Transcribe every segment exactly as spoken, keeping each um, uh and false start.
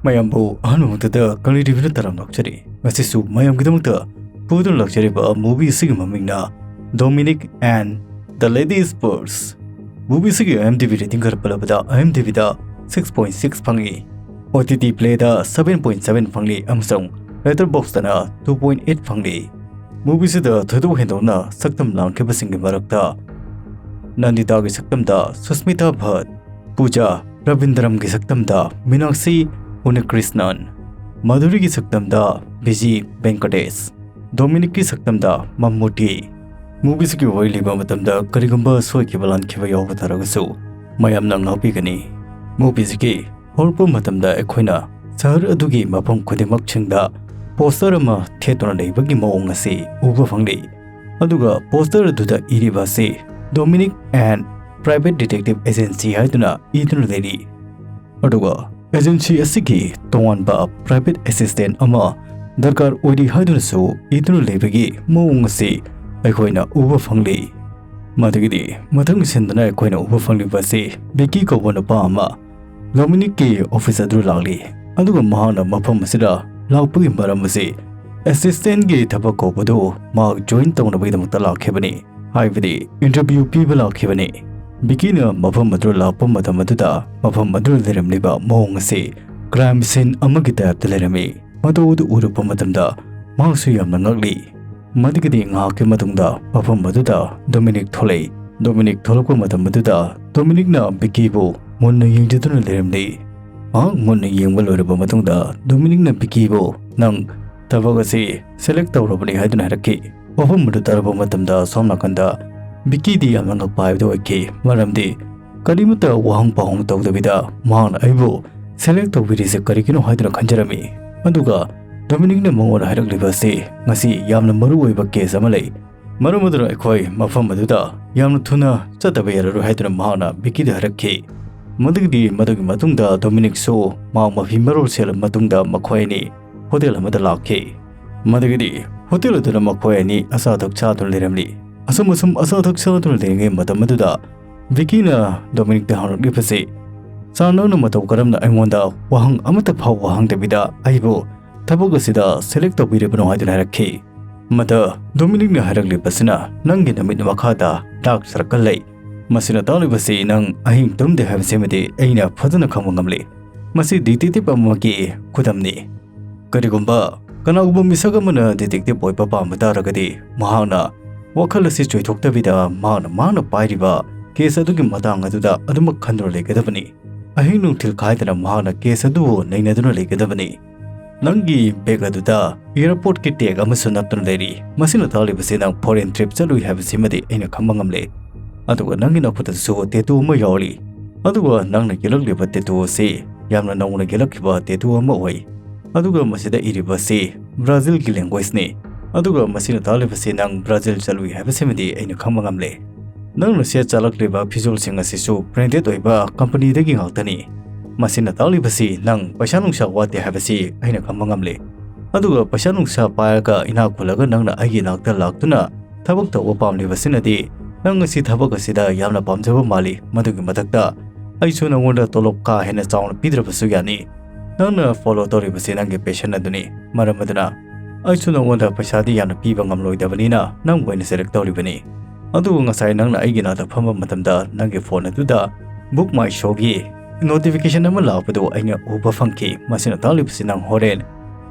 ꯃꯌꯥꯝꯕꯨ ꯑꯍꯥꯟꯕ ꯃꯛꯇꯗ ꯀꯪꯂꯩ ꯇꯤꯚꯤꯅ ꯇꯔꯥꯝ ꯂꯥꯛꯆꯔꯤ꯫ ꯉꯁꯤꯁꯨ ꯃꯌꯥꯝꯒꯤꯗꯃꯛꯇ ꯄꯨꯗꯨꯅ ꯂꯥꯛꯆꯔꯤꯕ movie ꯑꯁꯤꯒꯤ ꯃꯃꯤꯡꯅ Dominic and the Lady's Purse꯫ Movie ꯑꯁꯤꯒꯤ IMDb rating ꯈꯔ ꯄꯜꯂꯕꯗ, IMDbꯗ six point six ꯐꯪꯉꯤ, OTT Playꯗ seven point seven ꯐꯪꯂꯤ ꯑꯃꯁꯨꯡ Letterboxdꯇꯅ two point eight ꯐꯪꯂꯤ꯫ Movie ꯑꯁꯤꯗ ꯊꯣꯏꯗꯣꯛ ꯍꯦꯟꯗꯣꯛꯅ ꯁꯛꯇꯝ ꯂꯥꯡꯈꯤꯕꯁꯤꯡꯒꯤ ꯃꯔꯛꯇ ꯅꯟꯗꯤꯇꯥꯒꯤ ꯁꯛꯇꯝꯗ ꯁꯨꯁꯃꯤꯇꯥ ꯚꯠ, ꯄꯨꯖꯥ ꯔꯕꯤꯟꯗ꯭ꯔꯝꯒꯤ ꯁꯛꯇꯝꯗ ꯃꯤꯅꯥꯛꯁꯤ ꯎꯅꯤꯀ꯭ꯔꯤꯁꯅꯟ, ꯃꯥꯙꯨꯔꯤꯒꯤ ꯁꯛꯇꯝꯗ ꯕꯤꯖꯤ ꯚꯦꯡꯀꯇꯦꯁ, ꯗꯣꯃꯤꯅꯤꯛꯀꯤ ꯁꯛꯇꯝꯗ ꯃꯝꯃꯨꯇꯤ꯫ Movie ꯑꯁꯤꯒꯤ ꯋꯥꯔꯤ ꯂꯤꯕ ꯃꯇꯝꯗ ꯀꯔꯤꯒꯨꯝꯕ ꯁꯣꯏꯈꯤꯕ ꯂꯥꯟꯈꯤꯕ ꯌꯥꯎꯕ ꯇꯥꯔꯒꯁꯨ ꯃꯌꯥꯝꯅ ꯉꯥꯛꯄꯤꯒꯅꯤ꯫ Movie ꯑꯁꯤꯒꯤ ꯍꯧꯔꯛꯄ ꯃꯇꯝꯗ ꯑꯩꯈꯣꯏꯅ ꯁꯍꯔ ꯑꯗꯨꯒꯤ ꯃꯐꯝ ꯈꯨꯗꯤꯡꯃꯛꯁꯤꯡꯗ poster ꯑꯃ ꯊꯦꯠꯇꯨꯅ ꯂꯩꯕꯒꯤ ꯃꯑꯣꯡ ꯑꯁꯤ ꯎꯕ ꯐꯪꯂꯤ꯫ ꯑꯗꯨꯒ poster ꯑꯗꯨꯗ ꯏꯔꯤꯕ ꯑꯁꯤ Dominic and Private Detective Agency ꯍꯥꯏꯗꯨꯅ ꯏꯗꯨꯅ ꯂꯩꯔꯤ꯫ ꯑꯗꯨꯒ agency ꯑꯁꯤꯒꯤ ꯇꯣꯉꯥꯟꯕ private assistant ꯑꯃ ꯗꯔꯀꯥꯔ ꯑꯣꯏꯔꯤ ꯍꯥꯏꯗꯨꯅꯁꯨ ꯏꯗꯨꯅ ꯂꯩꯕꯒꯤ ꯃꯑꯣꯡ ꯑꯁꯤ ꯑꯩꯈꯣꯏꯅ ꯎꯕ ꯐꯪꯂꯤ꯫ ꯃꯗꯨꯒꯤꯗꯤ ꯃꯊꯪꯒꯤ ꯁꯤꯟꯗꯅ ꯑꯩꯈꯣꯏꯅ ꯎꯕ ꯐꯪꯂꯤꯕ ꯑꯁꯤ ꯕꯤꯀꯤ ꯀꯧꯕ ꯅꯨꯄꯥ ꯑꯃ ꯗꯣꯃꯤꯅꯤꯛꯀꯤ office ꯑꯗꯨ ꯂꯥꯛꯂꯤ꯫ ꯑꯗꯨꯒ ꯃꯍꯥꯛꯅ ꯃꯐꯝ ꯑꯁꯤꯗ ꯂꯥꯛꯄꯒꯤ ꯃꯔꯝ ꯑꯁꯤ assistantꯒꯤ ꯊꯕꯛ ꯀꯧꯕꯗꯨ ꯃꯍꯥꯛ join ꯇꯧꯅꯕꯒꯤꯗꯃꯛꯇ ꯂꯥꯛꯈꯤꯕꯅꯤ, ꯍꯥꯏꯕꯗꯤ interview ꯄꯤꯕ ꯂꯥꯛꯈꯤꯕꯅꯤ꯫ ꯕꯤꯀꯤꯅ ꯃꯐꯝ ꯑꯗꯨ ꯂꯥꯛꯄ ꯃꯇꯝ ꯑꯗꯨꯗ ꯃꯐꯝ ꯑꯗꯨꯗ ꯂꯩꯔꯝꯂꯤꯕ ꯃꯑꯣꯡ ꯑꯁꯤ crime scene ꯑꯃꯒꯤ typeꯇ ꯂꯩꯔꯝꯃꯤ꯫ ꯃꯇꯧ ꯑꯗꯨ ꯎꯔꯛꯄ ꯃꯇꯝꯗ ꯃꯍꯥꯛꯁꯨ ꯌꯥꯝꯅ ꯉꯛꯂꯤ꯫ ꯃꯗꯨꯒꯤꯗꯤ ꯉꯥꯏꯍꯥꯛꯀꯤ ꯃꯇꯨꯡꯗ ꯃꯐꯝ ꯑꯗꯨꯗ ꯗꯣꯃꯤꯅꯤꯛ ꯊꯣꯛꯂꯛꯏ꯫ ꯗꯣꯃꯤꯅꯤꯛ ꯊꯣꯛꯂꯛꯄ ꯃꯇꯝ ꯑꯗꯨꯗ ꯗꯣꯃꯤꯅꯤꯛꯅ ꯕꯤꯀꯤꯕꯨ ꯃꯨꯟꯅ ꯌꯦꯡꯖꯗꯨꯅ ꯂꯩꯔꯝꯂꯤ꯫ ꯃꯍꯥꯛ ꯃꯨꯟꯅ ꯌꯦꯡꯕ ꯂꯣꯏꯔꯕ ꯃꯇꯨꯡꯗ ꯗꯣꯃꯤꯅꯤꯛꯅ ꯕꯤꯀꯤꯕꯨ, "ꯅꯪ ꯊꯕꯛ ꯑꯁꯤ select ꯇꯧꯔꯕꯅꯤ" ꯍꯥꯏꯗꯨꯅ ꯍꯥꯏꯔꯛꯈꯤ꯫ ꯋꯥꯐꯝ ꯑꯗꯨ ꯇꯥꯔꯕ ꯃꯇꯝꯗ ꯑꯁꯣꯝ ꯅꯥꯀꯟꯗ ꯕꯤꯀꯤꯗꯤ ꯌꯥꯝꯅ ꯉꯛꯄ ꯍꯥꯏꯕꯗꯨ ꯑꯣꯏꯈꯤ, ꯃꯔꯝꯗꯤ ꯀꯔꯤꯃꯠꯇ ꯋꯥꯍꯪ ꯄꯥꯎꯍꯪ ꯇꯧꯗꯕꯤꯗ ꯃꯍꯥꯛꯅ ꯑꯩꯕꯨ select ꯇꯧꯕꯤꯔꯤꯁꯦ ꯀꯔꯤꯒꯤꯅꯣ ꯍꯥꯏꯗꯨꯅ ꯈꯟꯖꯔꯝꯃꯤ꯫ ꯑꯗꯨꯒ ꯗꯣꯃꯤꯅꯤꯛꯅ ꯃꯉꯣꯟꯗ ꯍꯥꯏꯔꯛꯂꯤꯕ ꯑꯁꯤ ꯉꯁꯤ ꯌꯥꯝꯅ ꯃꯔꯨ ꯑꯣꯏꯕ case ꯑꯃ ꯂꯩ, ꯃꯔꯝ ꯑꯗꯨꯅ ꯑꯩꯈꯣꯏ ꯃꯐꯝ ꯑꯗꯨꯗ ꯌꯥꯝꯅ ꯊꯨꯅ ꯆꯠꯇꯕ ꯌꯥꯔꯔꯣꯏ ꯍꯥꯏꯗꯨꯅ ꯃꯍꯥꯛꯅ ꯕꯤꯀꯤꯗ ꯍꯥꯏꯔꯛꯈꯤ꯫ ꯃꯗꯨꯒꯤꯗꯤ ꯃꯗꯨꯒꯤ ꯃꯇꯨꯡꯗ ꯗꯣꯃꯤꯅꯤꯛꯁꯨ ꯃꯍꯥꯛ ꯃꯐꯤ ꯃꯔꯣꯜ ꯁꯦꯠꯂꯕ ꯃꯇꯨꯡꯗ ꯃꯈꯣꯏ ꯑꯅꯤ ꯍꯣꯇꯦꯜ ꯑꯃꯗ ꯂꯥꯛꯈꯤ꯫ ꯃꯗꯨꯒꯤꯗꯤ ꯍꯣꯇꯦꯜ ꯑꯗꯨꯗ ꯃꯈꯣꯏ ꯑꯅꯤ ꯑꯆꯥ ꯑꯊꯛ ꯆꯥꯗꯨꯅ ꯂꯩꯔꯝꯂꯤ꯫ ꯑꯁꯨꯝ ꯑꯁꯨꯝ ꯑꯆꯥ ꯑꯊꯛ ꯆꯥꯗꯨꯅ ꯂꯩꯔꯤꯉꯩ ꯃꯇꯝ ꯑꯗꯨꯗ ꯕꯤꯀꯤꯅ ꯗꯣꯃꯤꯅꯤꯛꯇ ꯍꯪꯂꯛꯂꯤꯕꯁꯤ, ꯁꯥꯔ, ꯅꯪꯅ ꯃꯇꯧ ꯀꯔꯝꯅ ꯑꯩꯉꯣꯟꯗ ꯋꯥꯍꯪ ꯑꯃꯠꯇ ꯐꯥꯎꯕ ꯍꯪꯗꯕꯤꯗ ꯑꯩꯕꯨ ꯊꯕꯛ ꯑꯁꯤꯗ ꯁꯦꯂꯦꯛ ꯇꯧꯕꯤꯔꯤꯕꯅꯣ ꯍꯥꯏꯗꯨꯅ ꯍꯥꯏꯔꯛꯈꯤ꯫ ꯃꯗ ꯗꯣꯃꯤꯅꯤꯛꯅ ꯍꯥꯏꯔꯛꯂꯤꯕꯁꯤꯅ ꯅꯪꯒꯤ ꯅꯨꯃꯤꯠ ꯃꯈꯥꯗ ꯗꯥꯔꯛ ꯁꯔꯀꯜ ꯂꯩ꯫ ꯃꯁꯤꯅ ꯇꯥꯛꯂꯤꯕꯁꯤ ꯅꯪ ꯑꯍꯤꯡ ꯇꯨꯝꯗꯦ ꯍꯥꯏꯕꯁꯤꯃꯗꯤ ꯑꯩꯅ ꯐꯖꯅ ꯈꯪꯕ ꯉꯝꯂꯤ꯫ ꯃꯁꯤ ꯗꯤꯇꯦꯛꯇꯤꯚ ꯑꯃꯒꯤ ꯈꯨꯗꯝꯅꯤ꯫ ꯀꯔꯤꯒꯨꯝꯕ ꯀꯅꯥꯒꯨꯝꯕ ꯃꯤꯁꯛ ꯑꯃꯅ ꯗꯤꯇꯦꯛꯇꯤꯚ ꯑꯣꯏꯕ ꯄꯥꯝꯕ ꯇꯥꯔꯒꯗꯤ ꯃꯍꯥꯛꯅ ꯋꯥꯈꯜ ꯑꯁꯤ ꯆꯣꯏꯊꯣꯛꯇꯕꯤꯗ ꯃꯍꯥꯛꯅ ꯃꯍꯥꯛꯅ ꯄꯥꯏꯔꯤꯕ ꯀꯦꯁ ꯑꯗꯨꯒꯤ ꯃꯇꯥꯡ ꯑꯗꯨꯗ ꯑꯗꯨꯃꯛ ꯈꯟꯗꯨꯅ ꯂꯩꯒꯗꯕꯅꯤ꯫ ꯑꯍꯤꯡ ꯅꯨꯡꯊꯤꯜ ꯈꯥꯏꯗꯅ ꯃꯍꯥꯛꯅ ꯀꯦꯁ ꯑꯗꯨꯕꯨ ꯅꯩꯅꯗꯨꯅ ꯂꯩꯒꯗꯕꯅꯤ꯫ ꯅꯪꯒꯤ ꯕꯦꯒ ꯑꯗꯨꯗ ꯑꯦꯌꯥꯔꯄꯣꯔꯠꯀꯤ ꯇꯦꯒ ꯑꯃꯁꯨ ꯅꯞꯇꯨꯅ ꯂꯩꯔꯤ꯫ ꯃꯁꯤꯅ ꯇꯥꯛꯂꯤꯕꯁꯤ ꯅꯪ ꯐꯣꯔꯦꯟ ꯇ꯭ꯔꯤꯞ ꯆꯠꯂꯨꯏ ꯍꯥꯏꯕꯁꯤꯃꯗꯤ ꯑꯩꯅ ꯈꯪꯕ ꯉꯝꯂꯦ꯫ ꯑꯗꯨꯒ ꯅꯪꯒꯤ ꯅꯈꯨꯠꯇꯁꯨ ꯇꯦꯇꯨ ꯑꯃ ꯌꯥꯎꯔꯤ꯫ ꯑꯗꯨꯒ ꯅꯪꯅ ꯌꯦꯛꯂꯛꯂꯤꯕ ꯇꯦꯇꯨ ꯑꯁꯤ ꯌꯥꯝꯅ ꯅꯧꯅ ꯌꯦꯛꯂꯛꯈꯤꯕ ꯇꯦꯇꯨ ꯑꯃ ꯑꯣꯏ꯫ ꯑꯗꯨꯒ ꯃꯁꯤꯗ ꯏꯔꯤꯕꯁꯤ ꯕ꯭ꯔꯥꯖꯤꯜꯒꯤ ꯂꯦꯡꯒ꯭ꯋꯦꯖꯅꯤ꯫ ꯑꯗꯨꯒ ꯃꯁꯤꯅ ꯇꯥꯛꯂꯤꯕꯁꯤ ꯅꯪ ꯕ꯭ꯔꯥꯖꯤꯜ ꯆꯠꯂꯨꯏ ꯍꯥꯏꯕꯁꯤꯃꯗꯤ ꯑꯩꯅ ꯈꯪꯕ ꯉꯝꯂꯦ꯫ ꯅꯪꯅ ꯁꯦꯠ ꯆꯥꯂꯛꯂꯤꯕ ꯐꯤꯖꯣꯜꯁꯤꯡ ꯑꯁꯤꯁꯨ ꯕ꯭ꯔꯦꯟꯗꯦꯗ ꯑꯣꯏꯕ ꯀꯝꯄꯅꯤꯗꯒꯤ ꯉꯥꯛꯇꯅꯤ꯫ ꯃꯁꯤꯅ ꯇꯥꯛꯂꯤꯕꯁꯤ ꯅꯪ ꯄꯩꯁꯥ ꯅꯨꯡꯁꯥ ꯋꯥꯠꯇꯦ ꯍꯥꯏꯕꯁꯤ ꯑꯩꯅ ꯈꯪꯕ ꯉꯝꯂꯦ꯫ ꯑꯗꯨꯒ ꯄꯩꯁꯥ ꯅꯨꯡꯁꯥ ꯄꯥꯏꯔꯒ ꯏꯅꯥꯛ ꯈꯨꯜꯂꯒ ꯅꯪꯅ ꯑꯩꯒꯤ ꯏꯅꯥꯛꯇ ꯂꯥꯛꯇꯨꯅ ꯊꯕꯛ ꯇꯧꯕ ꯄꯥꯝꯂꯤꯕꯁꯤꯅꯗꯤ ꯅꯪ ꯉꯁꯤ ꯊꯕꯛ ꯑꯁꯤꯗ ꯌꯥꯝꯅ ꯄꯥꯝꯖꯕ ꯃꯥꯜꯂꯤ꯫ ꯃꯗꯨꯒꯤ ꯃꯊꯛꯇ ꯑꯩꯁꯨ ꯅꯪꯉꯣꯟꯗ ꯇꯣꯂꯣꯞ ꯀꯥ ꯍꯦꯟꯅ ꯆꯥꯎꯅ ꯄꯤꯗ꯭ꯔꯕꯁꯨ ꯌꯥꯅꯤ꯫ ꯅꯪꯅ ꯐꯣꯂꯣ ꯇꯧꯔꯤꯕꯁꯤ ꯅꯪꯒꯤ ꯄꯦꯁꯟ ꯑꯗꯨꯅꯤ꯫ ꯃꯔꯝ ꯑꯗꯨꯅ ꯑꯩꯁꯨ ꯅꯪꯉꯣꯟꯗ ꯄꯩꯁꯥꯗꯤ ꯌꯥꯝꯅ ꯄꯤꯕ ꯉꯝꯂꯣꯏꯗꯕꯅꯤꯅ ꯅꯪꯕꯨ ꯑꯩꯅ ꯁꯦꯂꯦꯛ ꯇꯧꯔꯤꯕꯅꯤ꯫ ꯑꯗꯨꯕꯨ ꯉꯁꯥꯏ ꯅꯪꯅ ꯑꯩꯒꯤ ꯅꯥꯛꯇ ꯐꯝꯕ ꯃꯇꯝꯗ ꯅꯪꯒꯤ ꯐꯣꯟ ꯑꯗꯨꯗ ꯕꯨꯛ ꯃꯥꯏ ꯁꯣꯒꯤ ꯅꯣꯇꯤꯐꯤꯀꯦꯁꯟ ꯑꯃ ꯂꯥꯛꯄꯗꯨ ꯑꯩꯅ ꯎꯕ ꯐꯪꯈꯤ꯫ ꯃꯁꯤꯅ ꯇꯥꯛꯂꯤꯕꯁꯤ ꯅꯪ ꯍꯣꯔꯦꯟ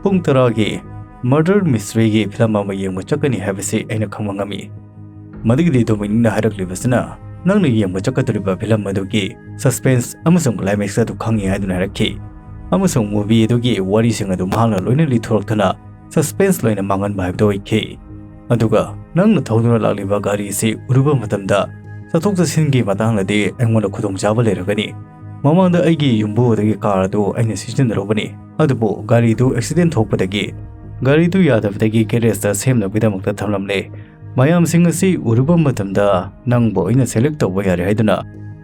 ꯄꯨꯡ ꯇꯔꯥꯒꯤ ꯃꯔꯗꯔ ꯃꯤꯁꯇ꯭ꯔꯤꯒꯤ ꯐꯤꯂꯝ ꯑꯃ ꯌꯦꯡꯕ ꯆꯠꯀꯅꯤ ꯍꯥꯏꯕꯁꯤ ꯑꯩꯅ ꯈꯪꯕ ꯉꯝꯃꯤ꯫ ꯃꯗꯨꯒꯤꯗꯤ ꯗꯣꯃꯤꯅꯤꯛꯅ ꯍꯥꯏꯔꯛꯂꯤꯕꯁꯤꯅ ꯅꯪꯅ ꯌꯦꯡꯕ ꯆꯠꯀꯗꯧꯔꯤꯕ ꯐꯤꯂꯝ ꯑꯗꯨꯒꯤ ꯁꯁꯄꯦꯟꯁ ꯑꯃꯁꯨꯡ ꯀ꯭ꯂꯥꯏꯃꯦꯛꯁ ꯑꯗꯨ ꯈꯪꯉꯤ ꯍꯥꯏꯗꯨꯅ ꯍꯥꯏꯔꯛꯈꯤ꯫ ꯑꯃꯁꯨꯡ ꯃꯨꯚꯤ ꯑꯗꯨꯒꯤ ꯋꯥꯔꯤꯁꯤꯡ ꯑꯗꯨ ꯃꯍꯥꯛꯅ ꯂꯣꯏꯅ ꯂꯤꯊꯣꯔꯛꯇꯨꯅ ꯁꯁꯄꯦꯟꯁ ꯂꯣꯏꯅ ꯃꯥꯡꯍꯟꯕ ꯍꯥꯏꯕꯗꯨ ꯑꯣꯏꯈꯤ꯫ ꯑꯗꯨꯒ ꯅꯪꯅ ꯊꯧꯗꯨꯅ ꯂꯥꯛꯂꯤꯕ ꯒꯥꯔꯤ ꯑꯁꯤ ꯎꯔꯨꯕ ꯃꯇꯝꯗ ꯆꯠꯊꯣꯛ ꯆꯠꯁꯤꯟꯒꯤ ꯃꯇꯥꯡꯗꯗꯤ ꯑꯩꯉꯣꯟꯗ ꯈꯨꯗꯣꯡꯆꯥꯕ ꯂꯩꯔꯒꯅꯤ꯫ ꯃꯃꯥꯡꯗ ꯑꯩꯒꯤ ꯌꯨꯝꯕꯨ ꯑꯗꯨꯒꯤ ꯀꯥꯔ ꯑꯗꯨ ꯑꯩꯅ ꯁꯤꯖꯤꯟꯅꯔꯨꯕꯅꯤ, ꯑꯗꯨꯕꯨ ꯒꯥꯔꯤꯗꯨ ꯑꯦꯛꯁꯤꯗꯦꯟ ꯊꯣꯛꯄꯗꯒꯤ ꯒꯥꯔꯤꯗꯨ ꯌꯥꯗꯕꯗꯒꯤ ꯒꯦꯔꯦꯖꯇ ꯁꯦꯝꯅꯕꯒꯤꯗꯃꯛꯇ ꯊꯝꯂꯝꯂꯦ꯫ ꯃꯌꯥꯝꯁꯤꯡ ꯑꯁꯤ ꯎꯔꯨꯕ ꯃꯇꯝꯗ ꯅꯪꯕꯨ ꯑꯩꯅ ꯁꯦꯂꯦꯛ ꯇꯧꯕ ꯌꯥꯔꯦ ꯍꯥꯏꯗꯨꯅ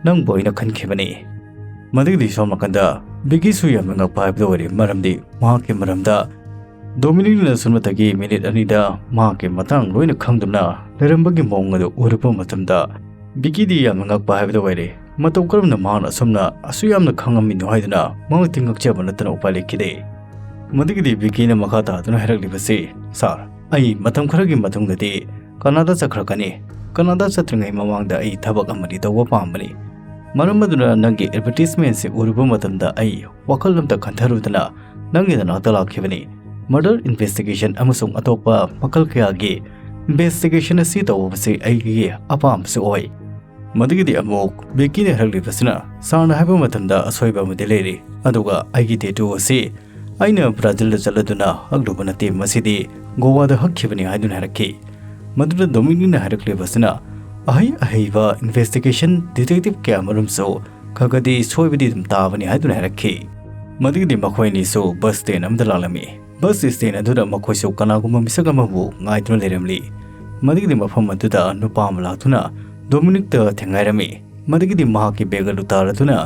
ꯅꯪꯕꯨ ꯑꯩꯅ ꯈꯟꯈꯤꯕꯅꯤ꯫ ꯃꯗꯨꯒꯤꯗꯤ ꯁꯣꯝ ꯅꯥꯀꯟꯗ ꯕꯤꯀꯤꯁꯨ ꯌꯥꯝꯅ ꯉꯛꯄ ꯍꯥꯏꯕꯗꯨ ꯑꯣꯏꯔꯦ, ꯃꯔꯝꯗꯤ ꯃꯍꯥꯛꯀꯤ ꯃꯔꯝꯗ ꯗꯣꯃꯤꯅꯤꯛꯅ ꯁꯨꯞꯅꯇꯒꯤ ꯃꯤꯅꯤꯠ ꯑꯅꯤꯗ ꯃꯍꯥꯛꯀꯤ ꯃꯇꯥꯡ ꯂꯣꯏꯅ ꯈꯪꯗꯨꯅ ꯂꯩꯔꯝꯕꯒꯤ ꯃꯑꯣꯡ ꯑꯗꯨ ꯎꯔꯨꯕ ꯃꯇꯝꯗ ꯕꯤꯀꯤꯗꯤ ꯌꯥꯝꯅ ꯉꯛꯄ ꯍꯥꯏꯕꯗꯨ ꯑꯣꯏꯔꯦ꯫ ꯃꯇꯧ ꯀꯔꯝꯅ ꯃꯍꯥꯛꯅ ꯑꯁꯨꯝꯅ ꯑꯁꯨꯛ ꯌꯥꯝꯅ ꯈꯪꯉꯝꯃꯤꯅꯣ ꯍꯥꯏꯗꯨꯅ ꯃꯍꯥꯛꯇꯤ ꯉꯛꯆꯕ ꯅꯠꯇꯅ ꯎꯄꯥꯏ ꯂꯩꯈꯤꯗꯦ꯫ ꯃꯗꯨꯒꯤꯗꯤ ꯕꯤꯀꯤꯅ ꯃꯈꯥ ꯇꯥꯗꯨꯅ ꯍꯥꯏꯔꯛꯂꯤꯕꯁꯤ, "ꯁꯥꯔ, ꯑꯩ ꯃꯇꯝ ꯈꯔꯒꯤ ꯃꯇꯨꯡꯗꯗꯤ ꯀꯅꯥꯗꯥ ꯆꯠꯈ꯭ꯔꯛꯀꯅꯤ꯫ ꯀꯅꯥꯗꯥ ꯆꯠꯇ꯭ꯔꯤꯉꯩ ꯃꯃꯥꯡꯗ ꯑꯩ ꯊꯕꯛ ꯑꯃꯗꯤ ꯇꯧꯕ ꯄꯥꯝꯕꯅꯤ꯫ ꯃꯔꯝ ꯑꯗꯨꯅ ꯅꯪꯒꯤ ꯑꯦꯗꯚꯔꯇꯤꯁꯃꯦꯟꯁꯤ ꯎꯔꯨꯕ ꯃꯇꯝꯗ ꯑꯩ ꯋꯥꯈꯜ ꯑꯃꯇ ꯈꯟꯊꯔꯨꯗꯅ ꯅꯪꯒꯤ ꯅꯅꯥꯛꯇ ꯂꯥꯛꯈꯤꯕꯅꯤ꯫ ꯃꯔꯗꯔ ꯏꯟꯚꯦꯁꯇꯤꯒꯦꯁꯟ ꯑꯃꯁꯨꯡ ꯑꯇꯣꯞꯄ ꯃꯈꯜ ꯀꯌꯥꯒꯤ ꯏꯟꯚꯦꯁꯇꯤꯒꯦꯁꯟ ꯑꯁꯤ ꯇꯧꯕꯁꯤ ꯑꯩꯒꯤ ꯑꯄꯥꯝꯕꯁꯨ ꯑꯣꯏ꯫" ꯃꯗꯨꯒꯤꯗꯤ ꯑꯃꯨꯛ ꯕꯤꯀꯤꯅ ꯍꯥꯏꯔꯛꯂꯤꯕꯁꯤꯅ, "ꯁꯥꯔꯅ ꯍꯥꯏꯕ ꯃꯇꯝꯗ ꯑꯁꯣꯏꯕ ꯑꯃꯗꯤ ꯂꯩꯔꯤ, ꯑꯗꯨꯒ ꯑꯩꯒꯤ ꯇꯦꯇꯨ ꯑꯁꯤ ꯑꯩꯅ ꯕ꯭ꯔꯥꯖꯤꯜꯗ ꯆꯠꯂꯗꯨꯅ ꯍꯛꯂꯨꯕ ꯅꯠꯇꯦ, ꯃꯁꯤꯗꯤ ꯒꯣꯋꯥꯗ ꯍꯛꯈꯤꯕꯅꯤ" ꯍꯥꯏꯗꯨꯅ ꯍꯥꯏꯔꯛꯈꯤ꯫ ꯃꯗꯨꯗ ꯗꯣꯃꯤꯅꯤꯛꯅ ꯍꯥꯏꯔꯛꯂꯤꯕꯁꯤꯅ, "ꯑꯍꯩ ꯑꯍꯩꯕ ꯏꯟꯚꯦꯁꯇꯤꯒꯦꯁꯟ ꯗꯤꯇꯦꯛꯇꯤꯚ ꯀꯌꯥ ꯑꯃꯔꯣꯝꯁꯨ ꯈꯔ ꯈꯔꯗꯤ ꯁꯣꯏꯕꯗꯤ ꯑꯗꯨꯝ ꯇꯥꯕꯅꯤ" ꯍꯥꯏꯗꯨꯅ ꯍꯥꯏꯔꯛꯈꯤ꯫ ꯃꯗꯨꯒꯤꯗꯤ ꯃꯈꯣꯏ ꯑꯅꯤꯁꯨ ꯕꯁ ꯁ꯭ꯇꯦꯟ ꯑꯃꯗ ꯂꯥꯛꯂꯝꯃꯤ꯫ ꯕꯁ ꯁ꯭ꯇꯦꯟ ꯑꯗꯨꯗ ꯃꯈꯣꯏꯁꯨ ꯀꯅꯥꯒꯨꯝꯕ ꯃꯤꯁꯛ ꯑꯃꯕꯨ ꯉꯥꯏꯗꯨꯅ ꯂꯩꯔꯝꯂꯤ꯫ ꯃꯗꯨꯒꯤꯗꯤ ꯃꯐꯝ ꯑꯗꯨꯗ ꯅꯨꯄꯥ ꯑꯃ ꯂꯥꯛꯇꯨꯅ ꯗꯣꯃꯤꯅꯤꯛꯇ ꯊꯦꯡꯒꯥꯏꯔꯝꯃꯤ꯫ ꯃꯗꯨꯒꯤꯗꯤ ꯃꯍꯥꯛꯀꯤ ꯕꯦꯒ ꯑꯗꯨ ꯇꯥꯔꯗꯨꯅ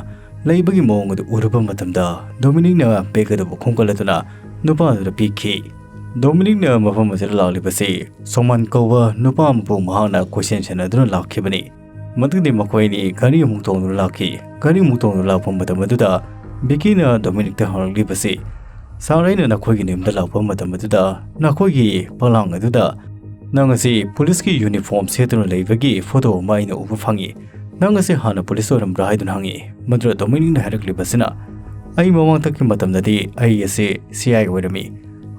ꯂꯩꯕꯒꯤ ꯃꯑꯣꯡ ꯑꯗꯨ ꯎꯔꯨꯕ ꯃꯇꯝꯗ ꯗꯣꯃꯤꯅꯤꯛꯅ ꯕꯦꯒ ꯑꯗꯨꯕꯨ ꯈꯣꯝꯒꯠꯂꯗꯨꯅ ꯅꯨꯄꯥ ꯑꯗꯨꯗ ꯄꯤꯈꯤ꯫ ꯗꯣꯃꯤꯅꯤꯛꯅ ꯃꯐꯝ ꯑꯁꯤꯗ ꯂꯥꯛꯂꯤꯕꯁꯤ ꯁꯣꯃꯥꯟ ꯀꯧꯕ ꯅꯨꯄꯥ ꯑꯃꯕꯨ ꯃꯍꯥꯛꯅ ꯀꯣꯏꯁꯦꯟ ꯁꯦꯟꯅꯗꯨꯅ ꯂꯥꯛꯈꯤꯕꯅꯤ꯫ ꯃꯗꯨꯒꯤꯗꯤ ꯃꯈꯣꯏ ꯑꯅꯤ ꯒꯥꯔꯤ ꯑꯃꯨꯛ ꯇꯣꯡꯗꯨꯅ ꯂꯥꯛꯈꯤ꯫ ꯒꯥꯔꯤ ꯑꯃꯨꯛ ꯇꯣꯡꯗꯨꯅ ꯂꯥꯛꯄ ꯃꯇꯝ ꯑꯗꯨꯗ ꯕꯤꯀꯤꯅ ꯗꯣꯃꯤꯅꯤꯛꯇ ꯍꯪꯂꯛꯂꯤꯕꯁꯤ, "ꯁꯥꯔ, ꯑꯩꯅ ꯅꯈꯣꯏꯒꯤ ꯌꯨꯝꯗ ꯂꯥꯛꯄ ꯃꯇꯝ ꯑꯗꯨꯗ ꯅꯈꯣꯏꯒꯤ ꯐꯛꯂꯥꯡ ꯑꯗꯨꯗ ꯅꯪ ꯑꯁꯤ ꯄꯨꯂꯤꯁꯀꯤ ꯌꯨꯅꯤꯐꯣꯔꯝ ꯁꯦꯠꯇꯨꯅ ꯂꯩꯕꯒꯤ ꯐꯣꯇꯣ ꯑꯃ ꯑꯩꯅ ꯎꯕ ꯐꯪꯉꯤ꯫ ꯅꯪ ꯑꯁꯤ ꯍꯥꯟꯅ ꯄꯨꯂꯤꯁ ꯑꯣꯏꯔꯝꯕ꯭ꯔꯥ?" ꯍꯥꯏꯗꯨꯅ ꯍꯪꯉꯤ꯫ ꯃꯗꯨꯗ ꯗꯣꯃꯤꯅꯤꯛꯅ ꯍꯥꯏꯔꯛꯂꯤꯕꯁꯤꯅ, "ꯑꯩ ꯃꯃꯥꯡꯊꯛꯀꯤ ꯃꯇꯝꯗꯗꯤ ꯑꯩ ꯑꯁꯤ ꯁꯤ ꯑꯥꯏ ꯑꯣꯏꯔꯝꯃꯤ,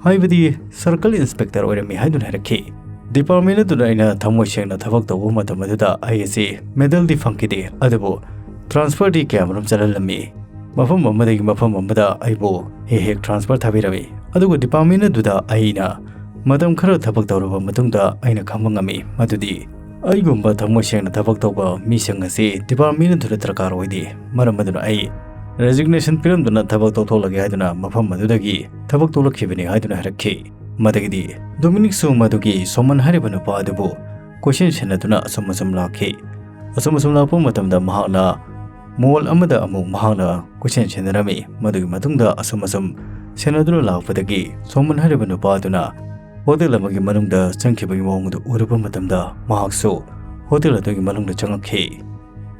ꯍꯥꯏꯕꯗꯤ ꯁꯔꯀꯜ ꯏꯟꯁꯄꯦꯛꯇꯔ ꯑꯣꯏꯔꯝꯃꯤ" ꯍꯥꯏꯗꯨꯅ ꯍꯥꯏꯔꯛꯈꯤ꯫ "ꯗꯤꯄꯥꯔꯠꯃꯦꯟ ꯑꯗꯨꯗ ꯑꯩꯅ ꯊꯃꯣꯏ ꯁꯦꯡꯅ ꯊꯕꯛ ꯇꯧꯕ ꯃꯇꯝ ꯑꯗꯨꯗ ꯑꯩ ꯑꯁꯤ ꯃꯦꯗꯜꯗꯤ ꯐꯪꯈꯤꯗꯦ, ꯑꯗꯨꯕꯨ ꯇ꯭ꯔꯥꯟꯁꯐꯔꯗꯤ ꯀꯌꯥꯃꯔꯨꯝ ꯆꯠꯍꯜꯂꯝꯃꯤ꯫ ꯃꯐꯝ ꯑꯃꯗꯒꯤ ꯃꯐꯝ ꯑꯃꯗ ꯑꯩꯕꯨ ꯍꯦꯛ ꯍꯦꯛ ꯇ꯭ꯔꯥꯟꯁꯐꯔ ꯊꯥꯕꯤꯔꯝꯃꯤ꯫ ꯑꯗꯨꯒ ꯗꯤꯄꯥꯔꯠꯃꯦꯟ ꯑꯗꯨꯗ ꯑꯩꯅ ꯃꯇꯝ ꯈꯔ ꯊꯕꯛ ꯇꯧꯔꯕ ꯃꯇꯨꯡꯗ ꯑꯩꯅ ꯈꯪꯕ ꯉꯝꯃꯤ ꯃꯗꯨꯗꯤ ꯑꯩꯒꯨꯝꯕ ꯊꯃꯣꯏ ꯁꯦꯡꯅ ꯊꯕꯛ ꯇꯧꯕ ꯃꯤꯁꯤꯡ ꯑꯁꯤ ꯗꯤꯄꯥꯔꯠꯃꯦꯟ ꯑꯗꯨꯗ ꯗꯔꯀꯥꯔ ꯑꯣꯏꯗꯦ꯫ ꯃꯔꯝ ꯑꯗꯨꯅ ꯑꯩ ꯔꯦꯖꯤꯒꯅꯦꯁꯟ ꯄꯤꯔꯝꯗꯨꯅ ꯊꯕꯛ ꯇꯧꯊꯣꯛꯂꯒꯦ ꯍꯥꯏꯗꯨꯅ ꯃꯐꯝ ꯑꯗꯨꯗꯒꯤ ꯊꯕꯛ ꯇꯣꯛꯂꯛꯈꯤꯕꯅꯤ" ꯍꯥꯏꯗꯨꯅ ꯍꯥꯏꯔꯛꯈꯤ꯫ ꯃꯗꯒꯤꯗꯤ ꯗꯣꯃꯤꯅꯤꯛꯁꯨ ꯃꯗꯨꯒꯤ ꯁꯣꯃꯟ ꯍꯥꯏꯔꯤꯕ ꯅꯨꯄꯥ ꯑꯗꯨꯕꯨ ꯀꯣꯏꯁꯦꯟ ꯁꯦꯟꯅꯗꯨꯅ ꯑꯁꯨꯝ ꯑꯁꯨꯝ ꯂꯥꯛꯈꯤ꯫ ꯑꯁꯨꯝ ꯑꯁꯨꯝ ꯂꯥꯛꯄ ꯃꯇꯝꯗ ꯃꯍꯥꯛꯅ ꯃꯣꯜ ꯑꯃꯗ ꯑꯃꯨꯛ ꯃꯍꯥꯛꯅ ꯀꯣꯏꯁꯦꯟ ꯁꯦꯟꯅꯔꯝꯃꯤ꯫ ꯃꯗꯨꯒꯤ ꯃꯇꯨꯡꯗ ꯑꯁꯨꯝ ꯑꯁꯨꯝ ꯁꯦꯟꯅꯗꯨꯅ ꯂꯥꯛꯄꯗꯒꯤ ꯁꯣꯃꯟ ꯍꯥꯏꯔꯤꯕ ꯅꯨꯄꯥ ꯑꯗꯨꯅ ꯍꯣꯇꯦꯜ ꯑꯃꯒꯤ ꯃꯅꯨꯡꯗ ꯆꯪꯈꯤꯕꯒꯤ ꯃꯑꯣꯡ ꯑꯗꯨ ꯎꯔꯨꯕ ꯃꯇꯝꯗ ꯃꯍꯥꯛꯁꯨ ꯍꯣꯇꯦꯜ ꯑꯗꯨꯒꯤ ꯃꯅꯨꯡꯗ ꯆꯪꯉꯛꯈꯤ꯫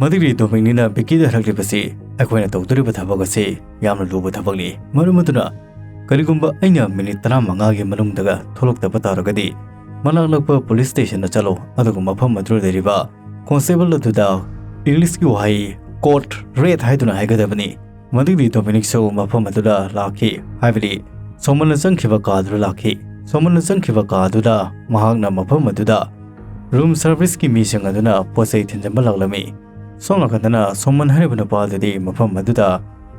ꯃꯗꯨꯒꯤ ꯗꯣꯃꯤꯅꯤꯛꯅ ꯕꯤꯀꯤꯗ ꯍꯥꯏꯔꯛꯂꯤꯕꯁꯤ, "ꯑꯩꯈꯣꯏꯅ ꯇꯧꯗꯣꯔꯤꯕ ꯊꯕꯛ ꯑꯁꯤ ꯌꯥꯝꯅ ꯂꯨꯕ ꯊꯕꯛꯅꯤ꯫ ꯃꯔꯝ ꯑꯗꯨꯅ ꯀꯔꯤꯒꯨꯝꯕ ꯑꯩꯅ ꯃꯤꯅꯤꯠ ꯇꯔꯥꯃꯉꯥꯒꯤ ꯃꯅꯨꯡꯗꯒ ꯊꯣꯛꯂꯛꯇꯕ ꯇꯥꯔꯒꯗꯤ, ꯃꯅꯥꯛ ꯅꯛꯄ ꯄꯨꯂꯤꯁ ꯁ꯭ꯇꯦꯁꯟꯗ ꯆꯠꯂꯣ, ꯑꯗꯨꯒ ꯃꯐꯝ ꯑꯗꯨꯗ ꯂꯩꯔꯤꯕ ꯀꯣꯟꯁꯇꯦꯕꯜ ꯑꯗꯨꯗ ꯏꯪꯂꯤꯁꯀꯤ ꯋꯥꯍꯩ ꯀꯣꯗ ꯔꯦꯗ ꯍꯥꯏꯗꯨꯅ ꯍꯥꯏꯒꯗꯕꯅꯤ꯫ ꯃꯗꯨꯒꯤ ꯗꯣꯃꯤꯅꯤꯛꯁꯨ ꯃꯐꯝ ꯑꯗꯨꯗ ꯂꯥꯛꯈꯤ, ꯍꯥꯏꯕꯗꯤ ꯁꯣꯃꯟꯅ ꯆꯪꯈꯤꯕ ꯀꯥꯗꯨꯗ ꯂꯥꯛꯈꯤ꯫ ꯁꯣꯃꯟꯅ ꯆꯪꯈꯤꯕ ꯀꯥꯗꯨꯗ ꯃꯍꯥꯛꯅ ꯃꯐꯝ ꯑꯗꯨꯗ ꯔꯨꯝ ꯁꯔꯚꯤꯁꯀꯤ ꯃꯤꯁꯤꯡ ꯑꯗꯨꯅ ꯄꯣꯠ ꯆꯩ ꯊꯤꯟꯖꯤꯟꯕ ꯂꯥꯛꯂꯝꯃꯤ꯫ ꯁꯣꯝ ꯅꯥꯀꯟꯗꯅ ꯁꯣꯃꯟ ꯍꯥꯏꯔꯤꯕ ꯅꯨꯄꯥ ꯑꯗꯨꯗꯤ ꯃꯐꯝ ꯑꯗꯨꯗ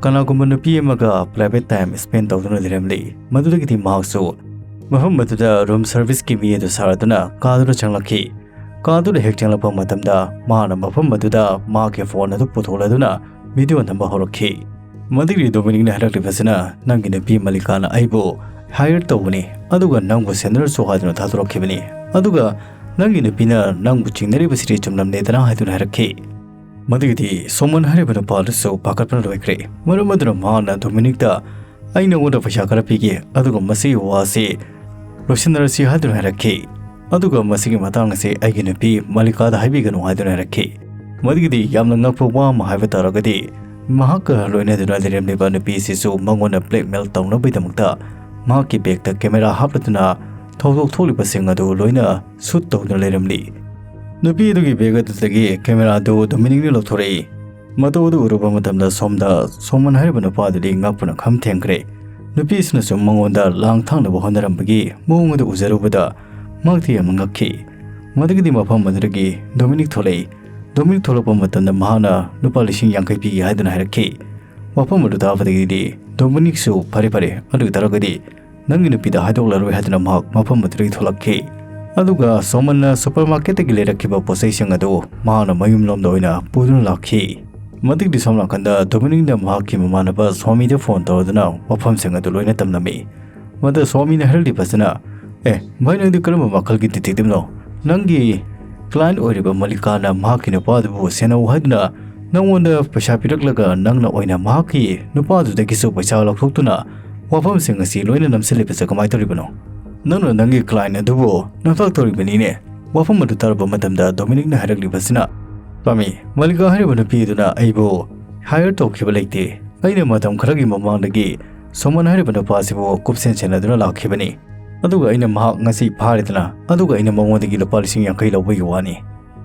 ꯀꯅꯥꯒꯨꯝꯕ ꯅꯨꯄꯤ ꯑꯃꯒ ꯄ꯭ꯔꯥꯏꯚꯦꯠ ꯇꯥꯏꯝ ꯁ꯭ꯄꯦꯟ ꯇꯧꯗꯨꯅ ꯂꯩꯔꯝꯂꯤ꯫ ꯃꯗꯨꯗꯒꯤꯗꯤ ꯃꯍꯥꯛꯁꯨ ꯃꯐꯝ ꯑꯗꯨꯗ ꯔꯨꯝ ꯁꯔꯚꯤꯁꯀꯤ ꯃꯤ ꯑꯗꯨ ꯁꯥꯔꯗꯨꯅ ꯀꯥꯗꯨꯗ ꯆꯪꯂꯛꯈꯤ꯫ ꯀꯥꯗꯨꯗ ꯍꯦꯛ ꯆꯪꯂꯛꯄ ꯃꯇꯝꯗ ꯃꯍꯥꯛꯅ ꯃꯐꯝ ꯑꯗꯨꯗ ꯃꯍꯥꯛꯀꯤ ꯐꯣꯟ ꯑꯗꯨ ꯄꯨꯊꯣꯛꯂꯗꯨꯅ ꯚꯤꯗꯤꯑꯣ ꯅꯝꯕ ꯍꯧꯔꯛꯈꯤ꯫ ꯃꯗꯨꯒꯤ ꯗꯣꯃꯤꯅꯤꯛꯅ ꯍꯥꯏꯔꯛꯂꯤꯕꯁꯤꯅ, "ꯅꯪꯒꯤ ꯅꯨꯄꯤ ꯃꯂꯤꯀꯥꯅ ꯑꯩꯕꯨ ꯍꯥꯏꯌꯔ ꯇꯧꯕꯅꯤ, ꯑꯗꯨꯒ ꯅꯪꯕꯨ ꯁꯦꯟꯅꯔꯁꯨ ꯍꯥꯏꯗꯨꯅ ꯊꯥꯗꯣꯔꯛꯈꯤꯕꯅꯤ, ꯑꯗꯨꯒ ꯅꯪꯒꯤ ꯅꯨꯄꯤꯅ ꯅꯪꯕꯨ ꯆꯤꯡꯅꯔꯤꯕꯁꯤꯗꯤ ꯆꯨꯝꯂꯝꯂꯦꯗꯅ" ꯍꯥꯏꯗꯨꯅ ꯍꯥꯏꯔꯛꯈꯤ꯫ ꯃꯗꯨꯒꯤꯗꯤ ꯁꯣꯃꯟ ꯍꯥꯏꯔꯤꯕ ꯅꯨꯄꯥ ꯑꯗꯨꯁꯨ ꯄꯥꯈꯠꯄꯅ ꯂꯣꯏꯈ꯭ꯔꯦ꯫ ꯃꯔꯝ ꯑꯗꯨꯅ ꯃꯍꯥꯛꯅ ꯗꯣꯃꯤꯅꯤꯛꯇ, "ꯑꯩ ꯅꯉꯣꯟꯗ ꯄꯩꯁꯥ ꯈꯔ ꯄꯤꯒꯦ, ꯑꯗꯨꯒ ꯃꯁꯤꯒꯤ ꯋꯥꯁꯤ ꯂꯣꯏꯁꯤꯟꯅꯔꯁꯤ" ꯍꯥꯏꯗꯨꯅ ꯍꯥꯏꯔꯛꯈꯤ꯫ ꯑꯗꯨꯒ ꯃꯁꯤꯒꯤ ꯃꯇꯥꯡ ꯑꯁꯤ ꯑꯩꯒꯤ ꯅꯨꯄꯤ ꯃꯂꯤꯀꯥꯗ ꯍꯥꯏꯕꯤꯒꯅꯨ ꯍꯥꯏꯗꯨꯅ ꯍꯥꯏꯔꯛꯈꯤ꯫ ꯃꯗꯨꯒꯤꯗꯤ ꯌꯥꯝꯅ ꯉꯛꯄ ꯋꯥ ꯑꯃ ꯍꯥꯏꯕ ꯇꯥꯔꯒꯗꯤ, ꯃꯍꯥꯛꯀ ꯂꯣꯏꯅꯗꯨꯅ ꯂꯩꯔꯝꯂꯤꯕ ꯅꯨꯄꯤꯁꯤꯁꯨ ꯃꯉꯣꯟꯗ ꯕ꯭ꯂꯦꯛꯃꯦꯜ ꯇꯧꯅꯕꯒꯤꯗꯃꯛꯇ ꯃꯍꯥꯛꯀꯤ ꯕꯦꯒꯇ ꯀꯦꯃꯦꯔꯥ ꯍꯥꯞꯂꯗꯨꯅ ꯊꯧꯗꯣꯛ ꯊꯣꯛꯂꯤꯕꯁꯤꯡ ꯑꯗꯨ ꯂꯣꯏꯅ ꯁꯨꯠ ꯇꯧꯗꯨꯅ ꯂꯩꯔꯝꯂꯤ꯫ ꯅꯨꯄꯤ ꯑꯗꯨꯒꯤ ꯕꯦꯒ ꯑꯗꯨꯗꯒꯤ ꯀꯦꯃꯦꯔꯥ ꯑꯗꯨ ꯗꯣꯃꯤꯅꯤꯛꯅ ꯂꯧꯊꯣꯔꯛꯏ꯫ ꯃꯇꯧ ꯑꯗꯨ ꯎꯔꯨꯕ ꯃꯇꯝꯗ ꯁꯣꯝꯗ ꯁꯣꯃꯟ ꯍꯥꯏꯔꯤꯕ ꯅꯨꯄꯥ ꯑꯗꯨꯗꯤ ꯉꯛꯄꯅ ꯈꯝ ꯊꯦꯡꯈ꯭ꯔꯦ꯫ ꯅꯨꯄꯤꯁꯤꯅꯁꯨ ꯃꯉꯣꯟꯗ ꯂꯥꯡ ꯊꯥꯛꯅꯕ ꯍꯣꯠꯅꯔꯝꯕꯒꯤ ꯃꯑꯣꯡ ꯑꯗꯨ ꯎꯖꯔꯨꯕꯗ ꯃꯍꯥꯛꯇꯤ ꯌꯥꯝꯅ ꯉꯛꯈꯤ꯫ ꯃꯗꯨꯒꯤꯗꯤ ꯃꯐꯝ ꯑꯗꯨꯗꯒꯤ ꯗꯣꯃꯤꯅꯤꯛ ꯊꯣꯛꯂꯛꯏ꯫ ꯗꯣꯃꯤꯅꯤꯛ ꯊꯣꯛꯂꯛꯄ ꯃꯇꯝꯗ ꯃꯍꯥꯛꯅ ꯂꯨꯄꯥ ꯂꯤꯁꯤꯡ ꯌꯥꯡꯈꯩ ꯄꯤꯒꯦ ꯍꯥꯏꯗꯨꯅ ꯍꯥꯏꯔꯛꯈꯤ꯫ ꯋꯥꯐꯝ ꯑꯗꯨ ꯇꯥꯕꯗꯒꯤꯗꯤ ꯗꯣꯃꯤꯅꯤꯛꯁꯨ, "ꯐꯔꯦ, ꯐꯔꯦ, ꯑꯗꯨ ꯑꯣꯏ ꯇꯥꯔꯒꯗꯤ ꯅꯪꯒꯤ ꯅꯨꯄꯤꯗ ꯍꯥꯏꯗꯣꯛꯂꯔꯣꯏ" ꯍꯥꯏꯗꯨꯅ ꯃꯍꯥꯛ ꯃꯐꯝ ꯑꯗꯨꯗꯒꯤ ꯊꯣꯛꯂꯛꯈꯤ꯫ ꯑꯗꯨꯒ ꯁꯣꯃꯟꯅ ꯁꯨꯄꯔ ꯃꯥꯔꯀꯦꯠꯇꯒꯤ ꯂꯩꯔꯛꯈꯤꯕ ꯄꯣꯠꯆꯩꯁꯤꯡ ꯑꯗꯨ ꯃꯍꯥꯛꯅ ꯃꯌꯨꯝꯂꯣꯝꯗ ꯑꯣꯏꯅ ꯄꯨꯗꯨꯅ ꯂꯥꯛꯈꯤ꯫ ꯃꯗꯨꯒꯤꯗꯤ ꯁꯣꯝ ꯅꯥꯀꯟꯗ ꯗꯣꯃꯤꯅꯤꯛꯅ ꯃꯍꯥꯛꯀꯤ ꯃꯃꯥꯟꯅꯕ ꯁ꯭ꯋꯥꯃꯤꯗ ꯐꯣꯟ ꯇꯧꯔꯗꯨꯅ ꯋꯥꯐꯝꯁꯤꯡ ꯑꯗꯨ ꯂꯣꯏꯅ ꯇꯝꯂꯝꯃꯤ꯫ ꯃꯗꯨ ꯁ꯭ꯋꯥꯃꯤꯅ ꯍꯥꯏꯔꯛꯂꯤꯕꯁꯤꯅ, "ꯑꯦ ꯚꯥꯏ, ꯅꯪꯗꯤ ꯀꯔꯝꯕ ꯃꯈꯜꯒꯤ ꯗꯤꯇꯦꯛꯇꯤꯚꯅꯣ? ꯅꯪꯒꯤ ꯀ꯭ꯂꯥꯏꯟ ꯑꯣꯏꯔꯤꯕ ꯃꯂꯤꯀꯥꯅ ꯃꯍꯥꯛꯀꯤ ꯅꯨꯄꯥꯗꯨꯕꯨ ꯁꯦꯟꯅꯧ ꯍꯥꯏꯗꯨꯅ ꯅꯪꯉꯣꯟꯗ ꯄꯩꯁꯥ ꯄꯤꯔꯛꯂꯒ ꯅꯪꯅ ꯑꯣꯏꯅ ꯃꯍꯥꯛꯀꯤ ꯅꯨꯄꯥꯗꯨꯗꯒꯤꯁꯨ ꯄꯩꯁꯥ ꯂꯧꯊꯣꯛꯇꯨꯅ ꯋꯥꯐꯝꯁꯤꯡ ꯑꯁꯤ ꯂꯣꯏꯅ ꯅꯝꯁꯤꯜꯂꯤꯕꯁꯦ ꯀꯃꯥꯏꯅ ꯇꯧꯔꯤꯕꯅꯣ? ꯅꯪꯅ ꯅꯪꯒꯤ ꯀ꯭ꯂꯥꯏꯟ ꯑꯗꯨꯕꯨ ꯅꯝꯊꯥꯛ ꯇꯧꯔꯤꯕꯅꯤꯅꯦ"꯫ ꯋꯥꯐꯝ ꯑꯗꯨ ꯇꯥꯔꯕ ꯃꯇꯝꯗ ꯗꯣꯃꯤꯅꯤꯛꯅ ꯍꯥꯏꯔꯛꯂꯤꯕꯁꯤꯅ, ꯄꯥꯝꯃꯤ꯫ ꯃꯂꯤꯀꯥ ꯍꯥꯏꯔꯤꯕ ꯅꯨꯄꯤ ꯑꯗꯨꯅ ꯑꯩꯕꯨ hire ꯇꯧꯈꯤꯕ ꯂꯩꯇꯦ꯫ ꯑꯩꯅ ꯃꯇꯝ ꯈꯔꯒꯤ ꯃꯃꯥꯡꯗꯒꯤ ꯁꯣꯃꯟ ꯍꯥꯏꯔꯤꯕ ꯅꯨꯄꯥ ꯑꯁꯤꯕꯨ ꯀꯨꯞꯁꯦꯟ ꯁꯦꯟꯅꯗꯨꯅ ꯂꯥꯛꯈꯤꯕꯅꯤ꯫ ꯑꯗꯨꯒ ꯑꯩꯅ ꯃꯍꯥꯛ ꯉꯁꯤ ꯐꯥꯔꯦꯗꯅ, ꯑꯗꯨꯒ ꯑꯩꯅ ꯃꯉꯣꯟꯗꯒꯤ ꯂꯨꯄꯥ ꯂꯤꯁꯤꯡ ꯌꯥꯡꯈꯩ ꯂꯧꯕꯒꯤ ꯋꯥꯅꯤ꯫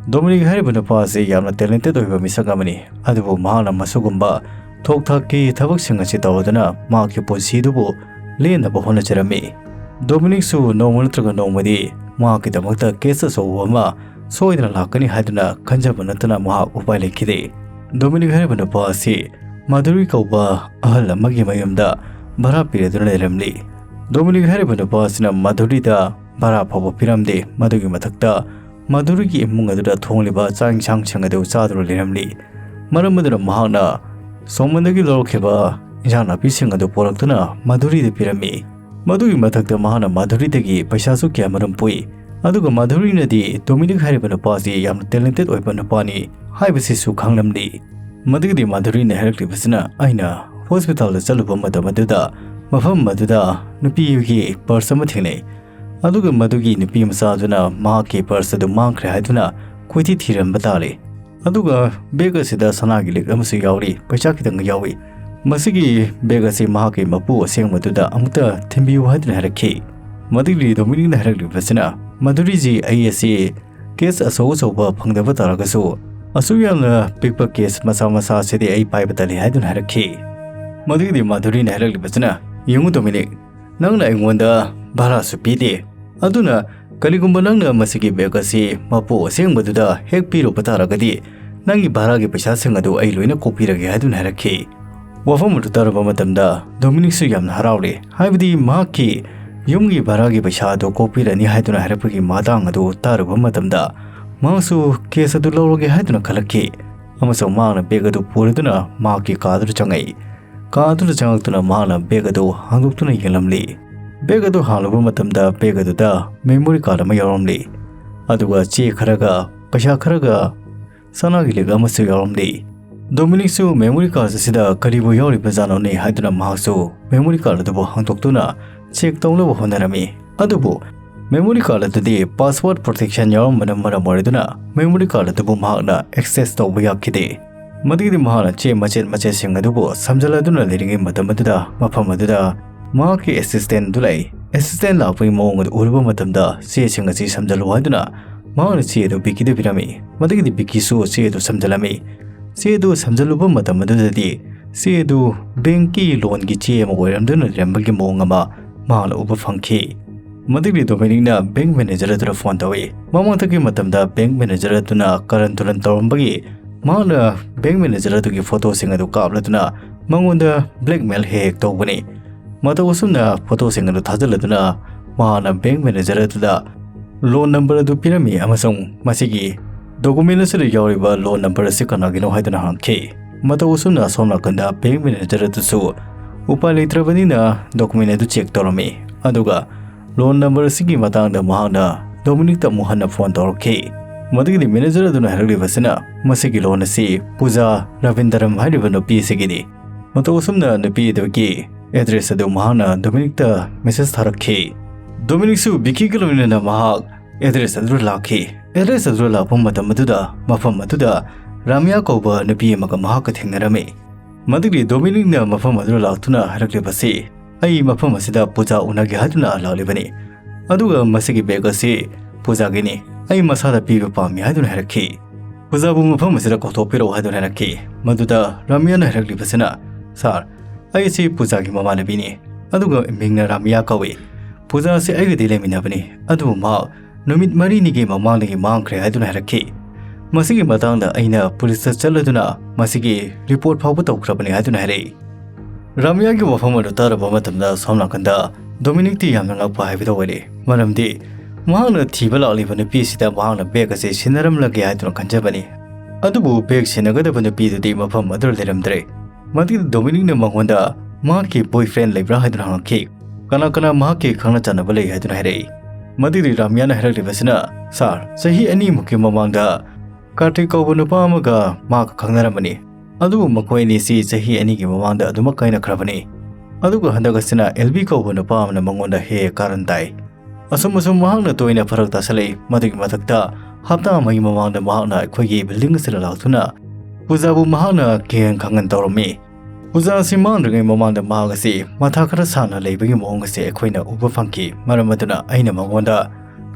ꯗꯣꯃꯤꯅꯤꯛ ꯍꯥꯏꯔꯤꯕ ꯅꯨꯄꯥ ꯑꯁꯤ ꯌꯥꯝꯅ talented ꯑꯣꯏꯕ ꯃꯤꯁꯛ ꯑꯃꯅꯤ, ꯑꯗꯨꯕꯨ ꯃꯍꯥꯛꯅ ꯃꯁꯤꯒꯨꯝꯕ ꯊꯣꯛ ꯊꯥꯛꯀꯤ ꯊꯕꯛꯁꯤꯡ ꯑꯁꯤ ꯇꯧꯗꯨꯅ ꯃꯍꯥꯛꯀꯤ ꯄꯨꯟꯁꯤꯗꯨꯕꯨ ꯂꯦꯟꯅꯕ ꯍꯣꯠꯅꯖꯔꯝꯃꯤ꯫ ꯗꯣꯃꯤꯅꯤꯛꯁꯨ ꯅꯣꯡꯃ ꯅꯠꯇ꯭ꯔꯒ ꯅꯣꯡꯃꯗꯤ ꯃꯍꯥꯛꯀꯤꯗꯃꯛꯇ case ꯑꯆꯧꯕ ꯑꯃ ꯁꯣꯏꯗꯅ ꯂꯥꯛꯀꯅꯤ ꯍꯥꯏꯗꯨꯅ ꯈꯟꯖꯕ ꯅꯠꯇꯅ ꯃꯍꯥꯛ ꯎꯄꯥꯏ ꯂꯩꯈꯤꯗꯦ꯫ ꯗꯣꯃꯤꯅꯤꯛ ꯍꯥꯏꯔꯤꯕ ꯅꯨꯄꯥ ꯑꯁꯤ ꯃꯥꯙꯨꯔꯤ ꯀꯧꯕ ꯑꯍꯜ ꯑꯃꯒꯤ ꯃꯌꯨꯝꯗ ꯚꯔꯥ ꯄꯤꯔꯗꯨꯅ ꯂꯩꯔꯝꯂꯤ꯫ ꯗꯣꯃꯤꯅꯤꯛ ꯍꯥꯏꯔꯤꯕ ꯅꯨꯄꯥ ꯑꯁꯤꯅ ꯃꯥꯙꯨꯔꯤꯗ ꯚꯔꯥ ꯐꯥꯎꯕ ꯄꯤꯔꯝꯗꯦ꯫ ꯃꯗꯨꯒꯤ ꯃꯊꯛꯇ ꯃꯥꯙꯨꯔꯤꯒꯤ ꯏꯃꯨꯡ ꯑꯗꯨꯗ ꯊꯣꯡꯂꯤꯕ ꯆꯥꯛ ꯏꯟꯁꯥꯡꯁꯤꯡ ꯑꯗꯨ ꯆꯥꯗꯨꯅ ꯂꯩꯔꯝꯂꯤ꯫ ꯃꯔꯝ ꯑꯗꯨꯅ ꯃꯍꯥꯛꯅ ꯁꯣꯃꯟꯗꯒꯤ ꯂꯧꯔꯛꯈꯤꯕ ꯏꯟꯁꯥꯡ ꯅꯥꯄꯤꯁꯤꯡ ꯑꯗꯨ ꯄꯨꯔꯛꯇꯨꯅ ꯃꯥꯙꯨꯔꯤꯗ ꯄꯤꯔꯝꯃꯤ꯫ ꯃꯗꯨꯒꯤ ꯃꯊꯛꯇ ꯃꯍꯥꯛꯅ ꯃꯥꯙꯨꯔꯤꯗꯒꯤ ꯄꯩꯁꯥꯁꯨ ꯀꯌꯥ ꯃꯔꯨꯝ ꯄꯨꯏ꯫ ꯑꯗꯨꯒ ꯃꯥꯙꯨꯔꯤꯅꯗꯤ ꯗꯣꯃꯤꯅꯤꯛ ꯍꯥꯏꯔꯤꯕ ꯅꯨꯄꯥ ꯑꯁꯤ ꯌꯥꯝꯅ talented ꯑꯣꯏꯕ ꯅꯨꯄꯥꯅꯤ ꯍꯥꯏꯕꯁꯤꯁꯨ ꯈꯪꯂꯝꯂꯤ꯫ ꯃꯗꯨꯒꯤꯗꯤ ꯃꯥꯙꯨꯔꯤꯅ ꯍꯥꯏꯔꯛꯂꯤꯕꯁꯤꯅ, ꯑꯩꯅ ꯍꯣꯁꯄꯤꯇꯥꯜꯗ ꯆꯠꯂꯨꯕ ꯃꯇꯝ ꯑꯗꯨꯗ ꯃꯐꯝ ꯑꯗꯨꯗ ꯅꯨꯄꯤꯒꯤ purse ꯑꯃ ꯊꯦꯡꯅꯩ꯫ ꯑꯗꯨꯒ ꯃꯗꯨꯒꯤ ꯅꯨꯄꯤ ꯃꯆꯥꯗꯨꯅ ꯃꯍꯥꯛꯀꯤ purse ꯑꯗꯨ ꯃꯥꯡꯈ꯭ꯔꯦ ꯍꯥꯏꯗꯨꯅ ꯀꯣꯏꯊꯤ ꯊꯤꯔꯝꯕ ꯇꯥꯔꯦ꯫ ꯑꯗꯨꯒ bag ꯑꯁꯤꯗ ꯁꯅꯥꯒꯤ ꯂꯤꯛ ꯑꯃꯁꯨ ꯌꯥꯎꯔꯤ, ꯄꯩꯁꯥ ꯈꯤꯇꯪ ꯌꯥꯎꯏ꯫ ꯃꯁꯤꯒꯤ bag ꯑꯁꯤ ꯃꯍꯥꯛꯀꯤ ꯃꯄꯨ ꯑꯁꯦꯡꯕꯗꯨꯗ ꯑꯃꯨꯛꯇ ꯊꯤꯟꯕꯤꯌꯨ ꯍꯥꯏꯗꯨꯅ ꯍꯥꯏꯔꯛꯈꯤ꯫ ꯃꯗꯨꯒꯤ ꯗꯣꯃꯤꯅꯤꯛꯅ ꯍꯥꯏꯔꯛꯂꯤꯕꯁꯤꯅ, ꯃꯥꯙꯨꯔꯤꯖꯤ, ꯑꯩ ꯑꯁꯤ case ꯑꯆꯧ ꯑꯆꯧꯕ ꯐꯪꯗꯕ ꯇꯥꯔꯒꯁꯨ ꯑꯁꯨꯛ ꯌꯥꯝꯅ ꯄꯤꯛꯄ case ꯃꯆꯥ ꯃꯆꯥ ꯑꯁꯤꯗꯤ ꯑꯩ ꯄꯥꯏꯕ ꯇꯜꯂꯤ ꯍꯥꯏꯗꯨꯅ ꯍꯥꯏꯔꯛꯈꯤ꯫ ꯃꯗꯨꯒꯤꯗꯤ ꯃꯥꯙꯨꯔꯤꯅ ꯍꯥꯏꯔꯛꯂꯤꯕꯁꯤꯅ, ꯌꯦꯡꯉꯨ ꯗꯣꯃꯤꯅꯤꯛ, ꯅꯪꯅ ꯑꯩꯉꯣꯟꯗ ꯚꯔꯥꯁꯨ ꯄꯤꯗꯦ, ꯑꯗꯨꯅ ꯀꯔꯤꯒꯨꯝꯕ ꯅꯪꯅ ꯃꯁꯤꯒꯤ bag ꯑꯁꯤ ꯃꯄꯨ ꯑꯁꯦꯡꯕꯗꯨꯗ ꯍꯦꯛ ꯄꯤꯔꯨꯕ ꯇꯥꯔꯒꯗꯤ ꯅꯪꯒꯤ ꯚꯔꯥꯒꯤ ꯄꯩꯁꯥꯁꯤꯡ ꯑꯗꯨ ꯑꯩ ꯂꯣꯏꯅ ꯀꯣꯛꯄꯤꯔꯒꯦ ꯍꯥꯏꯗꯨꯅ ꯍꯥꯏꯔꯛꯈꯤ꯫ ꯋꯥꯐꯝ ꯑꯗꯨ ꯇꯥꯔꯨꯕ ꯃꯇꯝꯗ ꯗꯣꯃꯤꯅꯤꯛꯁꯨ ꯌꯥꯝꯅ ꯍꯔꯥꯎꯔꯦ, ꯍꯥꯏꯕꯗꯤ ꯃꯍꯥꯛꯀꯤ ꯌꯨꯝꯒꯤ ꯚꯔꯥꯒꯤ ꯄꯩꯁꯥ ꯑꯗꯨ ꯀꯣꯛꯄꯤꯔꯅꯤ ꯍꯥꯏꯗꯨꯅ ꯍꯥꯏꯔꯛꯄꯒꯤ ꯃꯇꯥꯡ ꯑꯗꯨ ꯇꯥꯔꯨꯕ ꯃꯇꯝꯗ ꯃꯍꯥꯛꯁꯨ case ꯑꯗꯨ ꯂꯧꯔꯒꯦ ꯍꯥꯏꯗꯨꯅ ꯈꯜꯂꯛꯈꯤ꯫ ꯑꯃꯁꯨꯡ ꯃꯍꯥꯛꯅ bag ꯑꯗꯨ ꯄꯨꯔꯗꯨꯅ ꯃꯍꯥꯛꯀꯤ ꯀꯥ ꯑꯗꯨꯗ ꯆꯪꯉꯛꯏ꯫ ꯀꯥ ꯑꯗꯨꯗ ꯆꯪꯉꯛꯇꯨꯅ ꯃꯍꯥꯛꯅ bag ꯑꯗꯨ ꯍꯥꯡꯗꯣꯛꯇꯨꯅ ꯌꯦꯡꯂꯝꯂꯤ꯫ Bag ꯑꯗꯨ ꯍꯥꯡꯂꯨꯕ ꯃꯇꯝꯗ bag ꯑꯗꯨꯗ memory card ꯑꯃ ꯌꯥꯎꯔꯝꯂꯤ꯫ ꯑꯗꯨꯒ ꯆꯦ ꯈꯔꯒ, ꯄꯩꯁꯥ ꯈꯔꯒ, ꯁꯅꯥꯒꯤ ꯂꯤꯛ ꯑꯃꯁꯨ ꯌꯥꯎꯔꯝꯂꯤ꯫ ꯗꯣꯃꯤꯅꯤꯛꯁꯨ memory card ꯑꯁꯤꯗ ꯀꯔꯤꯕꯨ ꯌꯥꯎꯔꯤꯕꯖꯥꯠꯅꯣꯅꯦ ꯍꯥꯏꯗꯨꯅ ꯃꯍꯥꯛꯁꯨ memory card ꯑꯗꯨꯕꯨ ꯍꯥꯡꯗꯣꯛꯇꯨꯅ check ꯇꯧꯅꯕ ꯍꯣꯠꯅꯔꯝꯃꯤ꯫ ꯑꯗꯨꯕꯨ Memory card ꯑꯗꯨꯗꯤ password protection ꯌꯥꯎꯔꯝꯕꯅ ꯃꯔꯝ ꯑꯣꯏꯔꯗꯨꯅ memory card ꯑꯗꯨꯕꯨ ꯃꯍꯥꯛꯅ access ꯇꯧꯕ ꯌꯥꯈꯤꯗꯦ꯫ ꯃꯗꯨꯒꯤꯗꯤ ꯃꯍꯥꯛꯅ ꯆꯦ ꯃꯆꯦꯠ ꯃꯆꯦꯠꯁꯤꯡ ꯑꯗꯨꯕꯨ ꯁꯝꯖꯜꯂꯗꯨꯅ ꯂꯩꯔꯤꯉꯩ ꯃꯇꯝ ꯑꯗꯨꯗ ꯃꯐꯝ ꯑꯗꯨꯗ ꯃꯍꯥꯛꯀꯤ assistant ꯑꯗꯨ ꯂꯥꯛꯏ꯫ Assistant ꯂꯥꯛꯄꯒꯤ ꯃꯑꯣꯡ ꯑꯗꯨ ꯎꯔꯨꯕ ꯃꯇꯝꯗ ꯆꯦꯁꯤꯡ ꯑꯁꯤ ꯁꯝꯖꯜꯂꯨ ꯍꯥꯏꯗꯨꯅ ꯃꯍꯥꯛꯅ ꯆꯦ ꯑꯗꯨ ꯕꯤꯀꯤꯗ ꯄꯤꯔꯝꯃꯤ꯫ ꯃꯗꯨꯒꯤꯗꯤ ꯕꯤꯀꯤꯁꯨ ꯆꯦ ꯑꯗꯨ ꯁꯝꯖꯜꯂꯝꯃꯤ꯫ ꯆꯦ ꯑꯗꯨ ꯁꯝꯖꯜꯂꯨꯕ ꯃꯇꯝ ꯑꯗꯨꯗꯗꯤ ꯆꯦ ꯑꯗꯨ bankꯀꯤ loanꯒꯤ ꯆꯦ ꯑꯃ ꯑꯣꯏꯔꯝꯗꯨꯅ ꯂꯩꯔꯝꯕꯒꯤ ꯃꯑꯣꯡ ꯑꯃ ꯃꯍꯥꯛꯅ ꯎꯕ ꯐꯪꯈꯤ꯫ ꯃꯗꯨꯒꯤ Dominicꯅ bank manager ꯑꯗꯨꯗ phone ꯇꯧꯏ꯫ ꯃꯃꯥꯡꯊꯛꯀꯤ ꯃꯇꯝꯗ bank manager ꯑꯗꯨꯅ ꯀꯔꯟ ꯇꯨꯔꯟ ꯇꯧꯔꯝꯕꯒꯤ ꯃꯍꯥꯛꯅ bank manager ꯑꯗꯨꯒꯤ photoꯁꯤꯡ ꯑꯗꯨ ꯀꯥꯞꯂꯗꯨꯅ ꯃꯉꯣꯟꯗ blackmail ꯍꯦꯛ ꯍꯦꯛ ꯇꯧꯕꯅꯤ꯫ ꯃꯇꯧ ꯑꯁꯨꯝꯅ photoꯁꯤꯡ ꯑꯗꯨ ꯊꯥꯖꯤꯜꯂꯗꯨꯅ ꯃꯍꯥꯛꯅ bank manager ꯑꯗꯨꯗ loan number ꯑꯗꯨ ꯄꯤꯔꯝꯃꯤ ꯑꯃꯁꯨꯡ ꯃꯁꯤꯒꯤ document ꯑꯁꯤꯗ ꯌꯥꯎꯔꯤꯕ loan number ꯑꯁꯤ ꯀꯅꯥꯒꯤꯅꯣ ꯍꯥꯏꯗꯨꯅ ꯍꯪꯈꯤ꯫ ꯃꯇꯧ ꯑꯁꯨꯝꯅ ꯑꯁꯣꯝ ꯅꯥꯀꯟꯗ bank manager ꯑꯗꯨꯁꯨ ꯎꯄꯥꯏ ꯂꯩꯇ꯭ꯔꯕꯅꯤꯅ document ꯑꯗꯨ check ꯇꯧꯔꯝꯃꯤ, ꯑꯗꯨꯒ loan number ꯑꯁꯤꯒꯤ ꯃꯇꯥꯡꯗ ꯃꯍꯥꯛꯅ Dominicꯇ ꯑꯃꯨꯛ ꯍꯟꯅ phone ꯇꯧꯔꯛꯈꯤ꯫ ꯃꯗꯨꯒꯤꯗꯤ manager ꯑꯗꯨꯅ ꯍꯥꯏꯔꯛꯂꯤꯕꯁꯤꯅ ꯃꯁꯤꯒꯤ loan ꯑꯁꯤ ꯄꯨꯖꯥ ꯔꯕꯤꯟꯗꯔꯝ ꯍꯥꯏꯔꯤꯕ ꯅꯨꯄꯤ ꯑꯁꯤꯒꯤꯅꯤ꯫ ꯃꯇꯧ ꯑꯁꯨꯝꯅ ꯅꯨꯄꯤ ꯑꯗꯨꯒꯤ address ꯑꯗꯨ ꯃꯍꯥꯛꯅ Dominicꯇ message ꯊꯥꯔꯛꯈꯤ꯫ Dominicꯁꯨ ꯕꯤꯀꯤꯒ ꯂꯣꯏꯅꯅ ꯃꯍꯥꯛ address ꯑꯗꯨꯗ ꯂꯥꯛꯈꯤ꯫ Address ꯑꯗꯨꯗ ꯂꯥꯛꯄ ꯃꯇꯝ ꯑꯗꯨꯗ ꯃꯐꯝ ꯑꯗꯨꯗ ꯔꯥꯃꯤꯌꯥ ꯀꯧꯕ ꯅꯨꯄꯤ ꯑꯃꯒ ꯃꯍꯥꯛꯀ ꯊꯦꯡꯅꯔꯝꯃꯤ꯫ ꯃꯗꯨꯒꯤ Dominicꯅ ꯃꯐꯝ ꯑꯗꯨꯗ ꯂꯥꯛꯇꯨꯅ ꯍꯥꯏꯔꯛꯂꯤꯕꯁꯤ, "ꯑꯩ ꯃꯐꯝ ꯑꯁꯤꯗ ꯄꯨꯖꯥ ꯎꯅꯒꯦ ꯍꯥꯏꯗꯨꯅ ꯂꯥꯛꯂꯤꯕꯅꯤ, ꯑꯗꯨꯒ ꯃꯁꯤꯒꯤ bag ꯑꯁꯤ ꯄꯨꯖꯥꯒꯤꯅꯤ, ꯑꯩ ꯃꯁꯥꯗ ꯄꯤꯕ ꯄꯥꯝꯃꯤ" ꯍꯥꯏꯗꯨꯅ ꯍꯥꯏꯔꯛꯈꯤ꯫ ꯄꯨꯖꯥꯕꯨ ꯃꯐꯝ ꯑꯁꯤꯗ ꯀꯧꯊꯣꯛꯄꯤꯔꯛꯎ ꯍꯥꯏꯗꯨꯅ ꯍꯥꯏꯔꯛꯈꯤ꯫ ꯃꯗꯨꯗ ꯔꯥꯃꯤꯌꯥꯅ ꯍꯥꯏꯔꯛꯂꯤꯕꯁꯤꯅ, "Sir, ꯑꯩꯁꯤ ꯄꯨꯖꯥꯒꯤ ꯃꯃꯥꯟꯅꯕꯤꯅꯤ, ꯑꯗꯨꯒ ꯃꯤꯡꯅ ꯔꯥꯃꯤꯌꯥ ꯀꯧꯏ꯫ ꯄꯨꯖꯥ ꯑꯁꯤ ꯑꯩꯒꯗꯤ ꯂꯩꯃꯤꯟꯅꯕꯅꯤ, ꯑꯗꯨꯕꯨ ꯃꯍꯥꯛ ꯅꯨꯃꯤꯠ ꯃꯔꯤꯅꯤꯒꯤ ꯃꯃꯥꯡꯗꯒꯤ ꯃꯥꯡꯈ꯭ꯔꯦ" ꯍꯥꯏꯗꯨꯅ ꯍꯥꯏꯔꯛꯈꯤ꯫ "ꯃꯁꯤꯒꯤ ꯃꯇꯥꯡꯗ ꯑꯩꯅ ꯄꯨꯂꯤꯁꯇ ꯆꯠꯂꯗꯨꯅ ꯃꯁꯤꯒꯤ report ꯐꯥꯎꯕ ꯇꯧꯈ꯭ꯔꯕꯅꯤ" ꯍꯥꯏꯗꯨꯅ ꯍꯥꯏꯔꯛꯏ꯫ ꯔꯥꯃꯤꯌꯥꯒꯤ ꯋꯥꯐꯝ ꯑꯗꯨ ꯇꯥꯔꯕ ꯃꯇꯝꯗ ꯁꯣꯝ ꯅꯥꯀꯟꯗ ꯗꯣꯃꯤꯅꯤꯛꯇꯤ ꯌꯥꯝꯅ ꯉꯛꯄ ꯍꯥꯏꯕꯗꯨ ꯑꯣꯏꯔꯦ, ꯃꯔꯝꯗꯤ ꯃꯍꯥꯛꯅ ꯊꯤꯕ ꯂꯥꯛꯂꯤꯕ ꯅꯨꯄꯤ ꯑꯁꯤꯗ ꯃꯍꯥꯛꯅ bag ꯑꯁꯤ ꯁꯤꯟꯅꯔꯝꯂꯒꯦ ꯍꯥꯏꯗꯨꯅ ꯈꯟꯖꯕꯅꯤ꯫ ꯑꯗꯨꯕꯨ bag ꯁꯤꯟꯅꯒꯗꯕ ꯅꯨꯄꯤꯗꯨꯗꯤ ꯃꯐꯝ ꯑꯗꯨꯗ ꯂꯩꯔꯝꯗ꯭ꯔꯦ꯫ ꯃꯗꯨꯒꯤ ꯗꯣꯃꯤꯅꯤꯛꯅ ꯃꯉꯣꯟꯗ ꯃꯍꯥꯛꯀꯤ boyfriend ꯂꯩꯕ꯭ꯔꯥ ꯍꯥꯏꯗꯨꯅ ꯍꯪꯉꯛꯈꯤ꯫ "ꯀꯅꯥ ꯀꯅꯥ ꯃꯍꯥꯛꯀꯤ ꯈꯪꯅ ꯆꯥꯟꯅꯕ ꯂꯩ?" ꯍꯥꯏꯗꯨꯅ ꯍꯥꯏꯔꯛꯏ꯫ ꯃꯗꯨꯒꯤ ꯔꯥꯃꯤꯌꯥꯅ ꯍꯥꯏꯔꯛꯂꯤꯕꯁꯤꯅ, "Sir, ꯆꯍꯤ ꯑꯅꯤꯃꯨꯛꯀꯤ ꯃꯃꯥꯡꯗ ꯀꯥꯔꯇꯤꯛ ꯀꯧꯕ ꯅꯨꯄꯥ ꯑꯃꯒ ꯃꯍꯥꯛꯀ ꯈꯪꯅꯔꯝꯕꯅꯤ, ꯑꯗꯨꯕꯨ ꯃꯈꯣꯏ ꯑꯅꯤꯁꯤ ꯆꯍꯤ ꯑꯅꯤꯒꯤ ꯃꯃꯥꯡꯗ ꯑꯗꯨꯃꯛ ꯀꯥꯏꯅꯈ꯭ꯔꯕꯅꯤ꯫ ꯑꯗꯨꯒ ꯍꯟꯗꯛ ꯑꯁꯤꯅ ꯑꯦꯜꯕꯤ ꯀꯧꯕ ꯅꯨꯄꯥ ꯑꯃꯅ ꯃꯉꯣꯟꯗ ꯍꯦꯛ ꯍꯦꯛ ꯀꯥꯔꯟ ꯇꯥꯏ꯫ ꯑꯁꯨꯝ ꯑꯁꯨꯝ ꯃꯍꯥꯛꯅ ꯇꯣꯏꯅ ꯐꯔꯛ ꯇꯥꯁꯜꯂꯛꯏ꯫ ꯃꯗꯨꯒꯤ ꯃꯊꯛꯇ ꯍꯞꯇꯥ ꯑꯃꯒꯤ ꯃꯃꯥꯡꯗ ꯃꯍꯥꯛꯅ ꯑꯩꯈꯣꯏꯒꯤ building ꯑꯁꯤꯗ ꯂꯥꯛꯇꯨꯅ ꯄꯨꯖꯥꯕꯨ ꯃꯍꯥꯛꯅ ꯀꯤꯍꯟ ꯈꯪꯍꯟ ꯇꯧꯔꯝꯃꯤ꯫ ꯄꯨꯖꯥ ꯑꯁꯤ ꯃꯥꯡꯗ꯭ꯔꯤꯉꯩ ꯃꯃꯥꯡꯗ ꯃꯍꯥꯛ ꯑꯁꯤ ꯃꯊꯥ ꯈꯔ ꯁꯥꯅ ꯂꯩꯕꯒꯤ ꯃꯑꯣꯡ ꯑꯁꯤ ꯑꯩꯈꯣꯏꯅ ꯎꯕ ꯐꯪꯈꯤ꯫ ꯃꯔꯝ ꯑꯗꯨꯅ ꯑꯩꯅ ꯃꯉꯣꯟꯗ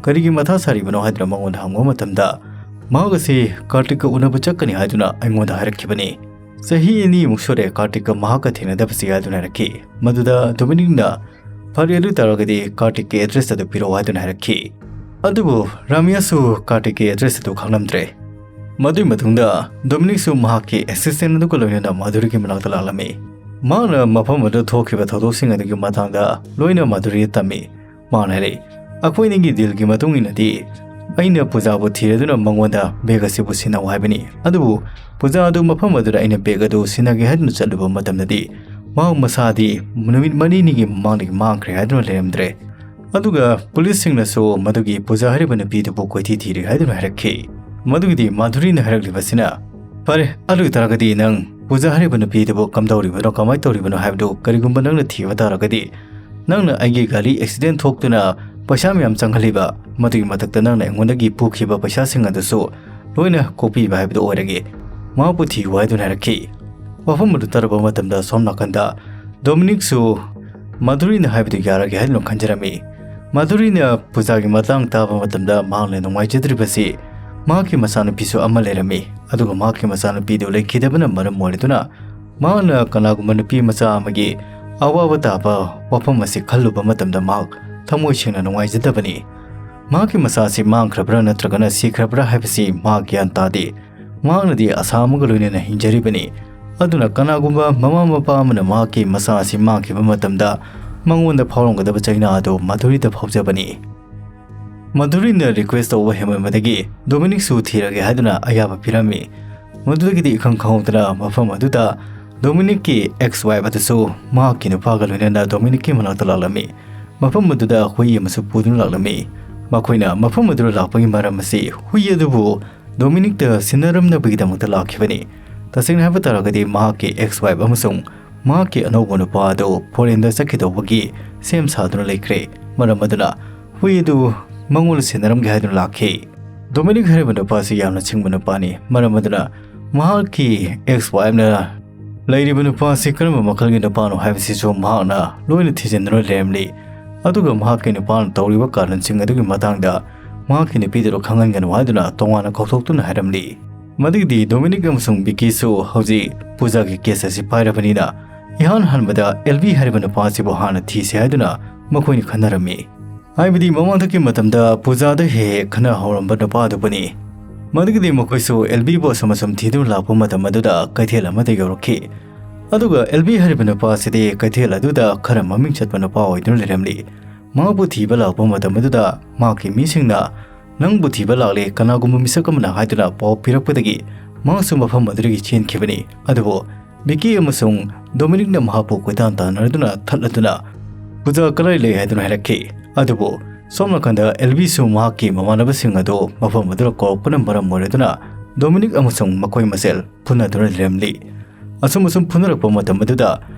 "ꯀꯔꯤꯒꯤ ꯃꯊꯥ ꯁꯥꯔꯤꯕꯅꯣ?" ꯍꯥꯏꯗꯨꯅ ꯃꯉꯣꯟꯗ ꯍꯪꯕ ꯃꯇꯝꯗ, ꯃꯍꯥꯛ ꯑꯁꯤ ꯀꯥꯔꯇꯤꯛꯀ ꯎꯅꯕ ꯆꯠꯀꯅꯤ ꯍꯥꯏꯗꯨꯅ ꯑꯩꯉꯣꯟꯗ ꯍꯥꯏꯔꯛꯈꯤꯕꯅꯤ꯫ "ꯆꯍꯤ ꯑꯅꯤꯃꯨꯛ ꯁꯨꯔꯦ ꯀꯥꯔꯇꯤꯛꯀ ꯃꯍꯥꯛꯀ ꯊꯦꯡꯅꯗꯕꯁꯤ" ꯍꯥꯏꯗꯨꯅ ꯍꯥꯏꯔꯛꯈꯤ꯫ ꯃꯗꯨꯗ ꯗꯣꯃꯤꯅꯤꯛꯅ, "ꯐꯔꯦ, ꯑꯗꯨ ꯇꯥꯔꯒꯗꯤ ꯀꯥꯔꯇꯤꯛꯀꯤ address ꯑꯗꯨ ꯄꯤꯔꯛꯑꯣ" ꯍꯥꯏꯗꯨꯅ ꯍꯥꯏꯔꯛꯈꯤ꯫ ꯑꯗꯨꯕꯨ ꯔꯥꯃꯤꯌꯥꯁꯨ ꯀꯥꯔꯇꯤꯛꯀꯤ address ꯑꯗꯨ ꯈꯪꯂꯝꯗ꯭ꯔꯦ꯫ ꯃꯗꯨꯒꯤ ꯃꯇꯨꯡꯗ ꯗꯣꯃꯤꯅꯤꯛꯁꯨ ꯃꯍꯥꯛꯀꯤ assistant ꯑꯗꯨꯒ ꯂꯣꯏꯅꯅ ꯃꯥꯙꯨꯔꯤꯒꯤ ꯃꯅꯥꯛꯇ ꯂꯥꯛꯂꯝꯃꯤ꯫ ꯃꯍꯥꯛꯅ ꯃꯐꯝ ꯑꯗꯨꯗ ꯊꯣꯛꯈꯤꯕ ꯊꯧꯗꯣꯛꯁꯤꯡ ꯑꯗꯨꯒꯤ ꯃꯇꯥꯡꯗ ꯂꯣꯏꯅ ꯃꯥꯙꯨꯔꯤꯗ ꯇꯝꯃꯤ꯫ ꯃꯍꯥꯛꯅ ꯍꯥꯏꯔꯛꯏ, "ꯑꯩꯈꯣꯏ ꯑꯅꯤꯒꯤ dealꯒꯤ ꯃꯇꯨꯡ ꯏꯟꯅꯗꯤ ꯑꯩꯅ ꯄꯨꯖꯥꯕꯨ ꯊꯤꯔꯗꯨꯅ ꯃꯉꯣꯟꯗ bag ꯑꯁꯤꯕꯨ ꯁꯤꯟꯅꯧ ꯍꯥꯏꯕꯅꯤ꯫ ꯑꯗꯨꯕꯨ ꯄꯨꯖꯥ ꯑꯗꯨ ꯃꯐꯝ ꯑꯗꯨꯗ ꯑꯩꯅ bag ꯑꯗꯨ ꯁꯤꯟꯅꯒꯦ ꯍꯥꯏꯗꯨꯅ ꯆꯠꯂꯨꯕ ꯃꯇꯝꯗꯗꯤ ꯃꯍꯥꯛ ꯃꯁꯥꯗꯤ ꯅꯨꯃꯤꯠ ꯃꯔꯤꯅꯤꯒꯤ ꯃꯃꯥꯡꯗꯒꯤ ꯃꯥꯡꯈ꯭ꯔꯦ ꯍꯥꯏꯗꯨꯅ ꯂꯩꯔꯝꯗ꯭ꯔꯦ꯫ ꯑꯗꯨꯒ ꯄꯨꯂꯤꯁꯁꯤꯡꯅꯁꯨ ꯃꯗꯨꯒꯤ ꯄꯨꯖꯥ ꯍꯥꯏꯔꯤꯕ ꯅꯨꯄꯤꯗꯨꯕꯨ ꯀꯣꯏꯊꯤ ꯊꯤꯔꯤ" ꯍꯥꯏꯗꯨꯅ ꯍꯥꯏꯔꯛꯈꯤ꯫ ꯃꯗꯨꯒꯤꯗꯤ ꯃꯥꯙꯨꯔꯤꯅ ꯍꯥꯏꯔꯛꯂꯤꯕꯁꯤꯅ, "ꯐꯔꯦ, ꯑꯗꯨ ꯑꯣꯏ ꯇꯥꯔꯒꯗꯤ ꯅꯪ ꯄꯨꯖꯥ ꯍꯥꯏꯔꯤꯕ ꯅꯨꯄꯤꯗꯨꯕꯨ ꯀꯝꯗꯧꯔꯤꯕꯅꯣ, ꯀꯃꯥꯏꯅ ꯇꯧꯔꯤꯕꯅꯣ ꯍꯥꯏꯕꯗꯨ ꯀꯔꯤꯒꯨꯝꯕ ꯅꯪꯅ ꯊꯤꯕ ꯇꯥꯔꯒꯗꯤ, ꯅꯪꯅ ꯑꯩꯒꯤ ꯒꯥꯔꯤ accident ꯊꯣꯛꯇꯨꯅ ꯄꯩꯁꯥ ꯃꯌꯥꯝ ꯆꯪꯍꯜꯂꯤꯕ, ꯃꯗꯨꯒꯤ ꯃꯊꯛꯇ ꯅꯪꯅ ꯑꯩꯉꯣꯟꯗꯒꯤ ꯄꯨꯈꯤꯕ ꯄꯩꯁꯥꯁꯤꯡ ꯑꯗꯨꯁꯨ ꯂꯣꯏꯅ ꯀꯣꯛꯄꯤꯕ ꯍꯥꯏꯕꯗꯨ ꯑꯣꯏꯔꯒꯦ꯫ ꯃꯍꯥꯛꯄꯨ ꯊꯤꯌꯨ" ꯍꯥꯏꯗꯨꯅ ꯍꯥꯏꯔꯛꯈꯤ꯫ ꯋꯥꯐꯝ ꯑꯗꯨ ꯇꯥꯔꯕ ꯃꯇꯝꯗ ꯁꯣꯝ ꯅꯥꯀꯟꯗ ꯗꯣꯃꯤꯅꯤꯛꯁꯨ ꯃꯥꯙꯨꯔꯤꯅ ꯍꯥꯏꯕꯗꯨ ꯌꯥꯔꯒꯦ ꯍꯥꯏꯗꯨꯅ ꯈꯟꯖꯔꯝꯃꯤ꯫ ꯃꯥꯙꯨꯔꯤꯅ ꯄꯨꯖꯥꯒꯤ ꯃꯇꯥꯡ ꯇꯥꯕ ꯃꯇꯝꯗ ꯃꯍꯥꯛꯅ ꯅꯨꯡꯉꯥꯏꯖꯗ꯭ꯔꯤꯕꯁꯤ ꯃꯍꯥꯛꯀꯤ ꯃꯆꯥꯅꯨꯄꯤꯁꯨ ꯑꯃ ꯂꯩꯔꯝꯃꯤ, ꯑꯗꯨꯒ ꯃꯍꯥꯛꯀꯤ ꯃꯆꯥꯅꯨꯄꯤꯗꯨ ꯂꯩꯈꯤꯗꯕꯅ ꯃꯔꯝ ꯑꯣꯏꯔꯗꯨꯅ ꯃꯍꯥꯛꯅ ꯀꯅꯥꯒꯨꯝꯕ ꯅꯨꯄꯤ ꯃꯆꯥ ꯑꯃꯒꯤ ꯑꯋꯥꯕ ꯇꯥꯕ ꯋꯥꯐꯝ ꯑꯁꯤ ꯈꯜꯂꯨꯕ ꯃꯇꯝꯗ ꯃꯍꯥꯛ ꯊꯃꯣꯏ ꯁꯦꯡꯅ ꯅꯨꯡꯉꯥꯏꯖꯗꯕꯅꯤ꯫ ꯃꯍꯥꯛꯀꯤ ꯃꯆꯥ ꯑꯁꯤ ꯃꯥꯡꯈ꯭ꯔꯕ꯭ꯔꯥ ꯅꯠꯇ꯭ꯔꯒꯅ ꯁꯤꯈ꯭ꯔꯕ꯭ꯔꯥ ꯍꯥꯏꯕꯁꯤ ꯃꯍꯥꯛ ꯒ꯭ꯌꯥꯟ ꯇꯥꯗꯦ꯫ ꯃꯍꯥꯛꯅꯗꯤ ꯑꯁꯥ ꯑꯃꯒ ꯂꯣꯏꯅꯅ ꯍꯤꯡꯖꯔꯤꯕꯅꯤ꯫ ꯑꯗꯨꯅ ꯀꯅꯥꯒꯨꯝꯕ ꯃꯃꯥ ꯃꯄꯥ ꯑꯃꯅ ꯃꯍꯥꯛꯀꯤ ꯃꯆꯥ ꯑꯁꯤ ꯃꯥꯡꯈꯤꯕ ꯃꯇꯝꯗ ꯃꯉꯣꯟꯗ ꯐꯥꯎꯔꯝꯒꯗꯕ ꯆꯩꯅꯥ ꯑꯗꯨ ꯃꯥꯙꯨꯔꯤꯗ ꯐꯥꯎꯖꯕꯅꯤ꯫ ꯃꯥꯙꯨꯔꯤꯅ request ꯇꯧꯕ ꯍꯦꯟꯃꯟꯕꯗꯒꯤ ꯗꯣꯃꯤꯅꯤꯛꯁꯨ ꯊꯤꯔꯒꯦ ꯍꯥꯏꯗꯨꯅ ꯑꯌꯥꯕ ꯄꯤꯔꯝꯃꯤ꯫ ꯃꯗꯨꯗꯒꯤꯗꯤ ꯏꯈꯪ ꯈꯪꯍꯧꯗꯅ ꯃꯐꯝ ꯑꯗꯨꯗ ꯗꯣꯃꯤꯅꯤꯛꯀꯤ ex wife ꯑꯗꯨꯁꯨ ꯃꯍꯥꯛꯀꯤ ꯅꯨꯄꯥꯒ ꯂꯣꯏꯅꯅ ꯗꯣꯃꯤꯅꯤꯛꯀꯤ ꯃꯅꯥꯛꯇ ꯂꯥꯛꯂꯝꯃꯤ꯫ ꯃꯐꯝ ꯑꯗꯨꯗ ꯍꯨꯏ ꯑꯃꯁꯨ ꯄꯨꯗꯨꯅ ꯂꯥꯛꯂꯝꯃꯤ꯫ ꯃꯈꯣꯏꯅ ꯃꯐꯝ ꯑꯗꯨꯗ ꯂꯥꯛꯄꯒꯤ ꯃꯔꯝ ꯑꯁꯤ ꯍꯨꯏ ꯑꯗꯨꯕꯨ ꯗꯣꯃꯤꯅꯤꯛꯇ ꯁꯤꯟꯅꯔꯝꯅꯕꯒꯤꯗꯃꯛꯇ ꯂꯥꯛꯈꯤꯕꯅꯤ꯫ ꯇꯁꯦꯡꯅ ꯍꯥꯏꯕ ꯇꯥꯔꯒꯗꯤ ꯃꯍꯥꯛꯀꯤ ex wife ꯑꯃꯁꯨꯡ ꯃꯍꯥꯛꯀꯤ ꯑꯅꯧꯕ ꯅꯨꯄꯥ ꯑꯗꯨ foreignꯗ ꯆꯠꯈꯤꯗꯧꯕꯒꯤ ꯁꯦꯝ ꯁꯥꯗꯨꯅ ꯂꯩꯈ꯭ꯔꯦ꯫ ꯃꯔꯝ ꯑꯗꯨꯅ ꯍꯨꯏ ꯑꯗꯨ ꯃꯉꯣꯟꯗ ꯁꯤꯟꯅꯔꯝꯒꯦ ꯍꯥꯏꯗꯨꯅ ꯂꯥꯛꯈꯤ꯫ ꯗꯣꯃꯤꯅꯤꯛ ꯍꯥꯏꯔꯤꯕ ꯅꯨꯄꯥ ꯑꯁꯤ ꯌꯥꯝꯅ ꯁꯤꯡꯕ ꯅꯨꯄꯥꯅꯤ꯫ ꯃꯔꯝ ꯑꯗꯨꯅ ꯃꯍꯥꯛꯀꯤ ex wife ꯅ ꯂꯩꯔꯤꯕ ꯅꯨꯄꯥ ꯑꯁꯤ ꯀꯔꯝꯕ ꯃꯈꯜꯒꯤ ꯅꯨꯄꯥꯅꯣ ꯍꯥꯏꯕꯁꯤꯁꯨ ꯃꯍꯥꯛꯅ ꯂꯣꯏꯅ ꯊꯤꯖꯤꯟꯗꯨꯅ ꯂꯩꯔꯝꯂꯤ꯫ ꯑꯗꯨꯒ ꯃꯍꯥꯛꯀꯤ ꯅꯨꯄꯥꯅ ꯇꯧꯔꯤꯕ ꯀꯥꯔꯟꯁꯤꯡ ꯑꯗꯨꯒꯤ ꯃꯇꯥꯡꯗ ꯃꯍꯥꯛꯀꯤ ꯅꯨꯄꯤꯗꯨꯗ ꯈꯪꯍꯟꯒꯅꯨ ꯍꯥꯏꯗꯨꯅ ꯇꯣꯉꯥꯟꯅ ꯀꯧꯊꯣꯛꯇꯨꯅ ꯍꯥꯏꯔꯝꯂꯤ꯫ ꯃꯗꯨꯒꯤꯗꯤ ꯗꯣꯃꯤꯅꯤꯛ ꯑꯃꯁꯨꯡ ꯕꯤꯀꯤꯁꯨ ꯍꯧꯖꯤꯛ ꯄꯨꯖꯥꯒꯤ ꯀꯦꯁ ꯑꯁꯤ ꯄꯥꯏꯔꯕꯅꯤꯅ, ꯏꯍꯥꯟ ꯍꯥꯟꯕꯗ ꯑꯦꯜꯕꯤ ꯍꯥꯏꯔꯤꯕ ꯅꯨꯄꯥ ꯑꯁꯤꯕꯨ ꯍꯥꯟꯅ ꯊꯤꯁꯤ ꯍꯥꯏꯗꯨꯅ ꯃꯈꯣꯏꯅ ꯈꯟꯅꯔꯝꯃꯤ꯫ ꯍꯥꯏꯕꯗꯤ ꯃꯃꯥꯡꯗꯒꯤ ꯃꯇꯝꯗ ꯄꯨꯖꯥꯗ ꯍꯦꯛ ꯍꯦꯛ ꯈꯟꯅꯍꯧꯔꯝꯕ ꯅꯨꯄꯥ ꯑꯗꯨꯕꯨꯅꯤ꯫ ꯃꯗꯨꯒꯤꯗꯤ ꯃꯈꯣꯏꯁꯨ ꯑꯦꯜꯕꯤꯕꯨ ꯑꯁꯨꯝ ꯑꯁꯨꯝ ꯊꯤꯗꯨꯅ ꯂꯥꯛꯄ ꯃꯇꯝ ꯑꯗꯨꯗ ꯀꯩꯊꯦꯜ ꯑꯃꯗ ꯌꯧꯔꯛꯈꯤ꯫ ꯑꯗꯨꯒ ꯑꯦꯜꯕꯤ ꯍꯥꯏꯔꯤꯕ ꯅꯨꯄꯥ ꯑꯁꯤꯗꯤ ꯀꯩꯊꯦꯜ ꯑꯗꯨꯗ ꯈꯔ ꯃꯃꯤꯡ ꯆꯠꯄ ꯅꯨꯄꯥ ꯑꯣꯏꯗꯨꯅ ꯂꯩꯔꯝꯂꯤ꯫ ꯃꯍꯥꯛꯄꯨ ꯊꯤꯕ ꯂꯥꯛꯄ ꯃꯇꯝ ꯑꯗꯨꯗ ꯃꯍꯥꯛꯀꯤ ꯃꯤꯁꯤꯡꯅ, "ꯅꯪꯕꯨ ꯊꯤꯕ ꯂꯥꯛꯂꯦ, ꯀꯅꯥꯒꯨꯝꯕ ꯃꯤꯁꯛ ꯑꯃꯅ" ꯍꯥꯏꯗꯨꯅ ꯄꯥꯎ ꯄꯤꯔꯛꯄꯗꯒꯤ ꯃꯍꯥꯛꯁꯨ ꯃꯐꯝ ꯑꯗꯨꯗꯒꯤ ꯆꯦꯟꯈꯤꯕꯅꯤ꯫ ꯑꯗꯨꯕꯨ ꯕꯤꯀꯤ ꯑꯃꯁꯨꯡ ꯗꯣꯃꯤꯅꯤꯛꯅ ꯃꯍꯥꯛꯄꯨ ꯀꯣꯏꯇꯥꯟ ꯇꯥꯟꯅꯗꯨꯅ ꯊꯠꯂꯗꯨꯅ, "ꯄꯨꯖꯥ ꯀꯗꯥꯏ ꯂꯩ?" ꯍꯥꯏꯗꯨꯅ ꯍꯥꯏꯔꯛꯈꯤ꯫ ꯑꯗꯨꯕꯨ ꯁꯣꯝ ꯅꯥꯀꯟꯗ ꯑꯦꯜꯕꯤꯁꯨ ꯃꯍꯥꯛꯀꯤ ꯃꯃꯥꯟꯅꯕꯁꯤꯡ ꯑꯗꯨ ꯃꯐꯝ ꯑꯗꯨꯗ ꯀꯧꯔꯛꯄꯅ ꯃꯔꯝ ꯑꯣꯏꯔꯗꯨꯅ ꯗꯣꯃꯤꯅꯤꯛ ꯑꯃꯁꯨꯡ ꯃꯈꯣꯏ ꯃꯁꯦꯜ ꯐꯨꯅꯗꯨꯅ ꯂꯩꯔꯝꯂꯤ꯫ ꯑꯁꯨꯝ ꯑꯁꯨꯝ ꯐꯨꯅꯔꯛꯄ ꯃꯇꯝ ꯑꯗꯨꯗ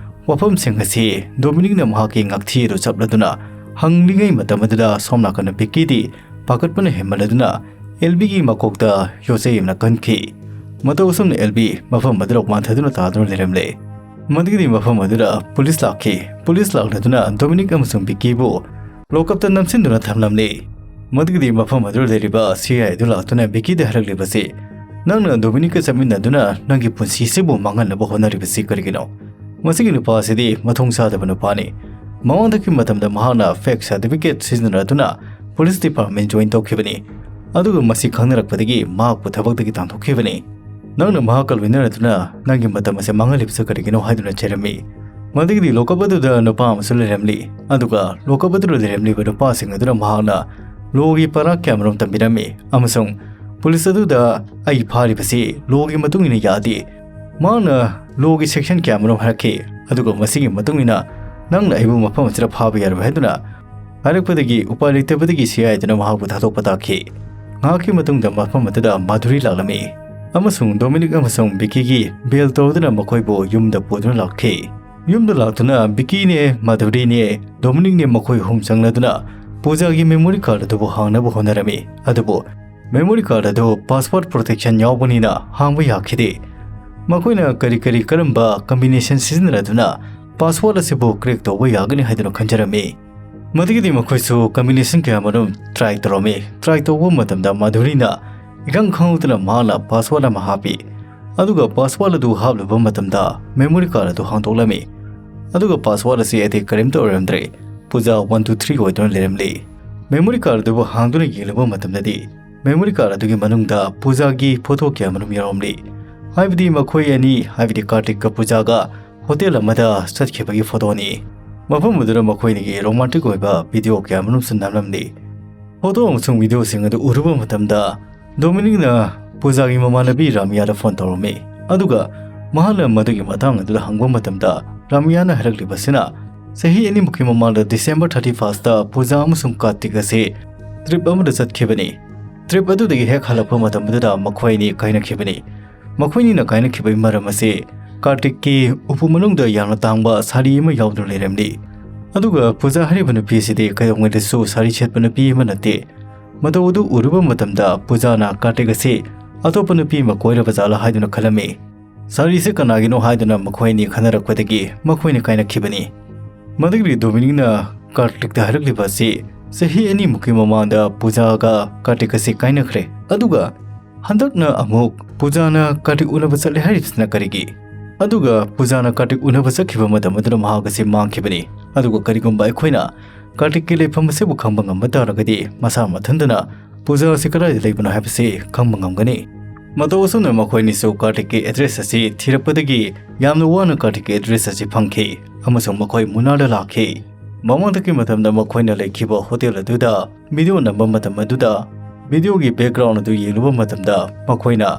ꯋꯥꯐꯝꯁꯤꯡ ꯑꯁꯤ ꯗꯣꯃꯤꯅꯤꯛꯅ ꯃꯍꯥꯛꯀꯤ ꯉꯛꯊꯤ ꯑꯗꯨ ꯆꯞꯂꯗꯨꯅ ꯍꯪꯂꯤꯉꯩ ꯃꯇꯝ ꯑꯗꯨꯗ ꯁꯣꯝ ꯅꯥꯀꯟꯗ ꯕꯤꯀꯤꯗꯤ ꯄꯥꯈꯠꯄꯅ ꯍꯦꯟꯃꯟꯂꯗꯨꯅ ꯑꯦꯜꯕꯤꯒꯤ ꯃꯀꯣꯛꯇ ꯌꯣꯠꯆꯩ ꯑꯃꯅ ꯀꯟꯈꯤ꯫ ꯃꯇꯧ ꯑꯁꯨꯝꯅ ꯑꯦꯜꯕꯤ ꯃꯐꯝ ꯑꯗꯨꯗ ꯋꯥꯟꯊꯗꯨꯅ ꯇꯥꯗꯨꯅ ꯂꯩꯔꯝꯂꯦ꯫ ꯃꯗꯨꯒꯤꯗꯤ ꯃꯐꯝ ꯑꯗꯨꯗ ꯄꯨꯂꯤꯁ ꯂꯥꯛꯈꯤ꯫ ꯄꯨꯂꯤꯁ ꯂꯥꯛꯂꯗꯨꯅ ꯗꯣꯃꯤꯅꯤꯛ ꯑꯃꯁꯨꯡ ꯕꯤꯀꯤꯕꯨ ꯂꯣꯀꯞꯇ ꯅꯝꯁꯤꯟꯗꯨꯅ ꯊꯝꯂꯝꯂꯦ꯫ ꯃꯗꯨꯒꯤꯗꯤ ꯃꯐꯝ ꯑꯗꯨꯗ ꯂꯩꯔꯤꯕ ꯁꯤ ꯑꯥꯏ ꯑꯗꯨ ꯂꯥꯛꯇꯨꯅ ꯕꯤꯀꯤꯗ ꯍꯥꯏꯔꯛꯂꯤꯕꯁꯤ, "ꯅꯪꯅ ꯗꯣꯃꯤꯅꯤꯛꯀ ꯆꯠꯃꯤꯟꯅꯗꯨꯅ ꯅꯪꯒꯤ ꯄꯨꯟꯁꯤꯁꯤꯕꯨ ꯃꯥꯡꯍꯟꯅꯕ ꯍꯣꯠꯅꯔꯤꯕꯁꯤ ꯀꯔꯤꯒꯤꯅꯣ? ꯃꯁꯤꯒꯤ ꯅꯨꯄꯥ ꯑꯁꯤꯗꯤ ꯃꯊꯣꯡ ꯆꯥꯗꯕ ꯅꯨꯄꯥꯅꯤ꯫ ꯃꯃꯥꯡꯗꯒꯤ ꯃꯇꯝꯗ ꯃꯍꯥꯛꯅ fake certificate ꯁꯤꯖꯤꯟꯅꯗꯨꯅ police department join ꯇꯧꯈꯤꯕꯅꯤ꯫ ꯑꯗꯨꯒ ꯃꯁꯤ ꯈꯪꯅꯔꯛꯄꯗꯒꯤ ꯃꯍꯥꯛꯄꯨ ꯊꯕꯛꯇꯒꯤ ꯇꯥꯟꯊꯣꯛꯈꯤꯕꯅꯤ꯫ ꯅꯪꯅ ꯃꯍꯥꯛꯀ ꯂꯣꯏꯅꯔꯗꯨꯅ ꯅꯪꯒꯤ ꯃꯇꯝ ꯑꯁꯤ ꯃꯥꯡꯍꯜꯂꯤꯕꯁꯤ ꯀꯔꯤꯒꯤꯅꯣ?" ꯍꯥꯏꯗꯨꯅ ꯆꯩꯔꯝꯃꯤ꯫ ꯃꯗꯨꯒꯤꯗꯤ ꯂꯣꯀꯞ ꯑꯗꯨꯗ ꯅꯨꯄꯥ ꯑꯃꯁꯨ ꯂꯩꯔꯝꯂꯤ꯫ ꯑꯗꯨꯒ ꯂꯣꯀꯞ ꯑꯗꯨꯗ ꯂꯩꯔꯝꯂꯤꯕ ꯅꯨꯄꯥꯁꯤꯡ ꯑꯗꯨꯅ ꯃꯍꯥꯛꯅ ꯂꯣꯒꯤ ꯄꯔꯥ ꯀꯌꯥꯃꯔꯨꯝ ꯇꯝꯕꯤꯔꯝꯃꯤ ꯑꯃꯁꯨꯡ ꯄꯨꯂꯤꯁ ꯑꯗꯨꯗ ꯑꯩ ꯐꯥꯔꯤꯕꯁꯤ ꯂꯣꯒꯤ ꯃꯇꯨꯡ ꯏꯟꯅ ꯌꯥꯗꯦ꯫ ꯃꯍꯥꯛꯅ ꯂꯣꯒꯤ section ꯀꯌꯥꯃꯔꯨꯝ ꯍꯥꯏꯔꯛꯈꯤ, ꯑꯗꯨꯒ ꯃꯁꯤꯒꯤ ꯃꯇꯨꯡ ꯏꯟꯅ ꯅꯪꯅ ꯑꯩꯕꯨ ꯃꯐꯝ ꯑꯁꯤꯗ ꯐꯥꯕ ꯌꯥꯔꯣꯏ ꯍꯥꯏꯗꯨꯅ ꯍꯥꯏꯔꯛꯄꯗꯒꯤ ꯎꯄꯥꯏ ꯂꯩꯇꯕꯗꯒꯤ ꯁꯤ ꯑꯥꯏ ꯑꯗꯨꯅ ꯃꯍꯥꯛꯄꯨ ꯊꯥꯗꯣꯛꯄ ꯇꯥꯈꯤ꯫ ꯉꯥꯏꯍꯥꯛꯀꯤ ꯃꯇꯨꯡꯗ ꯃꯐꯝ ꯑꯗꯨꯗ ꯃꯥꯙꯨꯔꯤ ꯂꯥꯛꯂꯝꯃꯤ ꯑꯃꯁꯨꯡ ꯗꯣꯃꯤꯅꯤꯛ ꯑꯃꯁꯨꯡ ꯕꯤꯀꯤꯒꯤ bail ꯇꯧꯗꯨꯅ ꯃꯈꯣꯏꯕꯨ ꯌꯨꯝꯗ ꯄꯨꯗꯨꯅ ꯂꯥꯛꯈꯤ꯫ ꯌꯨꯝꯗ ꯂꯥꯛꯇꯨꯅ ꯕꯤꯀꯤꯅꯦ, ꯃꯥꯙꯨꯔꯤꯅꯦ, ꯗꯣꯃꯤꯅꯤꯛꯅꯦ ꯃꯈꯣꯏ ꯑꯍꯨꯝ ꯆꯪꯂꯗꯨꯅ ꯄꯨꯖꯥꯒꯤ memory card ꯑꯗꯨꯕꯨ ꯍꯥꯡꯅꯕ ꯍꯣꯠꯅꯔꯝꯃꯤ꯫ ꯑꯗꯨꯕꯨ memory card ꯑꯗꯨ password protection ꯌꯥꯎꯕꯅꯤꯅ ꯍꯥꯡꯕ ꯌꯥꯈꯤꯗꯦ꯫ ꯃꯈꯣꯏꯅ ꯀꯔꯤ ꯀꯔꯤ ꯀꯔꯝꯕ combination ꯁꯤꯖꯤꯟꯅꯗꯨꯅ password ꯑꯁꯤꯕꯨ crack ꯇꯧꯕ ꯌꯥꯒꯅꯤ ꯍꯥꯏꯗꯨꯅ ꯈꯟꯖꯔꯝꯃꯤ꯫ ꯃꯗꯨꯒꯤꯗꯤ ꯃꯈꯣꯏꯁꯨ combination ꯀꯌꯥꯃꯔꯨꯝ try ꯇꯧꯔꯝꯃꯤ꯫ Try ꯇꯧꯕ ꯃꯇꯝꯗ ꯃꯥꯙꯨꯔꯤꯅ ꯏꯈꯪ ꯈꯪꯍꯧꯗꯅ ꯃꯍꯥꯛꯅ password ꯑꯃ ꯍꯥꯞꯄꯤ꯫ ꯑꯗꯨꯒ password ꯑꯗꯨ ꯍꯥꯞꯂꯨꯕ ꯃꯇꯝꯗ memory card ꯑꯗꯨ ꯍꯥꯡꯗꯣꯛꯂꯝꯃꯤ꯫ ꯑꯗꯨꯒ password ꯑꯁꯤ ꯑꯇꯩ ꯀꯔꯤꯝꯇ ꯑꯣꯏꯔꯝꯗ꯭ꯔꯦ, ꯄꯨꯖꯥ one two three ꯑꯣꯏꯗꯨꯅ ꯂꯩꯔꯝꯂꯤ꯫ Memory card ꯑꯗꯨꯕꯨ ꯍꯥꯡꯗꯨꯅ ꯌꯦꯡꯂꯨꯕ ꯃꯇꯝꯗꯗꯤ memory card ꯑꯗꯨꯒꯤ ꯃꯅꯨꯡꯗ ꯄꯨꯖꯥꯒꯤ photo ꯀꯌꯥꯃꯔꯨꯝ ꯌꯥꯎꯔꯝꯂꯤ꯫ ꯍꯥꯏꯕꯗꯤ ꯃꯈꯣꯏ ꯑꯅꯤ, ꯍꯥꯏꯕꯗꯤ ꯀꯥꯔꯇꯤꯛꯀ ꯄꯨꯖꯥꯒ hotel ꯑꯃꯗ ꯆꯠꯈꯤꯕꯒꯤ photoꯅꯤ꯫ ꯃꯐꯝ ꯑꯗꯨꯗ ꯃꯈꯣꯏ ꯑꯅꯤꯒꯤ romantic ꯑꯣꯏꯕ video ꯀꯌꯥꯃꯔꯨꯝꯁꯨ ꯅꯝꯂꯝꯂꯤ꯫ Photo ꯑꯃꯁꯨꯡ videoꯁꯤꯡ ꯑꯗꯨ ꯎꯔꯨꯕ ꯃꯇꯝꯗ ꯗꯣꯃꯤꯅꯤꯛꯅ ꯄꯨꯖꯥꯒꯤ ꯃꯃꯥꯟꯅꯕꯤ ꯔꯥꯃꯤꯌꯥꯗ phone ꯇꯧꯔꯝꯃꯤ꯫ ꯑꯗꯨꯒ ꯃꯍꯥꯛꯅ ꯃꯗꯨꯒꯤ ꯃꯇꯥꯡ ꯑꯗꯨꯗ ꯍꯪꯕ ꯃꯇꯝꯗ ꯔꯥꯃꯤꯌꯥꯅ ꯍꯥꯏꯔꯛꯂꯤꯕꯁꯤꯅ ꯆꯍꯤ ꯑꯅꯤꯃꯨꯛꯀꯤ ꯃꯃꯥꯡꯗ December thirty firstꯇ ꯄꯨꯖꯥ ꯑꯃꯁꯨꯡ ꯀꯥꯔꯇꯤꯛ ꯑꯁꯤ trip ꯑꯃꯗ ꯆꯠꯈꯤꯕꯅꯤ꯫ Trip ꯑꯗꯨꯗꯒꯤ ꯍꯦꯛ ꯍꯜꯂꯛꯄ ꯃꯇꯝꯗꯨꯗ ꯃꯈꯣꯏ ꯑꯅꯤ ꯀꯥꯏꯅꯈꯤꯕꯅꯤ꯫ ꯃꯈꯣꯏꯅꯤꯅ ꯀꯥꯏꯅꯈꯤꯕꯒꯤ ꯃꯔꯝ ꯑꯁꯤ ꯀꯥꯔꯇꯤꯛꯀꯤ ꯎꯄꯨ ꯃꯅꯨꯡꯗ ꯌꯥꯝꯅ ꯇꯥꯡꯕ ꯁꯥꯔꯤ ꯑꯃ ꯌꯥꯎꯗꯨꯅ ꯂꯩꯔꯝꯂꯤ꯫ ꯑꯗꯨꯒ ꯄꯨꯖꯥ ꯍꯥꯏꯔꯤꯕ ꯅꯨꯄꯤ ꯑꯁꯤꯗꯤ ꯀꯩꯗꯧꯉꯩꯗꯁꯨ ꯁꯥꯔꯤ ꯁꯦꯠꯄ ꯅꯨꯄꯤ ꯑꯃ ꯅꯠꯇꯦ꯫ ꯃꯇꯧ ꯑꯗꯨ ꯎꯔꯨꯕ ꯃꯇꯝꯗ ꯄꯨꯖꯥꯅ ꯀꯥꯔꯇꯤꯛ ꯑꯁꯤ ꯑꯇꯣꯞꯄ ꯅꯨꯄꯤ ꯑꯃ ꯀꯣꯏꯔꯕ ꯖꯥꯠꯂ ꯍꯥꯏꯗꯨꯅ ꯈꯜꯂꯝꯃꯤ꯫ ꯁꯥꯔꯤꯁꯦ ꯀꯅꯥꯒꯤꯅꯣ ꯍꯥꯏꯗꯨꯅ ꯃꯈꯣꯏ ꯑꯅꯤ ꯈꯟꯅꯔꯛꯄꯗꯒꯤ ꯃꯈꯣꯏꯅ ꯀꯥꯏꯅꯈꯤꯕꯅꯤ꯫ ꯃꯗꯨꯒꯤ ꯗꯣꯃꯤꯅꯤꯛꯅ ꯀꯥꯔꯇꯤꯛꯇ ꯍꯥꯏꯔꯛꯂꯤꯕ ꯑꯁꯤ ꯆꯍꯤ ꯑꯅꯤꯃꯨꯛꯀꯤ ꯃꯃꯥꯡꯗ ꯄꯨꯖꯥꯒ ꯀꯥꯔꯇꯤꯛ ꯑꯁꯤ ꯀꯥꯏꯅꯈ꯭ꯔꯦ꯫ ꯑꯗꯨꯒ ꯍꯟꯗꯛꯅ ꯑꯃꯨꯛ ꯄꯨꯖꯥꯅ ꯀꯥꯔꯇꯤꯛ ꯎꯅꯕ ꯆꯠꯂꯦ ꯍꯥꯏꯔꯤꯕꯁꯤꯅ ꯀꯔꯤꯒꯤ? ꯑꯗꯨꯒ ꯄꯨꯖꯥꯅ ꯀꯥꯔꯇꯤꯛ ꯎꯅꯕ ꯆꯠꯈꯤꯕ ꯃꯇꯝ ꯑꯗꯨꯗ ꯃꯍꯥꯛ ꯑꯁꯤ ꯃꯥꯡꯈꯤꯕꯅꯤ꯫ ꯑꯗꯨꯒ ꯀꯔꯤꯒꯨꯝꯕ ꯑꯩꯈꯣꯏꯅ ꯀꯥꯔꯇꯤꯛꯀꯤ ꯂꯩꯐꯝ ꯑꯁꯤꯕꯨ ꯈꯪꯕ ꯉꯝꯕ ꯇꯥꯔꯒꯗꯤ ꯃꯁꯥ ꯃꯊꯟꯇꯅ ꯄꯨꯖꯥ ꯑꯁꯤ ꯀꯗꯥꯏꯗ ꯂꯩꯕꯅꯣ ꯍꯥꯏꯕꯁꯤ ꯈꯪꯕ ꯉꯝꯒꯅꯤ꯫ ꯃꯇꯧ ꯑꯁꯨꯝꯅ ꯃꯈꯣꯏ ꯑꯅꯤꯁꯨ ꯀꯥꯔꯇꯤꯛꯀꯤ address ꯑꯁꯤ ꯊꯤꯔꯛꯄꯗꯒꯤ ꯌꯥꯝꯅ ꯋꯥꯅ ꯀꯥꯔꯇꯤꯛꯀꯤ address ꯑꯁꯤ ꯐꯪꯈꯤ ꯑꯃꯁꯨꯡ ꯃꯈꯣꯏ ꯃꯨꯅꯥꯗ ꯂꯥꯛꯈꯤ꯫ ꯃꯃꯥꯡꯗꯒꯤ ꯃꯇꯝꯗ ꯃꯈꯣꯏꯅ ꯂꯩꯈꯤꯕ hotel ꯑꯗꯨꯗ video ꯅꯝꯕ ꯃꯇꯝ ꯑꯗꯨꯗ videoꯒꯤ background ꯑꯗꯨ ꯌꯦꯡꯂꯨꯕ ꯃꯇꯝꯗ ꯃꯈꯣꯏꯅ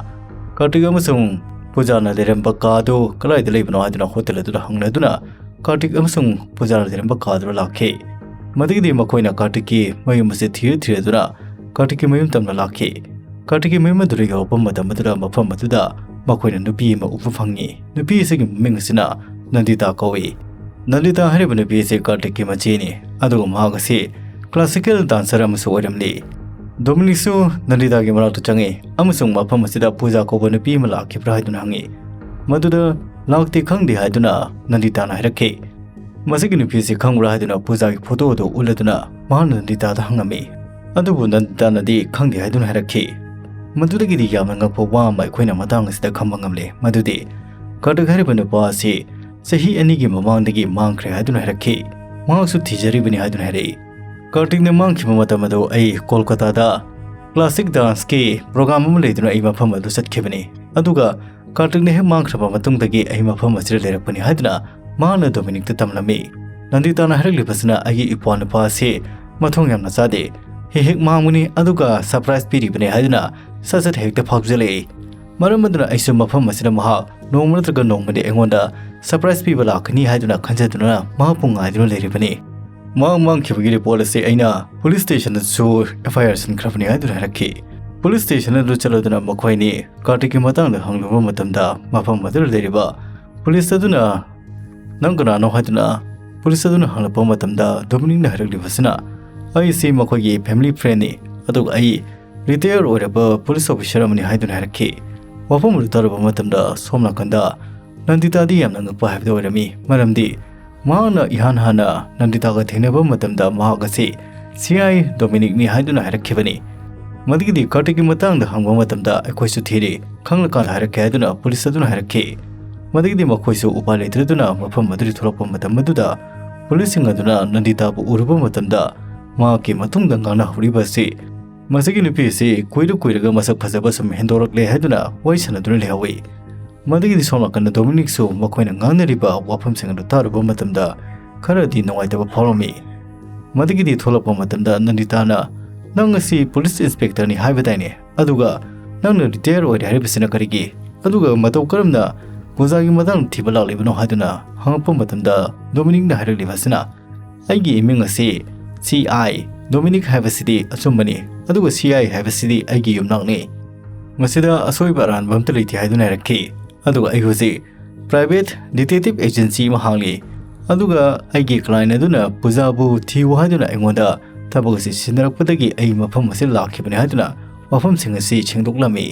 ꯀꯥꯔꯇꯤꯛ ꯑꯃꯁꯨꯡ ꯄꯨꯖꯥꯅ ꯂꯩꯔꯝꯕ ꯀꯥ ꯑꯗꯨ ꯀꯗꯥꯏꯗ ꯂꯩꯕꯅꯣ ꯍꯥꯏꯗꯨꯅ hotel ꯑꯗꯨꯗ ꯍꯪꯂꯗꯨꯅ ꯀꯥꯔꯇꯤꯛ ꯑꯃꯁꯨꯡ ꯄꯨꯖꯥꯅ ꯂꯩꯔꯝꯕ ꯀꯥ ꯑꯗꯨꯗ ꯂꯥꯛꯈꯤ꯫ ꯃꯗꯨꯒꯤꯗꯤ ꯃꯈꯣꯏꯅ ꯀꯥꯔꯇꯤꯛꯀꯤ ꯃꯌꯨꯝ ꯑꯁꯤ ꯊꯤꯔ ꯊꯤꯔꯗꯨꯅ ꯀꯥꯔꯇꯤꯛꯀꯤ ꯃꯌꯨꯝ ꯇꯝꯅ ꯂꯥꯛꯈꯤ꯫ ꯀꯥꯔꯇꯤꯛꯀꯤ ꯃꯌꯨꯝ ꯑꯗꯨꯗ ꯌꯧꯔꯛꯄ ꯃꯇꯝ ꯑꯗꯨꯗ ꯃꯐꯝ ꯑꯗꯨꯗ ꯃꯈꯣꯏꯅ ꯅꯨꯄꯤ ꯑꯃ ꯎꯕ ꯐꯪꯉꯤ꯫ ꯅꯨꯄꯤ ꯑꯁꯤꯒꯤ ꯃꯃꯤꯡ ꯑꯁꯤꯅ ꯅꯟꯗꯤꯇꯥ ꯀꯧꯏ꯫ ꯅꯟꯗꯤꯇꯥ ꯍꯥꯏꯔꯤꯕ ꯅꯨꯄꯤ ꯑꯁꯤ ꯀꯥꯔꯇꯤꯛꯀꯤ ꯃꯆꯦꯅꯤ꯫ ꯑꯗꯨꯒ ꯃꯍꯥꯛ ꯑꯁꯤ ꯀ꯭ꯂꯥꯁꯤꯀꯦꯜ ꯗꯥꯟꯁꯔ ꯑꯃꯁꯨ ꯑꯣꯏꯔꯝꯂꯤ꯫ ꯗꯣꯃꯤꯅꯤꯛꯁꯨ ꯅꯟꯗꯤꯇꯥꯒꯤ ꯃꯅꯥꯛꯇ ꯆꯪꯉꯤ ꯑꯃꯁꯨꯡ ꯃꯐꯝ ꯑꯁꯤꯗ ꯄꯨꯖꯥ ꯀꯧꯕ ꯅꯨꯄꯤ ꯑꯃ ꯂꯥꯛꯈꯤꯕ꯭ꯔꯥ ꯍꯥꯏꯗꯨꯅ ꯍꯪꯉꯤ꯫ ꯃꯗꯨꯗ ꯂꯥꯛꯇꯦ, ꯈꯪꯗꯦ ꯍꯥꯏꯗꯨꯅ ꯅꯟꯗꯤꯇꯥꯅ ꯍꯥꯏꯔꯛꯈꯤ꯫ ꯃꯁꯤꯒꯤ ꯅꯨꯄꯤ ꯑꯁꯤ ꯈꯪꯕ꯭ꯔꯥ ꯍꯥꯏꯗꯨꯅ ꯄꯨꯖꯥꯒꯤ ꯐꯣꯇꯣ ꯑꯗꯨ ꯎꯠꯂꯗꯨꯅ ꯃꯍꯥꯛꯅ ꯅꯟꯗꯤꯇꯥꯗ ꯍꯪꯉꯝꯃꯤ꯫ ꯑꯗꯨꯕꯨ ꯅꯟꯗꯤꯇꯥꯅꯗꯤ ꯈꯪꯗꯦ ꯍꯥꯏꯗꯨꯅ ꯍꯥꯏꯔꯛꯈꯤ꯫ ꯃꯗꯨꯗꯒꯤꯗꯤ ꯌꯥꯝꯅ ꯉꯛꯄ ꯋꯥ ꯑꯃ ꯑꯩꯈꯣꯏꯅ ꯃꯇꯥꯡ ꯑꯁꯤꯗ ꯈꯪꯕ ꯉꯝꯂꯦ, ꯃꯗꯨꯗꯤ ꯀꯥꯔꯇꯤꯛ ꯍꯥꯏꯔꯤꯕ ꯅꯨꯄꯥ ꯑꯁꯤ ꯆꯍꯤ ꯑꯅꯤꯒꯤ ꯃꯃꯥꯡꯗꯒꯤ ꯃꯥꯡꯈ꯭ꯔꯦ ꯍꯥꯏꯗꯨꯅ ꯍꯥꯏꯔꯛꯈꯤ꯫ ꯃꯍꯥꯛꯁꯨ ꯊꯤꯖꯔꯤꯕꯅꯤ ꯍꯥꯏꯗꯨꯅ ꯍꯥꯏꯔꯛꯏ꯫ ꯀꯥꯔꯇꯤꯛꯅ ꯃꯥꯡꯈꯤꯕ ꯃꯇꯝ ꯑꯗꯨ ꯑꯩ ꯀꯣꯜꯀꯇꯥꯗ ꯀ꯭ꯂꯥꯁꯤꯛ ꯗꯥꯟꯁꯀꯤ ꯄ꯭ꯔꯣꯒ꯭ꯔꯥꯝ ꯑꯃ ꯂꯩꯗꯨꯅ ꯑꯩ ꯃꯐꯝ ꯑꯗꯨ ꯆꯠꯈꯤꯕꯅꯤ꯫ ꯑꯗꯨꯒ ꯀꯥꯔꯇꯤꯛꯅ ꯍꯦꯛ ꯃꯥꯡꯈ꯭ꯔꯕ ꯃꯇꯨꯡꯗꯒꯤ ꯑꯩ ꯃꯐꯝ ꯑꯁꯤꯗ ꯂꯩꯔꯛꯄꯅꯤ ꯍꯥꯏꯗꯨꯅ ꯃꯍꯥꯛꯅ ꯗꯣꯃꯤꯅꯤꯛꯇ ꯇꯝꯂꯝꯃꯤ꯫ ꯅꯟꯗꯤꯇꯥꯅ ꯍꯥꯏꯔꯛꯂꯤꯕꯁꯤꯅ ꯑꯩꯒꯤ ꯏꯄ꯭ꯋꯥ ꯅꯨꯄꯥ ꯑꯁꯤ ꯃꯊꯣꯡ ꯌꯥꯝꯅ ꯆꯥꯗꯦ, ꯍꯦꯛ ꯍꯦꯛ ꯃꯥꯡꯕꯅꯤ, ꯑꯗꯨꯒ ꯁꯔꯄ꯭ꯔꯥꯏꯖ ꯄꯤꯔꯤꯕꯅꯤ ꯍꯥꯏꯗꯨꯅ ꯁꯠ ꯁꯠ ꯍꯦꯛꯇ ꯐꯥꯎꯖꯜꯂꯛꯏ꯫ ꯃꯔꯝ ꯑꯗꯨꯅ ꯑꯩꯁꯨ ꯃꯐꯝ ꯑꯁꯤꯗ ꯃꯍꯥꯛ ꯅꯣꯡꯃ ꯅꯠꯇ꯭ꯔꯒ ꯅꯣꯡꯃꯗꯤ ꯑꯩꯉꯣꯟꯗ ꯁꯔꯄ꯭ꯔꯥꯏꯖ ꯄꯤꯕ ꯂꯥꯛꯀꯅꯤ ꯍꯥꯏꯗꯨꯅ ꯈꯟꯖꯗꯨꯅ ꯃꯍꯥꯛꯄꯨ ꯉꯥꯏꯗꯨꯅ ꯂꯩꯔꯤꯕꯅꯤ꯫ ꯃꯍꯥꯛ ꯃꯥꯡꯈꯤꯕꯒꯤ ꯔꯤꯄꯣꯔꯠ ꯑꯁꯤ ꯑꯩꯅ ꯄꯨꯂꯤꯁ ꯁ꯭ꯇꯦꯁꯟꯗꯁꯨ ꯑꯦꯐ ꯑꯥꯏ ꯑꯥꯔ ꯁꯤꯟꯈ꯭ꯔꯕꯅꯤ ꯍꯥꯏꯗꯨꯅ ꯍꯥꯏꯔꯛꯈꯤ꯫ ꯄꯨꯂꯤꯁ ꯁ꯭ꯇꯦꯁꯟ ꯑꯗꯨ ꯆꯠꯂꯗꯨꯅ ꯃꯈꯣꯏ ꯑꯅꯤ ꯀꯥꯔꯇꯤꯛꯀꯤ ꯃꯇꯥꯡꯗ ꯍꯪꯂꯨꯕ ꯃꯇꯝꯗ ꯃꯐꯝ ꯑꯗꯨꯗ ꯂꯩꯔꯤꯕ ꯄꯨꯂꯤꯁ ꯑꯗꯨꯅ "ꯅꯪ ꯀꯅꯥꯅꯣ?" ꯍꯥꯏꯗꯨꯅ ꯄꯨꯂꯤꯁ ꯑꯗꯨꯅ ꯍꯪꯂꯛꯄ ꯃꯇꯝꯗ ꯗꯣꯃꯤꯅꯤꯛꯅ ꯍꯥꯏꯔꯛꯂꯤꯕꯁꯤꯅ, "ꯑꯩꯁꯤ ꯃꯈꯣꯏꯒꯤ ꯐꯦꯃꯤꯂꯤ ꯐ꯭ꯔꯦꯟꯅꯤ, ꯑꯗꯨꯒ ꯑꯩ ꯔꯤꯇꯥꯌꯔ ꯑꯣꯏꯔꯕ ꯄꯨꯂꯤꯁ ꯑꯣꯐꯤꯁꯔ ꯑꯃꯅꯤ" ꯍꯥꯏꯗꯨꯅ ꯍꯥꯏꯔꯛꯈꯤ꯫ ꯋꯥꯐꯝ ꯑꯗꯨ ꯇꯥꯔꯨꯕ ꯃꯇꯝꯗ ꯁꯣꯝ ꯅꯥꯀꯟꯗ ꯅꯟꯗꯤꯇꯥꯗꯤ ꯌꯥꯝꯅ ꯉꯛꯄ ꯍꯥꯏꯕꯗꯨ ꯑꯣꯏꯔꯝꯃꯤ, ꯃꯔꯝꯗꯤ ꯃꯍꯥꯛꯅ ꯏꯍꯥꯟ ꯍꯥꯟꯅ ꯅꯟꯗꯤꯇꯥꯒ ꯊꯦꯡꯅꯕ ꯃꯇꯝꯗ ꯃꯍꯥꯛ ꯑꯁꯤ ꯁꯤ ꯑꯥꯏ ꯗꯣꯃꯤꯅꯤꯛꯅꯤ ꯍꯥꯏꯗꯨꯅ ꯍꯥꯏꯔꯛꯈꯤꯕꯅꯤ꯫ ꯃꯗꯨꯒꯤꯗꯤ ꯀꯥꯔꯇꯤꯛꯀꯤ ꯃꯇꯥꯡꯗ ꯍꯪꯕ ꯃꯇꯝꯗ ꯑꯩꯈꯣꯏꯁꯨ ꯊꯤꯔꯤ, ꯈꯪꯂꯀꯥꯟꯗ ꯍꯥꯏꯔꯛꯀꯦ ꯍꯥꯏꯗꯨꯅ ꯄꯨꯂꯤꯁ ꯑꯗꯨꯅ ꯍꯥꯏꯔꯛꯈꯤ꯫ ꯃꯗꯨꯒꯤꯗꯤ ꯃꯈꯣꯏꯁꯨ ꯎꯄꯥꯏ ꯂꯩꯇ꯭ꯔꯗꯨꯅ ꯃꯐꯝ ꯑꯗꯨꯗꯒꯤ ꯊꯣꯛꯂꯛꯄ ꯃꯇꯝ ꯑꯗꯨꯗ ꯄꯨꯂꯤꯁꯁꯤꯡ ꯑꯗꯨꯅ ꯅꯟꯗꯤꯇꯥꯕꯨ ꯎꯔꯨꯕ ꯃꯇꯝꯗ ꯃꯍꯥꯛꯀꯤ ꯃꯇꯨꯡꯗ ꯉꯥꯡꯅꯍꯧꯔꯤꯕ ꯑꯁꯤ ꯃꯁꯤꯒꯤ ꯅꯨꯄꯤ ꯑꯁꯤ ꯀꯨꯏꯔ ꯀꯨꯏꯔꯒ ꯃꯁꯛ ꯐꯖꯕ ꯁꯨꯝ ꯍꯦꯟꯗꯣꯔꯛꯂꯦ ꯍꯥꯏꯗꯨꯅ ꯋꯥꯔꯤ ꯁꯥꯟꯅꯗꯨꯅ ꯂꯩꯍꯧꯋꯤ꯫ ꯃꯗꯨꯒꯤꯗꯤ ꯁꯣꯝ ꯅꯥꯀꯟꯗ ꯗꯣꯃꯤꯅꯤꯛꯁꯨ ꯃꯈꯣꯏꯅ ꯉꯥꯡꯅꯔꯤꯕ ꯋꯥꯐꯝꯁꯤꯡ ꯑꯗꯨ ꯇꯥꯔꯨꯕ ꯃꯇꯝꯗ ꯈꯔꯗꯤ ꯅꯨꯡꯉꯥꯏꯇꯕ ꯐꯥꯎꯔꯝꯃꯤ꯫ ꯃꯗꯨꯒꯤꯗꯤ ꯊꯣꯛꯂꯛꯄ ꯃꯇꯝꯗ ꯅꯟꯗꯤꯇꯥꯅ, "ꯅꯪ ꯑꯁꯤ ꯄꯨꯂꯤꯁ ꯏꯟꯁꯄꯦꯛꯇꯔꯅꯤ ꯍꯥꯏꯕꯗꯥꯏꯅꯦ? ꯑꯗꯨꯒ ꯅꯪꯅ ꯔꯤꯇꯥꯌꯔ ꯑꯣꯏꯔꯦ ꯍꯥꯏꯔꯤꯕꯁꯤꯅ ꯀꯔꯤꯒꯤ? ꯑꯗꯨꯒ ꯃꯇꯧ ꯀꯔꯝꯅ ꯄꯨꯖꯥꯒꯤ ꯃꯇꯥꯡꯗ ꯊꯤꯕ ꯂꯥꯛꯂꯤꯕꯅꯣ?" ꯍꯥꯏꯗꯨꯅ ꯍꯪꯉꯛꯄ ꯃꯇꯝꯗ ꯗꯣꯃꯤꯅꯤꯛꯅ ꯍꯥꯏꯔꯛꯂꯤꯕ ꯑꯁꯤꯅ, "ꯑꯩꯒꯤ ꯏꯃꯤꯡ ꯑꯁꯤ ꯁꯤ ꯑꯥꯏ ꯗꯣꯃꯤꯅꯤꯛ ꯍꯥꯏꯕꯁꯤꯗꯤ ꯑꯆꯨꯝꯕꯅꯤ, ꯑꯗꯨꯒ ꯁꯤ ꯑꯥꯏ ꯍꯥꯏꯕꯁꯤꯗꯤ ꯑꯩꯒꯤ ꯌꯨꯝꯅꯥꯛꯅꯤ꯫ ꯃꯁꯤꯗ ꯑꯁꯣꯏꯕ ꯑꯔꯥꯟꯕ ꯑꯝꯇ ꯂꯩꯇꯦ" ꯍꯥꯏꯗꯨꯅ ꯍꯥꯏꯔꯛꯈꯤ꯫ ꯑꯗꯨꯒ ꯑꯩ ꯍꯧꯖꯤꯛ ꯄ꯭ꯔꯥꯏꯚꯦꯠ ꯗꯤꯇꯦꯛꯇꯤꯚ ꯑꯦꯖꯦꯟꯁꯤ ꯑꯃ ꯍꯥꯡꯂꯤ, ꯑꯗꯨꯒ ꯑꯩꯒꯤ ꯀ꯭ꯂꯥꯏꯟ ꯑꯗꯨꯅ ꯄꯨꯖꯥꯕꯨ ꯊꯤꯌꯨ ꯍꯥꯏꯗꯨꯅ ꯑꯩꯉꯣꯟꯗ ꯊꯕꯛ ꯑꯁꯤ ꯁꯤꯟꯅꯔꯛꯄꯗꯒꯤ ꯑꯩ ꯃꯐꯝ ꯑꯁꯤꯗ ꯂꯥꯛꯈꯤꯕꯅꯤ" ꯍꯥꯏꯗꯨꯅ ꯋꯥꯐꯝꯁꯤꯡ ꯑꯁꯤ ꯁꯦꯡꯗꯣꯛꯂꯝꯃꯤ꯫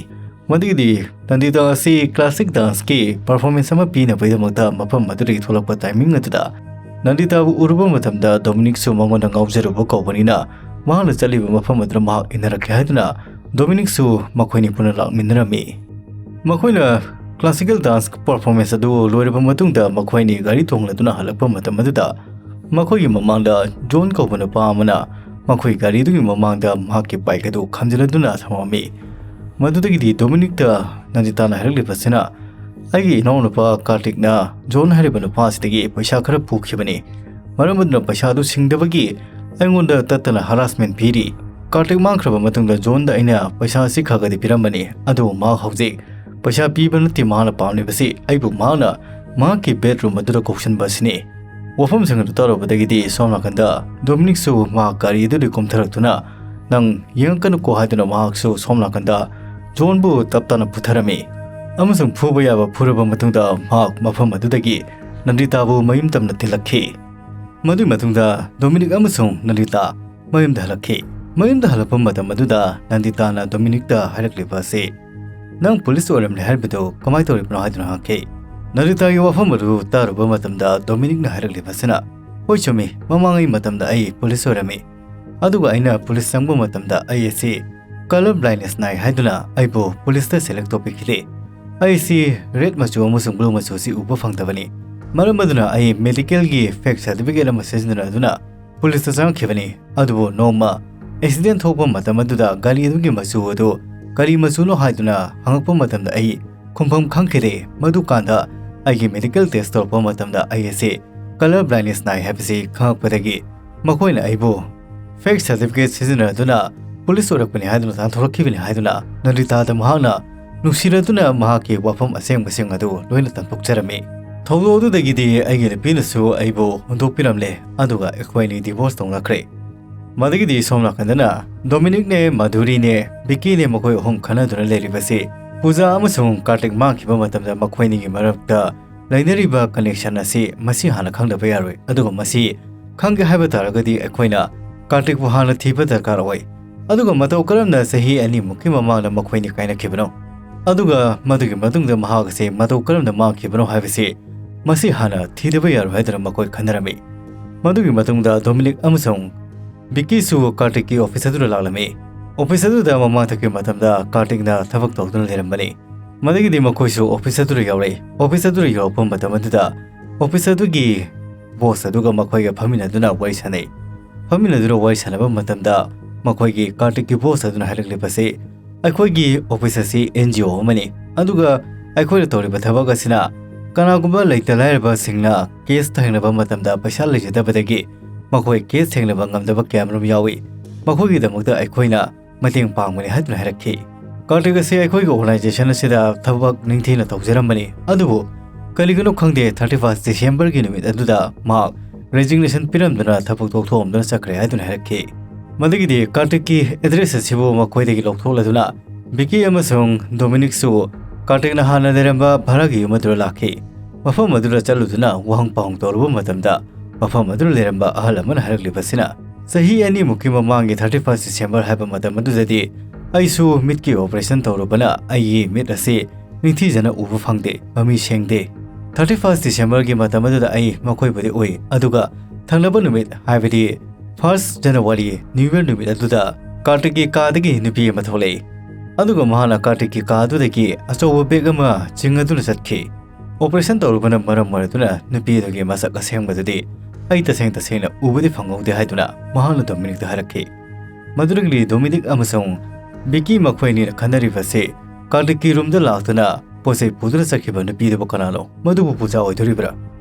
ꯃꯗꯨꯒꯤꯗꯤ ꯅꯟꯗꯤꯇꯥ ꯑꯁꯤ classic dance ꯀꯤ performance ꯑꯃ ꯄꯤꯅꯕꯒꯤꯗꯃꯛꯇ ꯃꯐꯝ ꯑꯗꯨꯗꯒꯤ ꯊꯣꯛꯂꯛꯄ timing ꯑꯗꯨꯗ ꯅꯟꯗꯤꯇꯥꯕꯨ ꯎꯔꯨꯕ ꯃꯇꯝꯗ ꯗꯣꯃꯤꯅꯤꯛꯁꯨ ꯃꯉꯣꯟꯗ ꯉꯥꯎꯖꯔꯨꯕ ꯀꯧꯕꯅꯤꯅ ꯃꯍꯥꯛꯅ ꯆꯠꯂꯤꯕ ꯃꯐꯝ ꯑꯗꯨꯗ ꯃꯍꯥꯛ ꯏꯟꯅꯔꯛꯀꯦ ꯍꯥꯏꯗꯨꯅ ꯗꯣꯃꯤꯅꯤꯛꯁꯨ ꯃꯈꯣꯏꯅꯤ ꯄꯨꯟꯅ ꯂꯥꯛꯃꯤꯟꯅꯔꯝꯃꯤ꯫ ꯃꯈꯣꯏꯅ classical dance performance ꯑꯗꯨ ꯂꯣꯏꯔꯕ ꯃꯇꯨꯡꯗ ꯃꯈꯣꯏꯅꯤ ꯒꯥꯔꯤ ꯇꯣꯡꯂꯗꯨꯅ ꯍꯜꯂꯛꯄ ꯃꯇꯝ ꯑꯗꯨꯗ ꯃꯈꯣꯏꯒꯤ ꯃꯃꯥꯡꯗ ꯖꯣꯟ ꯀꯧꯕ ꯅꯨꯄꯥ ꯑꯃꯅ ꯃꯈꯣꯏ ꯒꯥꯔꯤꯗꯨꯒꯤ ꯃꯃꯥꯡꯗ ꯃꯍꯥꯛꯀꯤ bike ꯑꯗꯨ ꯈꯝꯖꯤꯜꯂꯗꯨꯅ ꯊꯝꯃꯝꯃꯤ꯫ ꯃꯗꯨꯗꯒꯤꯗꯤ ꯗꯣꯃꯤꯅꯤꯛꯇ ꯅꯟꯗꯤꯇꯥꯅ ꯍꯥꯏꯔꯛꯂꯤꯕꯁꯤꯅ, "ꯑꯩꯒꯤ ꯏꯅꯥꯎꯅꯨꯄꯥ ꯀꯥꯔꯇꯤꯛꯅ ꯖꯣꯟ ꯍꯥꯏꯔꯤꯕ ꯅꯨꯄꯥ ꯑꯁꯤꯗꯒꯤ ꯄꯩꯁꯥ ꯈꯔ ꯄꯨꯈꯤꯕꯅꯤ꯫ ꯃꯔꯝ ꯑꯗꯨꯅ ꯄꯩꯁꯥ ꯑꯗꯨ ꯁꯤꯡꯗꯕꯒꯤ ꯑꯩꯉꯣꯟꯗ ꯇꯠꯇꯅ harassment ꯄꯤꯔꯤ꯫ ꯀꯥꯔꯇꯤꯛ ꯃꯥꯡꯈ꯭ꯔꯕ ꯃꯇꯨꯡꯗ ꯖꯣꯟꯗ ꯑꯩꯅ ꯄꯩꯁꯥ ꯑꯁꯤ ꯈꯔ ꯈꯔꯗꯤ ꯄꯤꯔꯝꯕꯅꯤ, ꯑꯗꯨꯕꯨ ꯃꯍꯥꯛ ꯍꯧꯖꯤꯛ ꯄꯩꯁꯥ ꯄꯤꯕ ꯅꯠꯇꯦ ꯃꯍꯥꯛꯅ ꯄꯥꯝꯂꯤꯕꯁꯤ, ꯑꯩꯕꯨ ꯃꯍꯥꯛꯅ ꯃꯍꯥꯛꯀꯤ bedroom ꯑꯗꯨꯗ ꯀꯧꯁꯤꯟꯕ ꯑꯁꯤꯅꯤ"꯫ ꯋꯥꯐꯝꯁꯤꯡ ꯑꯗꯨ ꯇꯥꯔꯨꯕꯗꯒꯤꯗꯤ ꯁꯣꯝ ꯅꯥꯀꯟꯗ ꯗꯣꯃꯤꯅꯤꯛꯁꯨ ꯃꯍꯥꯛ ꯒꯥꯔꯤ ꯑꯗꯨꯗꯒꯤ ꯀꯨꯝꯊꯔꯛꯇꯨꯅ, "ꯅꯪ ꯌꯦꯡꯉꯛꯀꯅꯨꯀꯣ" ꯍꯥꯏꯗꯨꯅ ꯃꯍꯥꯛꯁꯨ ꯁꯣꯝ ꯅꯥꯀꯟꯗ ꯖꯣꯟꯕꯨ ꯇꯞ ꯇꯥꯅ ꯄꯨꯊꯔꯝꯃꯤ꯫ ꯑꯃꯁꯨꯡ ꯐꯨꯕ ꯌꯥꯕ ꯐꯨꯔꯕ ꯃꯇꯨꯡꯗ ꯃꯍꯥꯛ ꯃꯐꯝ ꯑꯗꯨꯗꯒꯤ ꯅꯟꯗꯤꯇꯥꯕꯨ ꯃꯌꯨꯝ ꯇꯝꯅ ꯊꯤꯜꯂꯛꯈꯤ꯫ ꯃꯗꯨꯒꯤ ꯃꯇꯨꯡꯗ ꯗꯣꯃꯤꯅꯤꯛ ꯑꯃꯁꯨꯡ ꯅꯟꯗꯤꯇꯥ ꯃꯌꯨꯝꯗ ꯍꯜꯂꯛꯈꯤ꯫ ꯃꯌꯨꯝꯗ ꯍꯜꯂꯛꯄ ꯃꯇꯝ ꯑꯗꯨꯗ ꯅꯟꯗꯤꯇꯥꯅ ꯗꯣꯃꯤꯅꯤꯛꯇ ꯍꯥꯏꯔꯛꯂꯤꯕ ꯑꯁꯤ, "ꯅꯪ ꯄꯨꯂꯤꯁ ꯑꯣꯏꯔꯝꯂꯦ ꯍꯥꯏꯔꯤꯕꯗꯨ ꯀꯃꯥꯏꯅ ꯇꯧꯔꯤꯕꯅꯣ?" ꯍꯥꯏꯗꯨꯅ ꯍꯪꯈꯤ꯫ ꯅꯟꯗꯤꯇꯥꯒꯤ ꯋꯥꯐꯝ ꯑꯗꯨ ꯇꯥꯔꯨꯕ ꯃꯇꯝꯗ ꯗꯣꯃꯤꯅꯤꯛꯅ ꯍꯥꯏꯔꯛꯂꯤꯕ ꯑꯁꯤꯅ, "ꯍꯣꯏ ꯆꯨꯝꯃꯤ, ꯃꯃꯥꯡꯉꯩ ꯃꯇꯝꯗ ꯑꯩ ꯄꯨꯂꯤꯁ ꯑꯣꯏꯔꯝꯃꯤ, ꯑꯗꯨꯒ ꯑꯩꯅ ꯄꯨꯂꯤꯁ ꯆꯪꯕ ꯃꯇꯝꯗ ꯑꯩ ꯑꯁꯤ colour blindness ꯅꯥꯏ ꯍꯥꯏꯗꯨꯅ ꯑꯩꯕꯨ ꯄꯨꯂꯤꯁꯇ select ꯇꯧꯕꯤꯈꯤꯗꯦ꯫ ꯑꯩꯁꯤ red ꯃꯆꯨ ꯑꯃꯁꯨꯡ blue ꯃꯆꯨ ꯑꯁꯤ ꯎꯕ ꯐꯪꯗꯕꯅꯤ꯫ ꯃꯔꯝ ꯑꯗꯨꯅ ꯑꯩ medical ꯒꯤ fake certificate ꯑꯃ ꯁꯤꯖꯤꯟꯅꯗꯨꯅ ꯄꯨꯂꯤꯁꯇ ꯆꯪꯉꯛꯈꯤꯕꯅꯤ꯫ ꯑꯗꯨꯕꯨ ꯅꯣꯡꯃ accident ꯊꯣꯛꯄ ꯃꯇꯝ ꯑꯗꯨꯗ ꯒꯥꯔꯤ ꯑꯗꯨꯒꯤ ꯃꯆꯨ ꯑꯗꯨ ꯀꯔꯤ ꯃꯆꯨꯅꯣ ꯍꯥꯏꯗꯨꯅ ꯍꯪꯉꯛꯄ ꯃꯇꯝꯗ ꯑꯩ ꯈꯨꯝꯐꯝ ꯈꯪꯈꯤꯗꯦ꯫ ꯃꯗꯨꯀꯥꯟꯗ ꯑꯩꯒꯤ medical test ꯇꯧꯔꯛꯄ ꯃꯇꯝꯗ ꯑꯩ ꯑꯁꯤ colour blindness ꯅꯥꯏ ꯍꯥꯏꯕꯁꯤ ꯈꯪꯉꯛꯄꯗꯒꯤ ꯃꯈꯣꯏꯅ ꯑꯩꯕꯨ fake certificate ꯁꯤꯖꯤꯟꯅꯗꯨꯅ ꯄꯨꯂꯤꯁ ꯑꯣꯏꯔꯛꯄꯅꯤ ꯍꯥꯏꯗꯨꯅ ꯇꯥꯟꯊꯣꯔꯛꯈꯤꯕꯅꯤ" ꯍꯥꯏꯗꯨꯅ ꯅꯟꯗꯤꯇꯥꯗ ꯃꯍꯥꯛꯅ ꯅꯨꯡꯁꯤꯔꯗꯨꯅ ꯃꯍꯥꯛꯀꯤ ꯋꯥꯐꯝ ꯑꯁꯦꯡꯕꯁꯤꯡ ꯑꯗꯨ ꯂꯣꯏꯅ ꯇꯝꯊꯣꯛꯆꯔꯝꯃꯤ꯫ ꯊꯧꯗꯣꯛ ꯑꯗꯨꯗꯒꯤꯗꯤ ꯑꯩꯒꯤ ꯅꯨꯄꯤꯅꯁꯨ ꯑꯩꯕꯨ ꯍꯨꯟꯗꯣꯛꯄꯤꯔꯝꯂꯦ, ꯑꯗꯨꯒ ꯑꯩꯈꯣꯏ ꯑꯅꯤ divorce ꯇꯧꯅꯈ꯭ꯔꯦ꯫ ꯃꯗꯨꯒꯤꯗꯤ ꯁꯣꯝ ꯅꯥꯀꯟꯗꯅ ꯗꯣꯃꯤꯅꯤꯛꯅꯦ, ꯃꯥꯙꯨꯔꯤꯅꯦ, ꯕꯤꯀꯤꯅꯦ, ꯃꯈꯣꯏ ꯑꯍꯨꯝ ꯈꯟꯅꯗꯨꯅ ꯂꯩꯔꯤꯕꯁꯤ ꯄꯨꯖꯥ ꯑꯃꯁꯨꯡ ꯀꯥꯔꯇꯤꯛ ꯃꯥꯡꯈꯤꯕ ꯃꯇꯝꯗ ꯃꯈꯣꯏ ꯑꯅꯤꯒꯤ ꯃꯔꯛꯇ ꯂꯩꯅꯔꯤꯕ connection ꯑꯁꯤ ꯃꯁꯤ ꯍꯥꯟꯅ ꯈꯪꯗꯕ ꯌꯥꯔꯣꯏ꯫ ꯑꯗꯨꯒ ꯃꯁꯤ ꯈꯪꯒꯦ ꯍꯥꯏꯕ ꯇꯥꯔꯒꯗꯤ ꯑꯩꯈꯣꯏꯅ ꯀꯥꯔꯇꯤꯛꯄꯨ ꯍꯥꯟꯅ ꯊꯤꯕ ꯗꯔꯀꯥꯔ ꯑꯣꯏ꯫ ꯑꯗꯨꯒ ꯃꯇꯧ ꯀꯔꯝꯅ ꯆꯍꯤ ꯑꯅꯤꯃꯨꯛꯀꯤ ꯃꯃꯥꯡꯗ ꯃꯈꯣꯏꯅꯤ ꯀꯥꯏꯅꯈꯤꯕꯅꯣ, ꯑꯗꯨꯒ ꯃꯗꯨꯒꯤ ꯃꯇꯨꯡꯗ ꯃꯍꯥꯛ ꯑꯁꯤ ꯃꯇꯧ ꯀꯔꯝꯅ ꯃꯥꯡꯈꯤꯕꯅꯣ ꯍꯥꯏꯕꯁꯤ ꯃꯁꯤ ꯍꯥꯟꯅ ꯊꯤꯗꯕ ꯌꯥꯔꯣꯏ ꯍꯥꯏꯗꯨꯅ ꯃꯈꯣꯏ ꯈꯟꯅꯔꯝꯃꯤ꯫ ꯃꯗꯨꯒꯤ ꯃꯇꯨꯡꯗ ꯗꯣꯃꯤꯅꯤꯛ ꯑꯃꯁꯨꯡ ꯕꯤꯀꯤꯁꯨ ꯀꯥꯔꯇꯤꯛꯀꯤ ꯑꯣꯐꯤꯁ ꯑꯗꯨꯗ ꯂꯥꯛꯂꯝꯃꯤ꯫ ꯑꯣꯐꯤꯁ ꯑꯗꯨꯗ ꯃꯃꯥꯡꯊꯛꯀꯤ ꯃꯇꯝꯗ ꯀꯥꯔꯇꯤꯛꯅ ꯊꯕꯛ ꯇꯧꯗꯨꯅ ꯂꯩꯔꯝꯕꯅꯤ꯫ ꯃꯗꯒꯤꯗꯤ ꯃꯈꯣꯏꯁꯨ ꯑꯣꯐꯤꯁ ꯑꯗꯨꯗ ꯌꯧꯔꯛꯏ꯫ ꯑꯣꯐꯤꯁ ꯑꯗꯨꯗ ꯌꯧꯔꯛꯄ ꯃꯇꯝ ꯑꯗꯨꯗ ꯑꯣꯐꯤꯁ ꯑꯗꯨꯒꯤ ꯕꯣꯁ ꯑꯗꯨꯒ ꯃꯈꯣꯏꯒ ꯐꯝꯃꯤꯟꯅꯗꯨꯅ ꯋꯥꯔꯤ ꯁꯥꯟꯅꯩ꯫ ꯐꯝꯃꯤꯟꯅꯗꯨꯅ ꯋꯥꯔꯤ ꯁꯥꯟꯅꯕ ꯃꯇꯝꯗ ꯃꯈꯣꯏꯒꯤ ꯀꯥꯔꯇꯤꯛꯀꯤ ꯕꯣꯁ ꯑꯗꯨꯅ ꯍꯥꯏꯔꯛꯂꯤꯕꯁꯤ, "ꯑꯩꯈꯣꯏꯒꯤ ꯑꯣꯐꯤꯁ ꯑꯁꯤ ꯑꯦꯟ ꯖꯤ ꯑꯣ ꯑꯃꯅꯤ, ꯑꯗꯨꯒ ꯑꯩꯈꯣꯏꯅ ꯇꯧꯔꯤꯕ ꯊꯕꯛ ꯑꯁꯤꯅ ꯀꯅꯥꯒꯨꯝꯕ ꯂꯩꯇ ꯂꯥꯏꯔꯕꯁꯤꯡꯅ ꯀꯦꯁ ꯊꯦꯡꯅꯕ ꯃꯇꯝꯗ ꯄꯩꯁꯥ ꯂꯩꯖꯗꯕꯗꯒꯤ ꯃꯈꯣꯏ ꯀꯦꯁ ꯊꯦꯡꯅꯕ ꯉꯝꯗꯕ ꯀꯌꯥꯃꯔꯨꯝ ꯌꯥꯎꯏ꯫ ꯃꯈꯣꯏꯒꯤꯗꯃꯛꯇ ꯑꯩꯈꯣꯏꯅ ꯃꯇꯦꯡ ꯄꯥꯡꯕꯅꯤ" ꯍꯥꯏꯗꯨꯅ ꯍꯥꯏꯔꯛꯈꯤ꯫ "ꯀꯥꯔꯇꯤꯛ ꯑꯁꯤ ꯑꯩꯈꯣꯏꯒꯤ ꯑꯣꯔꯒꯅꯥꯏꯖꯦꯁꯟ ꯑꯁꯤꯗ ꯊꯕꯛ ꯅꯤꯡꯊꯤꯅ ꯇꯧꯖꯔꯝꯕꯅꯤ, ꯑꯗꯨꯕꯨ ꯀꯔꯤꯒꯤꯅꯣ ꯈꯪꯗꯦ, ꯊꯥꯔꯇꯤ ꯐꯥꯔꯁ ꯗꯤꯁꯦꯝꯕꯔꯒꯤ ꯅꯨꯃꯤꯠ ꯑꯗꯨꯗ ꯃꯍꯥꯛ ꯔꯦꯖꯤꯒꯅꯦꯁꯟ ꯄꯤꯔꯝꯗꯨꯅ ꯊꯕꯛ ꯇꯣꯛꯊꯣꯛꯑꯝꯗꯨꯅ ꯆꯠꯈ꯭ꯔꯦ" ꯍꯥꯏꯗꯨꯅ ꯍꯥꯏꯔꯛꯈꯤ꯫ ꯃꯗꯨꯒꯤꯗꯤ ꯀꯥꯔꯇꯤꯛꯀꯤ ꯑꯦꯗ꯭ꯔꯦꯁ ꯑꯁꯤꯕꯨ ꯃꯈꯣꯏꯗꯒꯤ ꯂꯧꯊꯣꯛꯂꯗꯨꯅ ꯕꯤꯀꯤ ꯑꯃꯁꯨꯡ ꯗꯣꯃꯤꯅꯤꯛꯁꯨ ꯀꯥꯔꯇꯤꯛꯅ ꯍꯥꯟꯅ ꯂꯩꯔꯝꯕ ꯚꯔꯥꯒꯤ ꯌꯨꯝ ꯑꯗꯨꯗ ꯂꯥꯛꯈꯤ꯫ ꯃꯐꯝ ꯑꯗꯨꯗ ꯆꯠꯂꯨꯗꯨꯅ ꯋꯥꯍꯪ ꯄꯥꯎꯍꯪ ꯇꯧꯔꯨꯕ ꯃꯇꯝꯗ, ꯃꯐꯝ ꯑꯗꯨꯗ ꯂꯩꯔꯝꯕ ꯑꯍꯜ ꯑꯃꯅ ꯍꯥꯏꯔꯛꯂꯤꯕꯁꯤꯅ, "ꯆꯍꯤ ꯑꯅꯤꯃꯨꯛꯀꯤ ꯃꯃꯥꯡꯒꯤ ꯊꯥꯔꯇꯤ ꯐꯥꯔꯁ ꯗꯤꯁꯦꯝꯕꯔ ꯍꯥꯏꯕ ꯃꯇꯝ ꯑꯗꯨꯗꯗꯤ ꯑꯩꯁꯨ ꯃꯤꯠꯀꯤ ꯑꯣꯄꯔꯦꯁꯟ ꯇꯧꯔꯨꯕꯅ ꯑꯩꯒꯤ ꯃꯤꯠ ꯑꯁꯤ ꯅꯤꯡꯊꯤꯖꯅ ꯎꯕ ꯐꯪꯗꯦ, ꯃꯃꯤ ꯁꯦꯡꯗꯦ꯫ ꯊꯥꯔꯇꯤ ꯐꯥꯔꯁ ꯗꯤꯁꯦꯝꯕꯔꯒꯤ ꯃꯇꯝ ꯑꯗꯨꯗ ꯑꯩ ꯃꯈꯣꯏꯕꯨꯗꯤ ꯎꯏ, ꯑꯗꯨꯒ ꯊꯪꯅꯕ ꯅꯨꯃꯤꯠ, ꯍꯥꯏꯕꯗꯤ ꯐꯥꯔꯁ ꯖꯅꯋꯥꯔꯤ, ꯅ꯭ꯌꯨ ꯌꯔ ꯅꯨꯃꯤꯠ ꯑꯗꯨꯗ ꯀꯥꯔꯇꯤꯛꯀꯤ ꯀꯥꯗꯒꯤ ꯅꯨꯄꯤ ꯑꯃ ꯊꯣꯛꯂꯛꯏ, ꯑꯗꯨꯒ ꯃꯍꯥꯛꯅ ꯀꯥꯔꯇꯤꯛꯀꯤ ꯀꯥ ꯑꯗꯨꯗꯒꯤ ꯑꯆꯧꯕ ꯕꯦꯒ ꯑꯃ ꯆꯤꯡꯗꯨꯅ ꯆꯠꯈꯤ꯫ ꯑꯣꯄꯔꯦꯁꯟ ꯇꯧꯔꯨꯕꯅ ꯃꯔꯝ ꯑꯣꯏꯔꯗꯨꯅ ꯅꯨꯄꯤ ꯑꯗꯨꯒꯤ ꯃꯁꯛ ꯑꯁꯦꯡꯕꯗꯨꯗꯤ ꯑꯩ ꯇꯁꯦꯡ ꯇꯁꯦꯡꯅ ꯎꯕꯗꯤ ꯐꯪꯍꯧꯗꯦ" ꯍꯥꯏꯗꯨꯅ ꯃꯍꯥꯛꯅ ꯗꯣꯃꯤꯅꯤꯛꯇ ꯍꯥꯏꯔꯛꯈꯤ꯫ ꯃꯗꯨꯗꯒꯤꯗꯤ ꯗꯣꯃꯤꯅꯤꯛ ꯑꯃꯁꯨꯡ ꯕꯤꯀꯤ ꯃꯈꯣꯏ ꯑꯅꯤꯅ ꯈꯟꯅꯔꯤꯕꯁꯤ ꯀꯥꯔꯇꯤꯛꯀꯤ ꯔꯨꯝꯗ ꯂꯥꯛꯇꯨꯅ ꯄꯣꯠ ꯆꯩ ꯄꯨꯗꯨꯅ ꯆꯠꯈꯤꯕ ꯅꯨꯄꯤꯗꯨꯕꯨ ꯀꯅꯥꯅꯣ? ꯃꯗꯨꯕꯨ ꯄꯨꯖꯥ ꯑꯣꯏꯗꯣꯔꯤꯕ꯭ꯔꯥ?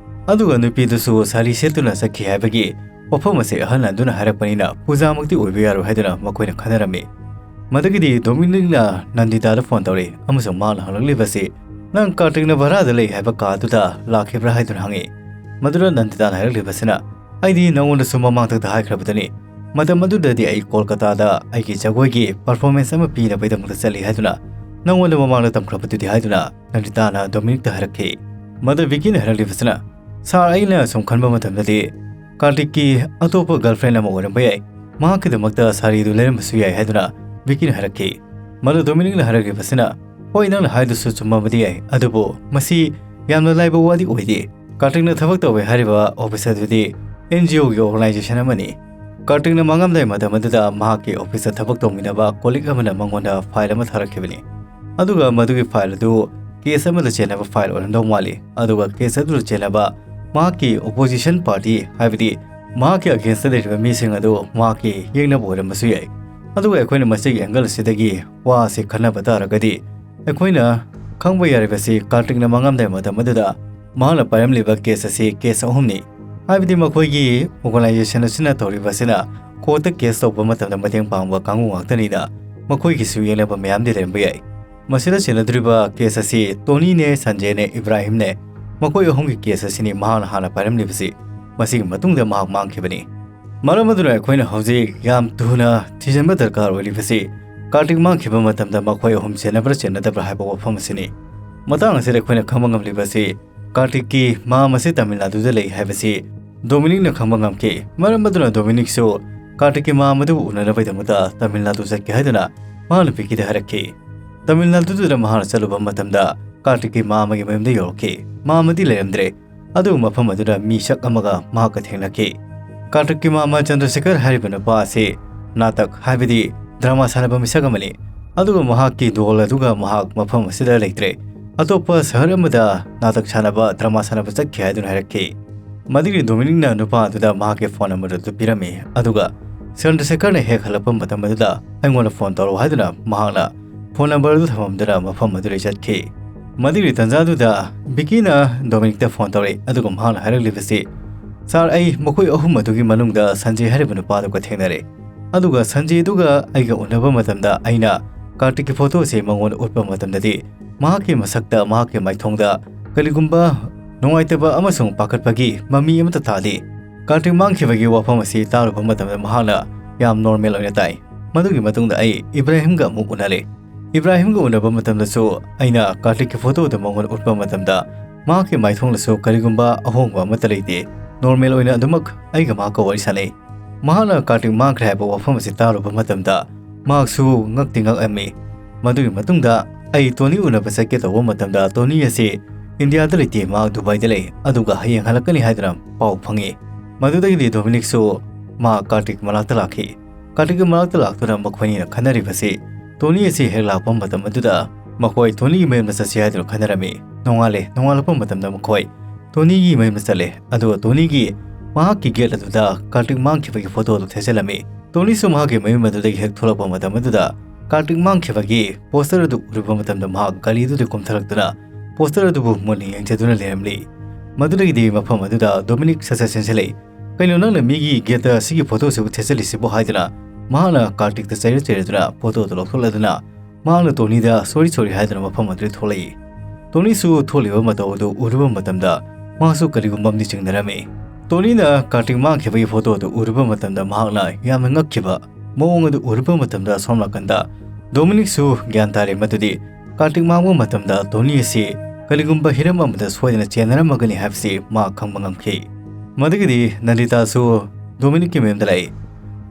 ꯑꯗꯨꯒ ꯅꯨꯄꯤꯗꯨꯁꯨ ꯁꯥꯔꯤ ꯁꯦꯠꯇꯨꯅ ꯆꯠꯈꯤ ꯍꯥꯏꯕꯒꯤ ꯋꯥꯐꯝ ꯑꯁꯤ ꯑꯍꯜ ꯑꯗꯨꯅ ꯍꯥꯏꯔꯛꯄꯅꯤꯅ ꯄꯨꯖꯥꯃꯛꯇꯤ ꯑꯣꯏꯕ ꯌꯥꯔꯣꯏ ꯍꯥꯏꯗꯨꯅ ꯃꯈꯣꯏꯅ ꯈꯟꯅꯔꯝꯃꯤ꯫ ꯃꯗꯨꯒꯤꯗꯤ ꯗꯣꯃꯤꯅꯤꯛꯅ ꯅꯟꯗꯤꯇꯥꯗ ꯐꯣꯟ ꯇꯧꯔꯤ ꯑꯃꯁꯨꯡ ꯃꯥꯅ ꯍꯪꯂꯛꯂꯤꯕꯁꯤ, "ꯅꯪ ꯀꯥꯔꯇꯤꯛꯅ ꯚꯔꯥꯗ ꯂꯩ ꯍꯥꯏꯕ ꯀꯥ ꯑꯗꯨꯗ ꯂꯥꯛꯈꯤꯕ꯭ꯔꯥ?" ꯍꯥꯏꯗꯨꯅ ꯍꯪꯉꯤ꯫ ꯃꯗꯨꯗ ꯅꯟꯗꯤꯇꯥꯅ ꯍꯥꯏꯔꯛꯂꯤꯕꯁꯤꯅ, "ꯑꯩꯗꯤ ꯅꯉꯣꯟꯗꯁꯨ ꯃꯃꯥꯡꯊꯛꯇ ꯍꯥꯏꯈ꯭ꯔꯕꯗꯨꯅꯤ, ꯃꯇꯝ ꯑꯗꯨꯗꯗꯤ ꯑꯩ ꯀꯣꯜꯀꯇꯥꯗ ꯑꯩꯒꯤ ꯖꯒꯣꯏꯒꯤ ꯄꯔꯐꯣꯔꯃꯦꯟꯁ ꯑꯃ ꯄꯤꯅꯕꯒꯤꯗꯃꯛꯇ ꯆꯠꯂꯤ ꯍꯥꯏꯗꯨꯅ ꯅꯉꯣꯟꯗ ꯃꯃꯥꯡꯗ ꯇꯝꯈ꯭ꯔꯕꯗꯨꯗꯤ" ꯍꯥꯏꯗꯨꯅ ꯅꯟꯗꯤꯇꯥꯅ ꯗꯣꯃꯤꯅꯤꯛꯇ ꯍꯥꯏꯔꯛꯈꯤ꯫ ꯃꯗꯨ ꯕꯤꯀꯤꯅ ꯍꯥꯏꯔꯛꯂꯤꯕꯁꯤꯅ, "ꯁꯥꯔ, ꯑꯩꯅ ꯁꯨꯝ ꯈꯟꯕ ꯃꯇꯝꯗꯗꯤ ꯀꯥꯔꯇꯤꯛꯀꯤ ꯑꯇꯣꯞꯄ ꯒꯔꯜꯐ꯭ꯔꯦꯟ ꯑꯃ ꯑꯣꯏꯔꯝꯕ ꯌꯥꯏ, ꯃꯍꯥꯛꯀꯤꯗꯃꯛꯇ ꯁꯥꯔꯤꯗꯨ ꯂꯩꯔꯝꯕꯁꯨ ꯌꯥꯏ ꯍꯥꯏꯗꯨꯅ ꯕꯤꯀꯤꯅ ꯍꯥꯏꯔꯛꯈꯤ꯫ ꯃꯗꯨ ꯗꯣꯃꯤꯅꯤꯛꯅ ꯍꯥꯏꯔꯛꯂꯤꯕꯁꯤꯅ, "ꯍꯣꯏ, ꯅꯪꯅ ꯍꯥꯏꯗꯨꯁꯨ ꯆꯨꯝꯃꯕꯗꯤ ꯌꯥꯏ, ꯑꯗꯨꯕꯨ ꯃꯁꯤ ꯌꯥꯝꯅ ꯂꯥꯏꯕ ꯋꯥꯗꯤ ꯑꯣꯏꯗꯦ꯫ ꯀꯥꯔꯇꯤꯛꯅ ꯊꯕꯛ ꯇꯧꯋꯦ ꯍꯥꯏꯔꯤꯕ ꯑꯣꯐꯤꯁ ꯑꯗꯨꯗꯤ ꯑꯦꯟ ꯖꯤ ꯑꯣꯒꯤ ꯑꯣꯔꯒꯅꯥꯏꯖꯦꯁꯟ ꯑꯃꯅꯤ꯫ ꯀꯥꯔꯇꯤꯛꯅ ꯃꯥꯡꯉꯝꯗꯥꯏ ꯃꯇꯝ ꯑꯗꯨꯗ ꯃꯍꯥꯛꯀꯤ ꯑꯣꯐꯤꯁꯇ ꯊꯕꯛ ꯇꯧꯃꯤꯟꯅꯕ ꯀꯣꯂꯤꯛ ꯑꯃꯅ ꯃꯉꯣꯟꯗ ꯐꯥꯏꯜ ꯑꯃ ꯊꯥꯔꯛꯈꯤꯕꯅꯤ꯫ ꯑꯗꯨꯒ ꯃꯗꯨꯒꯤ ꯐꯥꯏꯜ ꯑꯗꯨ ꯀꯦꯁ ꯑꯃꯗ ꯆꯦꯟꯅꯕ ꯐꯥꯏꯜ ꯑꯣꯏꯔꯝꯗꯧ ꯃꯥꯜꯂꯤ꯫ ꯑꯗꯨꯒ ꯀꯦꯁ ꯑꯗꯨꯗ ꯆꯦꯟꯅꯕ ꯃꯍꯥꯛꯀꯤ ꯑꯣꯄꯣꯖꯤꯁꯟ ꯄꯥꯔꯇꯤ, ꯍꯥꯏꯕꯗꯤ ꯃꯍꯥꯛꯀꯤ ꯑꯒꯦꯟꯁꯇ ꯂꯩꯔꯤꯕ ꯃꯤꯁꯤꯡ ꯑꯗꯨ ꯃꯍꯥꯛꯀꯤ ꯌꯦꯛꯅꯕ ꯑꯣꯏꯔꯝꯕꯁꯨ ꯌꯥꯏ꯫ ꯑꯗꯨꯒ ꯑꯩꯈꯣꯏꯅ ꯃꯁꯤꯒꯤ ꯑꯦꯡꯒꯜ ꯑꯁꯤꯗꯒꯤ ꯋꯥ ꯑꯁꯤ ꯈꯟꯅꯕ ꯇꯥꯔꯒꯗꯤ, ꯑꯩꯈꯣꯏꯅ ꯈꯪꯕ ꯌꯥꯔꯤꯕꯁꯤ ꯀꯥꯔꯇꯤꯛꯅ ꯃꯥꯡꯉꯝꯗꯥꯏ ꯃꯇꯝ ꯑꯗꯨꯗ ꯃꯍꯥꯛꯅ ꯄꯥꯏꯔꯝꯂꯤꯕ ꯀꯦꯁ ꯑꯁꯤ ꯀꯦꯁ ꯑꯍꯨꯝꯅꯤ꯫ ꯍꯥꯏꯕꯗꯤ ꯃꯈꯣꯏꯒꯤ ꯑꯣꯔꯒꯅꯥꯏꯖꯦꯁꯟ ꯑꯁꯤꯅ ꯇꯧꯔꯤꯕ ꯑꯁꯤꯅ ꯀꯣꯔꯠꯇ ꯀꯦꯁ ꯇꯧꯕ ꯃꯇꯝꯗ ꯃꯇꯦꯡ ꯄꯥꯡꯕ ꯀꯥꯡꯕꯨ ꯉꯥꯛꯇꯅꯤꯅ ꯃꯈꯣꯏꯒꯤꯁꯨ ꯌꯦꯡꯅꯕ ꯃꯌꯥꯝꯗꯤ ꯂꯩꯔꯝꯕ ꯌꯥꯏ꯫ ꯃꯁꯤꯗ ꯆꯦꯟꯅꯗꯣꯔꯤꯕ ꯀꯦꯁ ꯑꯁꯤ ꯇꯣꯅꯤꯅꯦ, ꯁꯟꯖꯦꯅꯦ, ꯏꯕ꯭ꯔꯥꯍꯤꯝꯅꯦ꯫ ꯃꯈꯣꯏ ꯑꯍꯨꯝꯒꯤ ꯀꯦꯁ ꯑꯁꯤꯅꯤ ꯃꯍꯥꯛꯅ ꯍꯥꯟꯅ ꯄꯥꯏꯔꯝꯂꯤꯕꯁꯤ꯫ ꯃꯁꯤꯒꯤ ꯃꯇꯨꯡꯗ ꯃꯍꯥꯛ ꯃꯥꯡꯈꯤꯕꯅꯤ꯫ ꯃꯔꯝ ꯑꯗꯨꯅ ꯑꯩꯈꯣꯏꯅ ꯍꯧꯖꯤꯛ ꯌꯥꯝ ꯊꯨꯅ ꯊꯤꯖꯤꯟꯕ ꯗꯔꯀꯥꯔ ꯑꯣꯏꯔꯤꯕꯁꯤ ꯀꯥꯔꯇꯤꯛ ꯃꯥꯡꯈꯤꯕ ꯃꯇꯝꯗ ꯃꯈꯣꯏ ꯑꯍꯨꯝ ꯆꯦꯟꯅꯕ꯭ꯔꯥ ꯆꯦꯟꯅꯗꯕ꯭ꯔꯥ ꯍꯥꯏꯕ ꯋꯥꯐꯝ ꯑꯁꯤꯅꯤ꯫ ꯃꯇꯥꯡ ꯑꯁꯤꯗ ꯑꯩꯈꯣꯏꯅ ꯈꯪꯕ ꯉꯝꯂꯤꯕꯁꯤ ꯀꯥꯔꯇꯤꯛꯀꯤ ꯃꯥꯝ ꯑꯁꯤ ꯇꯥꯃꯤꯜ ꯅꯥꯗꯨꯗ ꯂꯩ ꯍꯥꯏꯕꯁꯤ ꯗꯣꯃꯤꯅꯤꯛꯅ ꯈꯪꯕ ꯉꯝꯈꯤ꯫ ꯃꯔꯝ ꯑꯗꯨꯅ ꯗꯣꯃꯤꯅꯤꯛꯁꯨ ꯀꯥꯔꯇꯤꯛꯀꯤ ꯃꯥꯝ ꯑꯗꯨꯕꯨ ꯎꯅꯅꯕꯒꯤꯗꯃꯛꯇ ꯇꯥꯃꯤꯜ ꯅꯥꯗꯨ ꯆꯠꯀꯦ ꯍꯥꯏꯗꯨꯅ ꯃꯍꯥꯛꯅ ꯕꯤꯀꯤꯗ ꯍꯥꯏꯔꯛꯈꯤ꯫ ꯇꯥꯃꯤꯜ ꯅꯥꯗꯨꯗ ꯃꯍꯥꯛꯅ ꯆꯠꯂꯨꯕ ꯃꯇꯝꯗ ꯀꯥꯔꯇꯤꯛꯀꯤ ꯃꯥꯝ ꯑꯃꯒꯤ ꯃꯌꯨꯝꯗ ꯌꯧꯔꯛꯈꯤ꯫ ꯃꯥꯝ ꯑꯗꯤ ꯂꯩꯔꯝꯗ꯭ꯔꯦ꯫ ꯑꯗꯨꯕꯨ ꯃꯐꯝ ꯑꯗꯨꯗ ꯃꯤꯁꯛ ꯑꯃꯒ ꯃꯍꯥꯛꯀ ꯊꯦꯡꯅꯈꯤ꯫ ꯀꯥꯔꯇꯤꯛꯀꯤ ꯃꯥꯝꯃ ꯆꯟꯗ꯭ꯔꯁꯦꯈꯔ ꯍꯥꯏꯔꯤꯕ ꯅꯨꯄꯥ ꯑꯁꯤ ꯅꯥꯇꯛ, ꯍꯥꯏꯕꯗꯤ ꯗ꯭ꯔꯃꯥ ꯁꯥꯟꯅꯕ ꯃꯤꯁꯛ ꯑꯃꯅꯤ꯫ ꯑꯗꯨꯒ ꯃꯍꯥꯛꯀꯤ ꯗꯣꯜ ꯑꯗꯨꯒ ꯃꯍꯥꯛ ꯃꯐꯝ ꯑꯁꯤꯗ ꯂꯩꯇ꯭ꯔꯦ꯫ ꯑꯇꯣꯞꯄ ꯁꯍꯔ ꯑꯃꯗ ꯅꯥꯇꯛ ꯁꯥꯟꯅꯕ, ꯗ꯭ꯔꯃꯥ ꯁꯥꯟꯅꯕ ꯆꯠꯈꯤ ꯍꯥꯏꯗꯨꯅ ꯍꯥꯏꯔꯛꯈꯤ꯫ ꯃꯗꯨꯒꯤ ꯗꯣꯃꯤꯅꯤꯛꯅ ꯅꯨꯄꯥ ꯑꯗꯨꯗ ꯃꯍꯥꯛꯀꯤ ꯐꯣꯟ ꯅꯝꯕꯔ ꯑꯗꯨ ꯄꯤꯔꯝꯃꯤ꯫ ꯑꯗꯨꯒ ꯆꯟꯗ꯭ꯔꯁꯦꯈꯔꯅ ꯍꯦꯛ ꯍꯜꯂꯛꯄ ꯃꯇꯝ ꯑꯗꯨꯗ ꯑꯩꯉꯣꯟꯗ ꯐꯣꯟ ꯇꯧꯔꯛꯎ ꯍꯥꯏꯗꯨꯅ ꯃꯍꯥꯛꯅ ꯐꯣꯟ ꯅꯝꯕꯔ ꯑꯗꯨ ꯊꯝꯃꯝꯗꯨꯅ ꯃꯐꯝ ꯑꯗꯨꯗ ꯆꯠꯈꯤ꯫ ꯃꯗꯨꯒꯤ ꯇꯥꯟꯖꯥꯗꯨꯗ ꯕꯤꯀꯤꯅ ꯗꯣꯃꯤꯅꯤꯛꯇ ꯐꯣꯟ ꯇꯧꯔꯛꯏ, ꯑꯗꯨꯒ ꯃꯍꯥꯛꯅ ꯍꯥꯏꯔꯛꯂꯤꯕꯁꯤ, "ꯁꯥꯔ, ꯑꯩ ꯃꯈꯣꯏ ꯑꯍꯨꯝ ꯑꯗꯨꯒꯤ ꯃꯅꯨꯡꯗ ꯁꯟꯖꯦ ꯍꯥꯏꯔꯤꯕ ꯅꯨꯄꯥꯗꯨꯒ ꯊꯦꯡꯅꯔꯦ꯫ ꯑꯗꯨꯒ ꯁꯟꯖꯦꯗꯨꯒ ꯑꯩꯒ ꯎꯅꯕ ꯃꯇꯝꯗ ꯑꯩꯅ ꯀꯥꯔꯇꯤꯛꯀꯤ ꯐꯣꯇꯣ ꯑꯁꯤ ꯃꯉꯣꯟꯗ ꯎꯠꯄ ꯃꯇꯝꯗꯗꯤ ꯃꯍꯥꯛꯀꯤ ꯃꯁꯛꯇ, ꯃꯍꯥꯛꯀꯤ ꯃꯥꯏꯊꯣꯡꯗ ꯀꯔꯤꯒꯨꯝꯕ ꯅꯨꯡꯉꯥꯏꯇꯕ ꯑꯃꯁꯨꯡ ꯄꯥꯈꯠꯄꯒꯤ ꯃꯃꯤ ꯑꯃꯠꯇ ꯇꯥꯗꯦ꯫ ꯀꯥꯔꯇꯤꯛ ꯃꯥꯡꯈꯤꯕꯒꯤ ꯋꯥꯐꯝ ꯑꯁꯤ ꯇꯥꯔꯨꯕ ꯃꯇꯝꯗ ꯃꯍꯥꯛꯅ ꯌꯥꯝ ꯅꯣꯔꯃꯦꯜ ꯑꯣꯏꯅ ꯇꯥꯏ꯫ ꯃꯗꯨꯒꯤ ꯃꯇꯨꯡꯗ ꯑꯩ ꯏꯕ꯭ꯔꯥꯍꯤꯝꯒ ꯑꯃꯨꯛ ꯎꯅꯔꯦ꯫ ꯏꯕ꯭ꯔꯥꯍꯤꯝꯒ ꯎꯅꯕ ꯃꯇꯝꯗꯁꯨ ꯑꯩꯅ ꯀꯥꯔꯇꯤꯛꯀꯤ ꯐꯣꯇꯣꯗꯨ ꯃꯉꯣꯟꯗ ꯎꯠꯄ ꯃꯇꯝꯗ ꯃꯍꯥꯛꯀꯤ ꯃꯥꯏꯊꯣꯡꯗꯁꯨ ꯀꯔꯤꯒꯨꯝꯕ ꯑꯍꯣꯡꯕ ꯑꯃꯠꯇ ꯂꯩꯇꯦ꯫ ꯅꯣꯔꯃꯦꯜ ꯑꯣꯏꯅ ꯑꯗꯨꯃꯛ ꯑꯩꯒ ꯃꯍꯥꯛꯀ ꯋꯥꯔꯤ ꯁꯥꯟꯅꯩ꯫ ꯃꯍꯥꯛꯅ ꯀꯥꯔꯇꯤꯛ ꯃꯥꯡꯈ꯭ꯔꯦ ꯍꯥꯏꯕ ꯋꯥꯐꯝ ꯑꯁꯤ ꯇꯥꯔꯨꯕ ꯃꯇꯝꯗ ꯃꯍꯥꯛꯁꯨ ꯉꯛꯇꯤ ꯉꯛꯑꯝꯃꯤ꯫ ꯃꯗꯨꯒꯤ ꯃꯇꯨꯡꯗ ꯑꯩ ꯇꯣꯅꯤ ꯎꯅꯕ ꯆꯠꯀꯦ ꯇꯧꯕ ꯃꯇꯝꯗ ꯇꯣꯅꯤ ꯑꯁꯤ ꯏꯟꯗꯤꯌꯥꯗ ꯂꯩꯇꯦ, ꯃꯍꯥꯛ ꯗꯨꯕꯥꯏꯗ ꯂꯩ, ꯑꯗꯨꯒ ꯍꯌꯦꯡ ꯍꯜꯂꯛꯀꯅꯤ ꯍꯥꯏꯗꯨꯅ ꯄꯥꯎ ꯐꯪꯉꯤ꯫ ꯃꯗꯨꯗꯒꯤꯗꯤ ꯗꯣꯃꯤꯅꯤꯛꯁꯨ ꯃꯍꯥꯛ ꯀꯥꯔꯇꯤꯛ ꯃꯅꯥꯛꯇ ꯂꯥꯛꯈꯤ꯫ ꯀꯥꯔꯇꯤꯛꯀꯤ ꯃꯅꯥꯛꯇ ꯂꯥꯛꯇꯨꯅ ꯃꯈꯣꯏꯅꯤꯅ ꯈꯟꯅꯔꯤꯕꯁꯤ ꯇꯣꯅꯤ ꯑꯁꯤ ꯍꯦꯛ ꯂꯥꯛꯄ ꯃꯇꯝ ꯑꯗꯨꯗ ꯃꯈꯣꯏ ꯇꯣꯅꯤꯒꯤ ꯃꯌꯨꯝꯗ ꯆꯠꯁꯤ ꯍꯥꯏꯗꯨꯅ ꯈꯟꯅꯔꯝꯃꯤ꯫ ꯅꯣꯡꯉꯥꯜꯂꯦ, ꯅꯣꯡꯉꯥꯜꯂꯛꯄ ꯃꯇꯝꯗ ꯃꯈꯣꯏ ꯇꯣꯅꯤꯒꯤ ꯃꯌꯨꯝꯗ ꯆꯠꯂꯦ, ꯑꯗꯨꯒ ꯇꯣꯅꯤꯒꯤ ꯃꯍꯥꯛꯀꯤ ꯒꯦꯠ ꯑꯗꯨꯗ ꯀꯥꯔꯇꯤꯛ ꯃꯥꯡꯈꯤꯕꯒꯤ ꯐꯣꯇꯣ ꯑꯗꯨ ꯊꯦꯠꯆꯜꯂꯝꯃꯤ꯫ ꯇꯣꯅꯤꯁꯨ ꯃꯍꯥꯛꯀꯤ ꯃꯌꯨꯝ ꯑꯗꯨꯗꯒꯤ ꯍꯦꯛ ꯊꯣꯛꯂꯛꯄ ꯃꯇꯝ ꯑꯗꯨꯗ ꯀꯥꯔꯇꯤꯛ ꯃꯥꯡꯈꯤꯕꯒꯤ ꯄꯣꯁꯇꯔ ꯑꯗꯨ ꯎꯔꯨꯕ ꯃꯇꯝꯗ ꯃꯍꯥꯛ ꯒꯥꯔꯤꯗꯨꯗ ꯀꯨꯝꯊꯔꯛꯇꯨꯅ ꯄꯣꯁꯇꯔ ꯑꯗꯨꯕꯨ ꯃꯨꯟꯅ ꯌꯦꯡꯖꯗꯨꯅ ꯂꯩꯔꯝꯂꯤ꯫ ꯃꯗꯨꯗꯒꯤꯗꯤ ꯃꯐꯝ ꯑꯗꯨꯗ ꯗꯣꯃꯤꯅꯤꯛ ꯁꯠ ꯁꯠ ꯆꯦꯟꯁꯤꯜꯂꯛꯏ꯫ "ꯀꯩꯅꯣ, ꯅꯪꯅ ꯃꯤꯒꯤ ꯒꯦꯠꯇ ꯁꯤꯒꯤ ꯐꯣꯇꯣꯁꯤꯕꯨ ꯊꯦꯠꯆꯜꯂꯤꯁꯤꯕꯨ?" ꯍꯥꯏꯗꯨꯅ ꯃꯍꯥꯛꯅ ꯀꯥꯔꯇꯤꯛꯇ ꯆꯩꯔ ꯆꯩꯔꯗꯨꯅ ꯐꯣꯇꯣꯗꯨ ꯂꯧꯊꯣꯛꯂꯗꯨꯅ ꯃꯍꯥꯛꯅ ꯇꯣꯅꯤꯗ "ꯁꯣꯔꯤ, ꯁꯣꯔꯤ" ꯍꯥꯏꯗꯨꯅ ꯃꯐꯝ ꯑꯗꯨꯗꯒꯤ ꯊꯣꯛꯂꯛꯏ꯫ ꯇꯣꯅꯤꯁꯨ ꯊꯣꯛꯂꯤꯕ ꯃꯇꯧ ꯑꯗꯨ ꯎꯔꯨꯕ ꯃꯇꯝꯗ ꯃꯍꯥꯛꯁꯨ ꯀꯔꯤꯒꯨꯝꯕ ꯑꯃꯗꯤ ꯆꯤꯡꯅꯔꯝꯃꯤ꯫ ꯇꯣꯅꯤꯅ ꯀꯥꯔꯇꯤꯛ ꯃꯥꯡꯈꯤꯕꯒꯤ ꯐꯣꯇꯣ ꯑꯗꯨ ꯎꯔꯨꯕ ꯃꯇꯝꯗ ꯃꯍꯥꯛꯅ ꯌꯥꯝꯅ ꯉꯛꯈꯤꯕ ꯃꯑꯣꯡ ꯑꯗꯨ ꯎꯔꯨꯕ ꯃꯇꯝꯗ ꯑꯁꯣꯝ ꯅꯥꯀꯟꯗ ꯗꯣꯃꯤꯅꯤꯛꯁꯨ ꯒ꯭ꯌꯥꯟ ꯇꯥꯔꯦ ꯃꯗꯨꯗꯤ ꯀꯥꯔꯇꯤꯛ ꯃꯥꯡꯕ ꯃꯇꯝꯗ ꯇꯣꯅꯤ ꯑꯁꯤ ꯀꯔꯤꯒꯨꯝꯕ ꯍꯤꯔꯝ ꯑꯃꯗ ꯁꯣꯏꯗꯅ ꯆꯦꯟꯅꯔꯝꯃꯒꯅꯤ ꯍꯥꯏꯕꯁꯤ ꯃꯥ ꯈꯪꯕ ꯉꯝꯈꯤ꯫ ꯃꯗꯨꯒꯤꯗꯤ ꯅꯟꯗꯤꯇꯥꯁꯨ ꯗꯣꯃꯤꯅꯤꯛꯀꯤ ꯃꯌꯨꯝꯗ ꯂꯥꯛꯏ꯫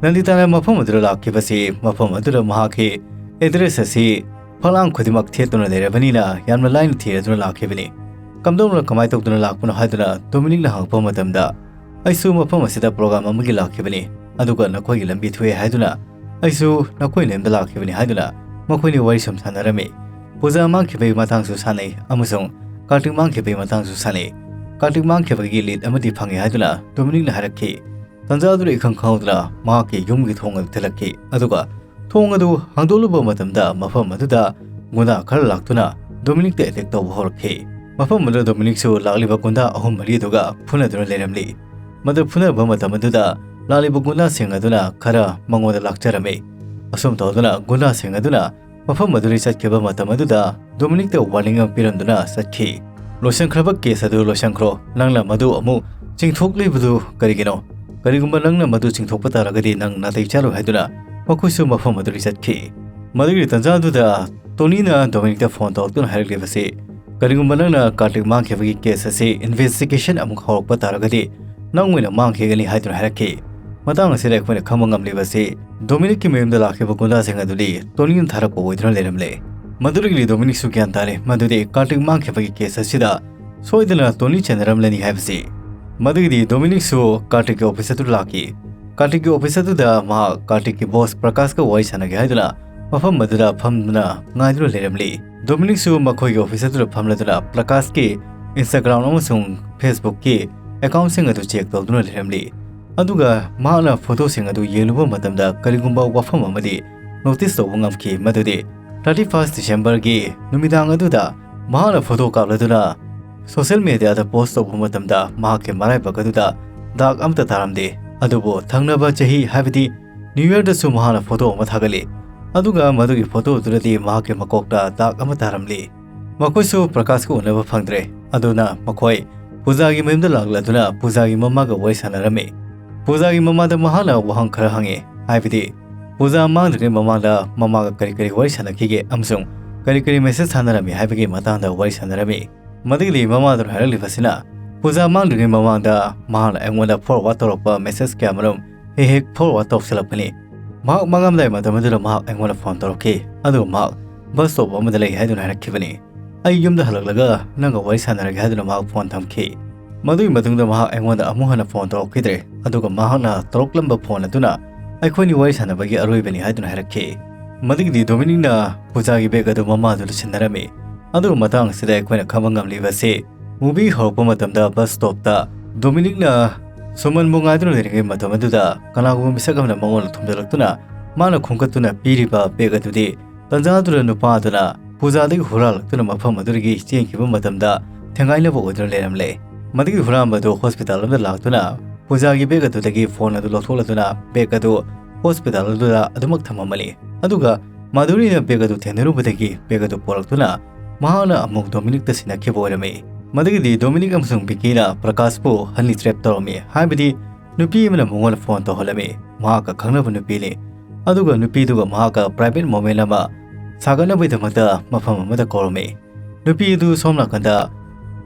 ꯅꯟꯗꯤꯇꯥꯅ ꯃꯐꯝ ꯑꯗꯨꯗ ꯂꯥꯛꯈꯤꯕꯁꯤ ꯃꯐꯝ ꯑꯗꯨꯗ ꯃꯍꯥꯛꯀꯤ ꯑꯦꯗ꯭ꯔꯦꯁ ꯑꯁꯤ ꯐꯛꯂꯥꯡ ꯈꯨꯗꯤꯡꯃꯛ ꯊꯦꯠꯇꯨꯅ ꯂꯩꯔꯕꯅꯤꯅ ꯌꯥꯝꯅ ꯂꯥꯏꯅ ꯊꯤꯔꯗꯨꯅ ꯂꯥꯛꯈꯤꯕꯅꯤ꯫ "ꯀꯝꯗꯧꯅ, ꯀꯃꯥꯏꯅ ꯇꯧꯗꯨꯅ ꯂꯥꯛꯄꯅꯣ?" ꯍꯥꯏꯗꯨꯅ ꯗꯣꯃꯤꯅꯤꯛꯅ ꯍꯪꯉꯛꯄ ꯃꯇꯝꯗ, "ꯑꯩꯁꯨ ꯃꯐꯝ ꯑꯁꯤꯗ ꯄ꯭ꯔꯣꯒ꯭ꯔꯥꯝ ꯑꯃꯒꯤ ꯂꯥꯛꯈꯤꯕꯅꯤ, ꯑꯗꯨꯒ ꯅꯈꯣꯏꯒꯤ ꯂꯝꯕꯤ ꯊꯣꯛꯑꯦ ꯍꯥꯏꯗꯨꯅ ꯑꯩꯁꯨ ꯅꯈꯣꯏ ꯃꯌꯨꯝꯗ ꯂꯥꯛꯈꯤꯕꯅꯤ" ꯍꯥꯏꯗꯨꯅ ꯃꯈꯣꯏꯅꯤ ꯋꯥꯔꯤ ꯁꯨꯝ ꯁꯥꯟꯅꯔꯝꯃꯤ꯫ ꯄꯨꯖꯥ ꯃꯥꯡꯈꯤꯕꯒꯤ ꯃꯇꯥꯡꯁꯨ ꯁꯥꯟꯅꯩ ꯑꯃꯁꯨꯡ ꯀꯥꯔꯇꯤꯛ ꯃꯥꯡꯈꯤꯕꯒꯤ ꯃꯇꯥꯡꯁꯨ ꯁꯥꯟꯅꯩ꯫ "ꯀꯥꯔꯇꯤꯛ ꯃꯥꯡꯈꯤꯕꯒꯤ ꯂꯤꯗ ꯑꯃꯗꯤ ꯐꯪꯉꯦ" ꯍꯥꯏꯗꯨꯅ ꯗꯣꯃꯤꯅꯤꯛꯅ ꯍꯥꯏꯔꯛꯈꯤ꯫ ꯇꯟꯖꯥ ꯑꯗꯨꯗ ꯏꯈꯪ ꯈꯪꯍꯧꯗꯅ ꯃꯍꯥꯛꯀꯤ ꯌꯨꯝꯒꯤ ꯊꯣꯡ ꯑꯗꯨ ꯊꯤꯜꯂꯛꯈꯤ, ꯑꯗꯨꯒ ꯊꯣꯡ ꯑꯗꯨ ꯍꯥꯡꯗꯣꯛꯂꯨꯕ ꯃꯇꯝꯗ ꯃꯐꯝ ꯑꯗꯨꯗ ꯒꯨꯟꯗꯥ ꯈꯔ ꯂꯥꯛꯇꯨꯅ ꯗꯣꯃꯤꯅꯤꯛꯇ ꯑꯦꯇꯦꯛ ꯇꯧꯕ ꯍꯧꯔꯛꯈꯤ꯫ ꯃꯐꯝ ꯑꯗꯨꯗ ꯗꯣꯃꯤꯅꯤꯛꯁꯨ ꯂꯥꯛꯂꯤꯕ ꯒꯨꯟꯗꯥ ꯑꯍꯨꯝ ꯃꯔꯤ ꯑꯗꯨꯒ ꯐꯨꯅꯗꯨꯅ ꯂꯩꯔꯝꯂꯤ꯫ ꯃꯗꯨ ꯐꯨꯅꯕ ꯃꯇꯝ ꯑꯗꯨꯗ ꯂꯥꯛꯂꯤꯕ ꯒꯨꯟꯗꯥꯁꯤꯡ ꯑꯗꯨꯅ ꯈꯔ ꯃꯉꯣꯟꯗ ꯂꯥꯛꯆꯔꯝꯃꯤ꯫ ꯑꯁꯨꯝ ꯇꯧꯗꯨꯅ ꯒꯨꯟꯗꯥꯁꯤꯡ ꯑꯗꯨꯅ ꯃꯐꯝ ꯑꯗꯨꯗꯒꯤ ꯆꯠꯈꯤꯕ ꯃꯇꯝ ꯑꯗꯨꯗ ꯗꯣꯃꯤꯅꯤꯛꯇ ꯋꯥꯔꯅꯤꯡ ꯑꯃ ꯄꯤꯔꯝꯗꯨꯅ ꯆꯠꯈꯤ꯫ "ꯂꯣꯏꯁꯤꯟꯈ꯭ꯔꯕ ꯀꯦꯁ ꯑꯗꯨ ꯂꯣꯏꯁꯤꯟꯈ꯭ꯔꯣ꯫ ꯅꯪꯅ ꯃꯗꯨ ꯑꯃꯨꯛ ꯆꯤꯡꯊꯣꯛꯂꯤꯕꯗꯨ ꯀꯔꯤꯒꯤꯅꯣ? ꯀꯔꯤꯒꯨꯝꯕ ꯅꯪꯅ ꯃꯗꯨ ꯆꯤꯡꯊꯣꯛꯄ ꯇꯥꯔꯒꯗꯤ ꯅꯪ ꯅꯥꯇꯩ ꯆꯥꯔꯣꯏ" ꯍꯥꯏꯗꯨꯅ ꯃꯈꯣꯏꯁꯨ ꯃꯐꯝ ꯑꯗꯨꯗꯒꯤ ꯆꯠꯈꯤ꯫ ꯃꯗꯨꯒꯤ ꯇꯟꯖꯥ ꯑꯗꯨꯗ ꯇꯣꯅꯤꯅ ꯗꯣꯃꯤꯅꯤꯛꯇ ꯐꯣꯟ ꯇꯧꯔꯛꯇꯨꯅ ꯍꯥꯏꯔꯛꯂꯤꯕꯁꯤ, "ꯀꯔꯤꯒꯨꯝꯕ ꯅꯪꯅ ꯀꯥꯔꯇꯤꯛ ꯃꯥꯡꯈꯤꯕꯒꯤ ꯀꯦꯁ ꯑꯁꯤ ꯏꯟꯚꯦꯁꯇꯤꯒꯦꯁꯟ ꯑꯃꯨꯛ ꯍꯧꯔꯛꯄ ꯇꯥꯔꯒꯗꯤ ꯅꯪ ꯑꯣꯏꯅ ꯃꯥꯡꯈꯤꯒꯅꯤ" ꯍꯥꯏꯗꯨꯅ ꯍꯥꯏꯔꯛꯈꯤ꯫ ꯃꯇꯥꯡ ꯑꯁꯤꯗ ꯑꯩꯈꯣꯏꯅ ꯈꯪꯕ ꯉꯝꯂꯤꯕꯁꯤ, ꯗꯣꯃꯤꯅꯤꯛꯀꯤ ꯃꯌꯨꯝꯗ ꯂꯥꯛꯈꯤꯕ ꯒꯨꯟꯗꯥꯁꯤꯡ ꯑꯗꯨꯗꯤ ꯇꯣꯅꯤꯅ ꯊꯥꯔꯛꯄ ꯑꯣꯏꯗꯨꯅ ꯂꯩꯔꯝꯂꯦ꯫ ꯃꯗꯨꯗꯒꯤꯗꯤ ꯗꯣꯃꯤꯅꯤꯛꯁꯨ ꯒ꯭ꯌꯥꯟ ꯇꯥꯔꯦ ꯃꯗꯨꯗꯤ ꯀꯥꯔꯇꯤꯛ ꯃꯥꯡꯈꯤꯕꯒꯤ ꯀꯦꯁ ꯑꯁꯤꯗ ꯁꯣꯏꯗꯅ ꯇꯣꯅꯤ ꯆꯦꯟꯅꯔꯝꯂꯅꯤ ꯍꯥꯏꯕꯁꯤ꯫ ꯃꯗꯨꯒꯤꯗꯤ ꯗꯣꯃꯤꯅꯤꯛꯁꯨ ꯀꯥꯔꯇꯤꯛꯀꯤ ꯑꯣꯐꯤꯁ ꯑꯗꯨ ꯂꯥꯛꯈꯤ꯫ ꯀꯥꯔꯇꯤꯛꯀꯤ ꯑꯣꯐꯤꯁ ꯑꯗꯨꯗ ꯃꯍꯥꯛ ꯀꯥꯔꯇꯤꯛꯀꯤ ꯕꯣꯁ ꯄ꯭ꯔꯀꯥꯁꯀ ꯋꯥꯔꯤ ꯁꯥꯟꯅꯒꯦ ꯍꯥꯏꯗꯨꯅ ꯃꯐꯝ ꯑꯗꯨꯗ ꯐꯝꯗꯨꯅ ꯉꯥꯏꯗꯨꯅ ꯂꯩꯔꯝꯂꯤ꯫ ꯗꯣꯃꯤꯅꯤꯛꯁꯨ ꯃꯈꯣꯏꯒꯤ ꯑꯣꯐꯤꯁ ꯑꯗꯨꯗ ꯐꯝꯂꯗꯨꯅ ꯄ꯭ꯔꯀꯥꯁꯀꯤ Instagram ꯑꯃꯁꯨꯡ Facebookꯀꯤ ꯑꯦꯀꯥꯎꯟꯁꯤꯡ ꯑꯗꯨ ꯆꯦꯛ ꯇꯧꯗꯨꯅ ꯂꯩꯔꯝꯂꯤ꯫ ꯑꯗꯨꯒ ꯃꯍꯥꯛꯅ ꯐꯣꯇꯣꯁꯤꯡ ꯑꯗꯨ ꯌꯦꯡꯂꯨꯕ ꯃꯇꯝꯗ ꯀꯔꯤꯒꯨꯝꯕ ꯋꯥꯐꯝ ꯑꯃꯗꯤ ꯅꯣꯇꯤꯁ ꯇꯧꯕ ꯉꯝꯈꯤ, ꯃꯗꯨꯗꯤ thirty first Decemberꯒꯤ ꯅꯨꯃꯤꯗꯥꯡ ꯑꯗꯨꯗ ꯃꯍꯥꯛꯅ ꯐꯣꯇꯣ ꯀꯥꯞꯂꯗꯨꯅ ꯁꯣꯁꯤꯌꯦꯜ ꯃꯦꯗꯤꯌꯥꯗ ꯄꯣꯁ ꯇꯧꯕ ꯃꯇꯝꯗ ꯃꯍꯥꯛꯀꯤ ꯃꯔꯥꯏꯕꯛ ꯑꯗꯨꯗ ꯗꯥꯛ ꯑꯃꯠꯇ ꯇꯥꯔꯝꯗꯦ꯫ ꯑꯗꯨꯕꯨ ꯊꯪꯅꯕ ꯆꯍꯤ, ꯍꯥꯏꯕꯗꯤ ꯅ꯭ꯌꯨ ꯌꯔꯗꯁꯨ ꯃꯍꯥꯛꯅ ꯐꯣꯇꯣ ꯑꯃ ꯊꯥꯒꯠꯂꯤ꯫ ꯑꯗꯨꯒ ꯃꯗꯨꯒꯤ ꯐꯣꯇꯣ ꯑꯗꯨꯗꯗꯤ ꯃꯍꯥꯛꯀꯤ ꯃꯀꯣꯛꯇ ꯗꯥꯛ ꯑꯃ ꯇꯥꯔꯝꯂꯤ꯫ ꯃꯈꯣꯏꯁꯨ ꯄ꯭ꯔꯀꯥꯁꯀ ꯎꯅꯕ ꯐꯪꯗ꯭ꯔꯦ꯫ ꯑꯗꯨꯅ ꯃꯈꯣꯏ ꯄꯨꯖꯥꯒꯤ ꯃꯌꯨꯝꯗ ꯂꯥꯛꯂꯗꯨꯅ ꯄꯨꯖꯥꯒꯤ ꯃꯃꯥꯒ ꯋꯥꯔꯤ ꯁꯥꯟꯅꯔꯝꯃꯤ꯫ ꯄꯨꯖꯥꯒꯤ ꯃꯃꯥꯗ ꯃꯍꯥꯛꯅ ꯋꯥꯍꯪ ꯈꯔ ꯍꯪꯉꯤ, ꯍꯥꯏꯕꯗꯤ ꯄꯨꯖꯥ ꯃꯥꯡꯗ꯭ꯔꯤꯉꯩ ꯃꯃꯥꯡꯗ ꯃꯃꯥꯒ ꯀꯔꯤ ꯀꯔꯤ ꯋꯥꯔꯤ ꯁꯥꯟꯅꯈꯤꯒꯦ ꯑꯃꯁꯨꯡ ꯀꯔꯤ ꯀꯔꯤ ꯃꯦꯁꯦꯖ ꯊꯥꯅꯔꯝꯃꯤ ꯍꯥꯏꯕꯒꯤ ꯃꯇꯥꯡꯗ ꯋꯥꯔꯤ ꯁꯥꯟꯅꯔꯝꯃꯤ꯫ ꯃꯗꯨꯒꯤꯗꯤ ꯃꯃꯥꯗꯨꯅ ꯍꯥꯏꯔꯛꯂꯤꯕꯁꯤꯅ, ꯄꯨꯖꯥ ꯃꯥꯡꯗ꯭ꯔꯤꯉꯩ ꯃꯃꯥꯡꯗ ꯃꯍꯥꯛꯅ ꯑꯩꯉꯣꯟꯗ ꯐꯣꯔꯋꯥꯔꯗ ꯇꯧꯔꯛꯄ ꯃꯦꯁꯦꯖ ꯀꯌꯥꯃꯔꯨꯝ ꯍꯦꯛ ꯍꯦꯛ ꯐꯣꯔꯋꯥꯔꯗ ꯇꯧꯁꯤꯜꯂꯛꯄꯅꯤ꯫ ꯃꯍꯥꯛ ꯃꯥꯡꯉꯝꯗꯥꯏ ꯃꯇꯝ ꯑꯗꯨꯗ ꯃꯍꯥꯛ ꯑꯩꯉꯣꯟꯗ ꯐꯣꯟ ꯇꯧꯔꯛꯈꯤ, ꯑꯗꯨꯒ ꯃꯍꯥꯛ ꯕꯁ ꯁ꯭ꯇꯣꯞ ꯑꯃꯗ ꯂꯩ ꯍꯥꯏꯗꯨꯅ ꯍꯥꯏꯔꯛꯈꯤꯕꯅꯤ꯫ ꯑꯩ ꯌꯨꯝꯗ ꯍꯜꯂꯛꯂꯒ ꯅꯪꯒ ꯋꯥꯔꯤ ꯁꯥꯟꯅꯔꯒꯦ ꯍꯥꯏꯗꯨꯅ ꯃꯍꯥꯛ ꯐꯣꯟ ꯊꯝꯈꯤ꯫ ꯃꯗꯨꯒꯤ ꯃꯇꯨꯡꯗ ꯃꯍꯥꯛ ꯑꯩꯉꯣꯟꯗ ꯑꯃꯨꯛ ꯍꯟꯅ ꯐꯣꯟ ꯇꯧꯔꯛꯈꯤꯗ꯭ꯔꯦ, ꯑꯗꯨꯒ ꯃꯍꯥꯛꯅ ꯇꯧꯔꯛꯂꯝꯕ ꯐꯣꯟ ꯑꯗꯨꯅ ꯑꯩꯈꯣꯏꯅꯤ ꯋꯥꯔꯤ ꯁꯥꯟꯅꯕꯒꯤ ꯑꯔꯣꯏꯕꯅꯤ ꯍꯥꯏꯗꯨꯅ ꯍꯥꯏꯔꯛꯈꯤ꯫ ꯃꯗꯨꯒꯤꯗꯤ ꯗꯣꯃꯤꯅꯤꯛꯅ ꯄꯨꯖꯥꯒꯤ ꯕꯦꯒ ꯑꯗꯨ ꯃꯃꯥꯗꯨꯗ ꯁꯤꯟꯅꯔꯝꯃꯤ꯫ ꯑꯗꯨꯒ ꯃꯇꯥꯡ ꯑꯁꯤꯗ ꯑꯩꯈꯣꯏꯅ ꯈꯪꯕ ꯉꯝꯂꯤꯕꯁꯤ, ꯃꯨꯚꯤ ꯍꯧꯔꯛꯄ ꯃꯇꯝꯗ ꯕꯁ ꯁ꯭ꯇꯣꯞꯇ ꯗꯣꯃꯤꯅꯤꯛꯅ ꯁꯨꯃꯟꯕꯨ ꯉꯥꯏꯗꯨꯅ ꯂꯩꯔꯤꯉꯩ ꯃꯇꯝ ꯑꯗꯨꯗ ꯀꯅꯥꯒꯨꯝꯕ ꯃꯤꯁꯛ ꯑꯃꯅ ꯃꯉꯣꯟꯗ ꯊꯣꯝꯖꯤꯜꯂꯛꯇꯨꯅ ꯃꯥꯅ ꯈꯣꯝꯒꯠꯇꯨꯅ ꯄꯤꯔꯤꯕ ꯕꯦꯒ ꯑꯗꯨꯗꯤ ꯇꯟꯖꯥꯗꯨꯗ ꯅꯨꯄꯥ ꯑꯗꯨꯅ ꯄꯨꯖꯥꯗꯒꯤ ꯍꯨꯔꯥꯜꯂꯛꯇꯨꯅ ꯃꯐꯝ ꯑꯗꯨꯗꯒꯤ ꯆꯦꯟꯈꯤꯕ ꯃꯇꯝꯗ ꯊꯦꯡꯒꯥꯏꯅꯕ ꯑꯣꯏꯗꯨꯅ ꯂꯩꯔꯝꯂꯦ꯫ ꯃꯗꯨꯒꯤ ꯍꯨꯔꯥꯟꯕ ꯑꯗꯨ ꯍꯣꯁꯄꯤꯇꯥꯜ ꯑꯃꯗ ꯂꯥꯛꯇꯨꯅ ꯄꯨꯖꯥꯒꯤ ꯕꯦꯒ ꯑꯗꯨꯗꯒꯤ ꯐꯣꯟ ꯑꯗꯨ ꯂꯧꯊꯣꯛꯂꯗꯨꯅ ꯕꯦꯒ ꯑꯗꯨ ꯍꯣꯁꯄꯤꯇꯥꯜ ꯑꯗꯨꯗ ꯑꯗꯨꯃꯛ ꯊꯝꯃꯝꯕꯅꯤ꯫ ꯑꯗꯨꯒ ꯃꯥꯙꯨꯔꯤꯅ ꯕꯦꯒ ꯑꯗꯨ ꯊꯦꯡꯅꯔꯨꯕꯗꯒꯤ ꯕꯦꯒ ꯑꯗꯨ ꯄꯣꯔꯛꯇꯨꯅ ꯃꯍꯥꯛꯅ ꯑꯃꯨꯛ ꯗꯣꯃꯤꯅꯤꯛꯇ ꯁꯤꯟꯅꯈꯤꯕ ꯑꯣꯏꯔꯝꯃꯤ꯫ ꯃꯗꯨꯒꯤꯗꯤ ꯗꯣꯃꯤꯅꯤꯛ ꯑꯃꯁꯨꯡ ꯕꯤꯀꯤꯅ ꯄ꯭ꯔꯀꯥꯁꯄꯨ ꯍꯅꯤ ꯇ꯭ꯔꯦꯞ ꯇꯧꯔꯝꯃꯤ, ꯍꯥꯏꯕꯗꯤ ꯅꯨꯄꯤ ꯑꯃꯅ ꯃꯉꯣꯟꯗ ꯐꯣꯟ ꯇꯧꯍꯜꯂꯝꯃꯤ, ꯃꯍꯥꯛꯀ ꯈꯪꯅꯕ ꯅꯨꯄꯤꯅꯤ꯫ ꯑꯗꯨꯒ ꯅꯨꯄꯤꯗꯨꯒ ꯃꯍꯥꯛꯀ ꯄ꯭ꯔꯥꯏꯚꯦꯠ ꯃꯣꯃꯦꯟ ꯑꯃ ꯁꯥꯒꯠꯅꯕꯒꯤꯗꯃꯛꯇ ꯃꯐꯝ ꯑꯃꯗ ꯀꯧꯔꯝꯃꯤ꯫ ꯅꯨꯄꯤ ꯑꯗꯨ ꯁꯣꯝ ꯅꯥꯀꯟꯗ